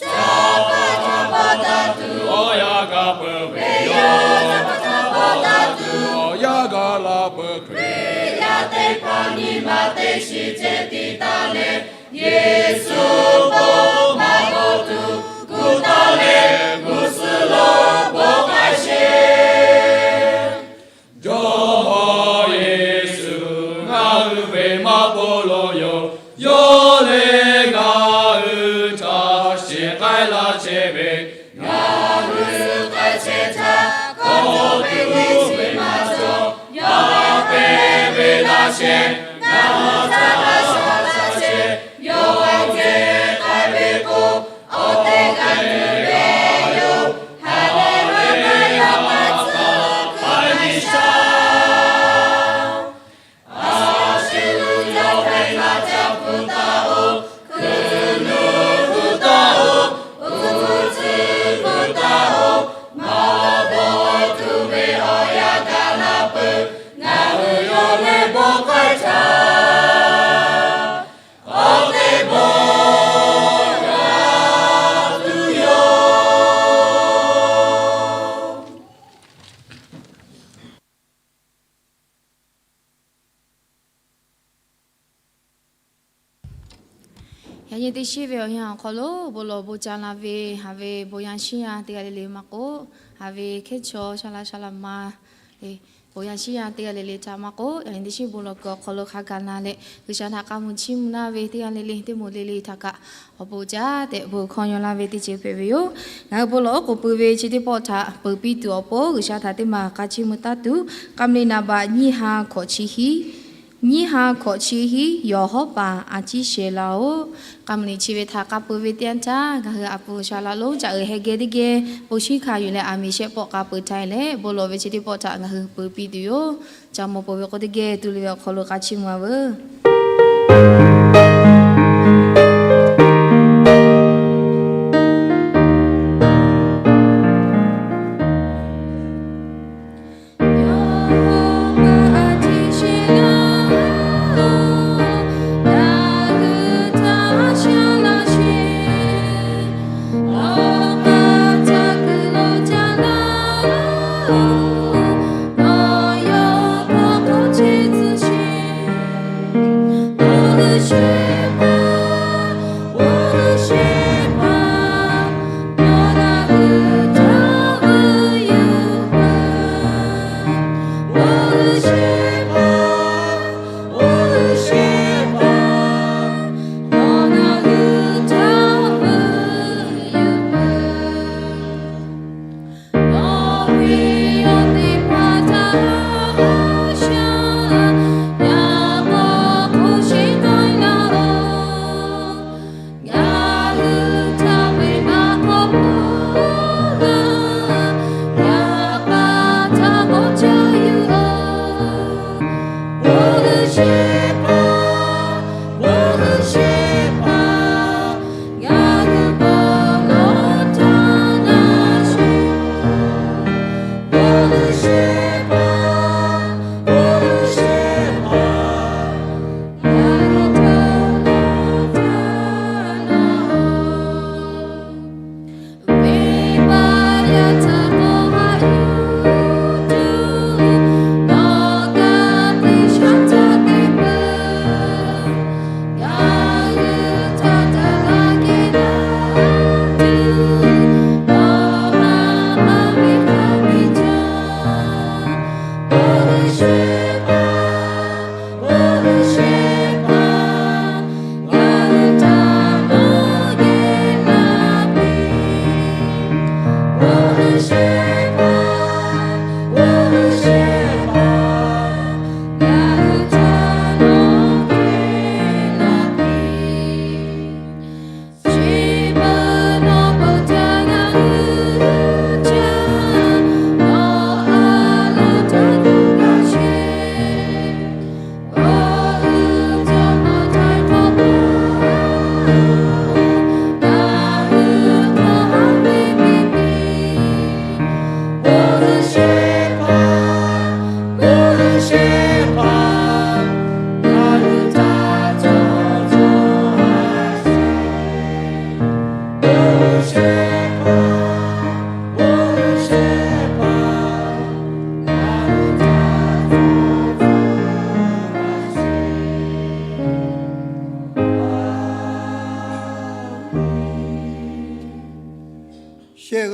Caˇ paˆ htaꞈ pa taˍ tuˬ awˬ yanˇ gaˬ peuˬ ve yoˬ. Caˇ paˆ htaꞈ pa taˍ tuˬ awˬ yanˇ gaˬ la peuˬ. Hkriꞈ yaˇ teˇ hpaˍ nyi ma teˇ shiˍ ceh tiꞈ taˍ leh, Yeˍsuˆ bon maˇ bawˬ tuˬ gu taˍ leh, g'uˇ suhˍ lo bon k'ai sheˍ. Jawˇmawˇ Yeˍsuˆ, ngaˬ hui ve maˇ bon lawˬ yoˬ. Yawˇ lehˬ ngaˬ hui htaꞈ shiˍ k'ai laˇ chehˇ ve, ngaˬ hui k'ai chehˇ htaˇ kawˆ ve teˇ chi maˇ cawˬ. Yawˇ pehˇ ve laˇ shehˍ, ngaˬ hui htaꞈ laˇ shehˍ, yawˇ geh k'ai ve k'o, awˬ teˇ g'aˇ tuˬ ve yoˬ. Haˍleˍluˆyaˇ, yaˇ paˍ tcuh hkui k'ai shaˍ. A shu yawˇ ve laꞈ caˉ hpu taˍ-oˬ, hkui nuˇ hpu taˍ-oˬ, uˉ tcuhˉ hpu taˍ-oˬ, maˇ bawˬ tuˬ ve awˬ yanˇ gaˬ la peuˬ. Ngaˬ hui yawˇ leh bon k'ai htaˇ, awˬ teˇ bon g'a tuˬ yoˬ. Yaꞈ nyi teˇ shiˉ ve awˬ yanˇ awˬ hk'aw lo bon lawˬ bon ca la ve, haˍ ve bon yaˇ shiˉ yaˇ teˇ g'aˇ le le maˇ k'oˆ, haˍ ve hkehˉ chaw shaˍ laꞈ shaˍ laꞈ ma, bon yaˇ shiˉ yaˇ teˇ g'aˇ le le htaꞈ maˇ k'oˆ, yaꞈ nyi teˇ shiˉ bon lawˬ kuiˬ awˬ hk'aw lo hk'a gaˬ la leh, G'uiˬsha htaꞈ k'a mui chiˇ mvuh laˇ ve teˇ g'aˇ le le, teˇ moˍ le le htaꞈ kaꞈ awˬ bon jaˇ tehꞈ bon hkawˇ yaw laˇ ve teˇ ceuˬ hpehꞈ ve yoˬ. Ngaˬ hui bon lawˬ oˉ k'oˍ pui ve chi teˇ pawˆ htaꞈ peuˬ piˇ tuˬ awˬ pon G'uiˬsha htaꞈ teˇ maˬ k'a chiˇ mvuh taˇ tuˬ, k'a mvuh liꞈ naˍ baꞈ nyiˇ ha hkawꞈ chi hiˉ, nyiˇ ha hkawꞈ chi hiˉ, Yawˬ hawˉ paˍ a ciˉ shehˍ laˇ-oˬ. K'a mvuh liꞈ chi ve htaꞈ k'a peuˬ ve teˇ yanˇ htaˇ, ngaˬ hui a pu G'uiˬsha laꞈ lonˉ caꞈ uiˍ heh geh teˇ geh bon shinˉ hkanˍ yuˬ leh aˬ miˍ shehˆ pawˆ k'a peuˬ htaˇ leh, bon lawˬ ve chi teˇ pawˆ htaꞈ ngaˬ hui peuˬ piˇ tuˬ yoˬ. Ca mawˬ peuˬ ve k'o teˇ geh tu le ve awˬ hk'aw lo k'a chiˇ mvuh-a veuˬ.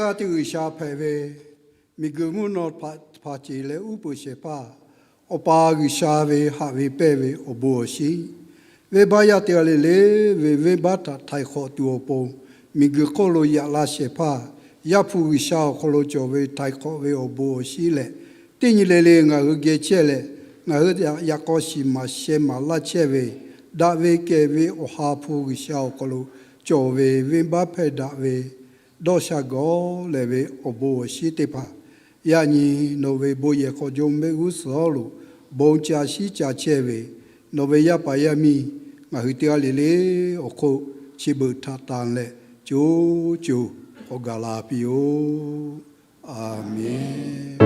g'aˇ teˇ G'uiˬsha hpehꞈ ve, miˬguiˬ mvuhˇ naw hpaˍ ceˬ leh uˉ peunˍ shehˍ hpaˇ, Awˬ pa G'uiˬsha ve haꞈ ve pehnˇ ve awˬ bon awˬ shinˉ, venˇbaˆ yaˇ teˇ g'aˇ le le ve venˇbaˆ htaꞈ htaiˍ hk'awꞈ tuˬ awˬ pon, miˬguiˬ hk'oˆ lo yaꞈ la shehˍ hpaˇ, Yaˇ hpu G'uiˬsha awˬ hk'aw lo cawˬ ve htaiˍ hk'awꞈ ve awˬ bon awˬ shinˉ leh, teˇ nyi le le ngaˬ hui geh chehˇ leh, ngaˬ hui yaꞈ k'aw shiˍ maˍ sheh maˍ laˇ chehˇ ve, daꞈ ve kehˬ ve Awˬ ha hpu G'uiˬsha awˬ hk'aw lo cawˬ ve venˇbaˆ hpehˇ daꞈ ve dawˇ sha gawˬ lehˬ ve awˬ bon awˬ shinˉ teˇ hpaˍ, yaꞈ nyi nawˬ ve bon yehˬ hk'aw jawˇmawˇ mehˆ g'uˇ suhˍ hawˉ lo bon ca shiˉ ca chehˇ ve, nawˬ ve yaˇ paˍ yaˇ miˇ ngaˬ hui teˇ g'aˇ le le awˬ hk'oˆ chi beuꞈ htaꞈ tanˍ leh, co co k'awꞈ gaˬ la piˇ-oˆ. A menˍ.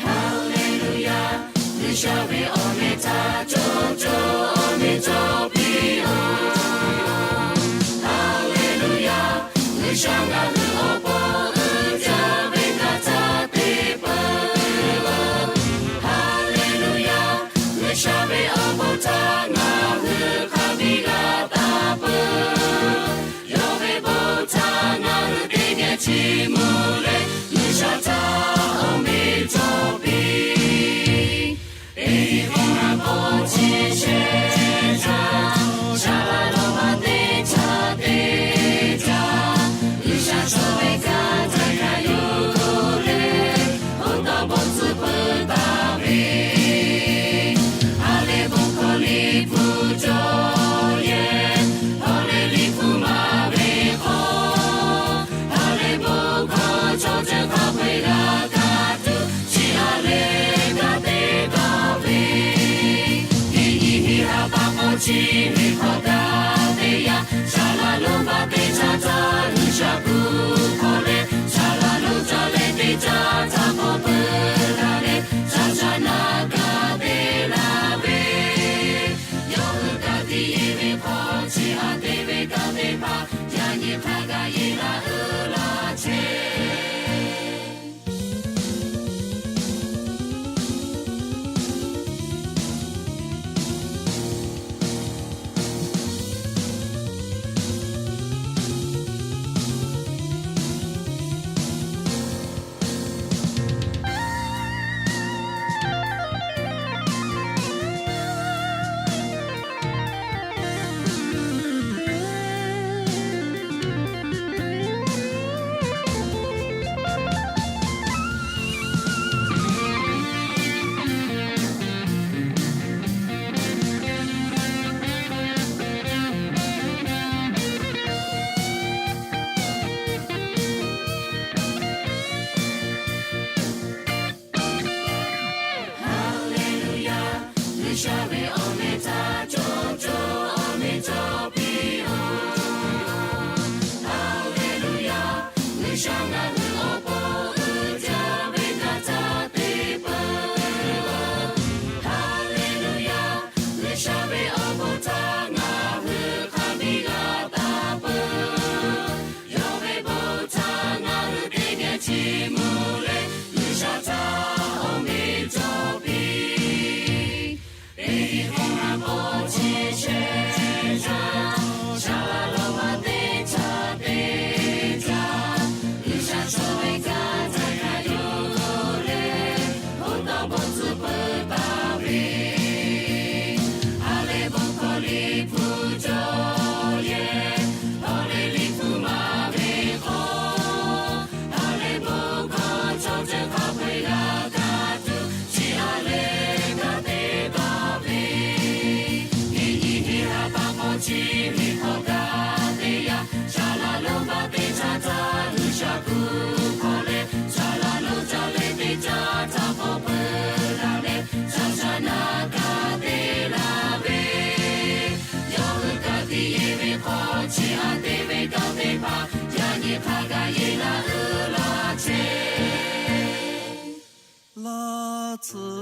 Haˍleˍluˍyaˍ, G'uiˬsha ve awˬ meh htaꞈ co co awˬ meh cawˬ piˇ-oˆ. Haˍleˍluˍyaˍ, G'uiˬsha ngaˬ hui awˬ pon uiˍ jaˇ ve hk'a htaˇ te peuˬ-oˬ. Haˍleˍluˍyaˍ, G'uiˬsha ve awˬ bon htaꞈ ngaˬ hui hk'a biˇ g'a taˍ peuˬ. Yawˇ ve bon htaꞈ ngaˬ hui teˇ geh chiˇ mvuh leh, G'uiˬsha htaꞈ awˬ meh cawˬ piˇ. Teˇ nyi hk'awꞈ nawˉ k'o chi shehˍ hpaˇ, shaˍ laꞈ lonˉ ma teˇ caˇ teˇ caˇ, G'uiˬsha chaw ve kanˉ htaꞈ hkanˍ yuˬ leh, awˬ taw bon tcuh peuˬ taˍ ve, ha lehˬ bon hkawˇ liꞈ hpu cawˬ yehˬ, hawˉ leh liꞈ hpu maˍ ve hk'aw, ha lehˬ bon hkawˇ chaw ceuˬ hk'a peu-eˬ g'a kaꞈ tuˬ, chi a leh kaꞈ te taˍ ve, teˇ nyi hiˆ ha pa k'o chi ve hk'awꞈ kaꞈ teˇ yanˇ, shaˍ laꞈ lonˉ ma teˇ caˇ htaꞈ G'uiˬsha kuˬ hk'awꞈ leh, shaˍ laꞈ lonˉ caˇ leh teˇ caˇ htaꞈ k'awꞈ peuˬ la leh, shaˍ shaˍ naˍ kaꞈ te la ve, yawˇ hui kaꞈ tiꞈ yeˬ ve hk'aw chi a te ve kanˉ teˇ hpaˍ, yaꞈ nyi hk'a gaˬ yeˬ la uiˍ la chehˇ. tcuh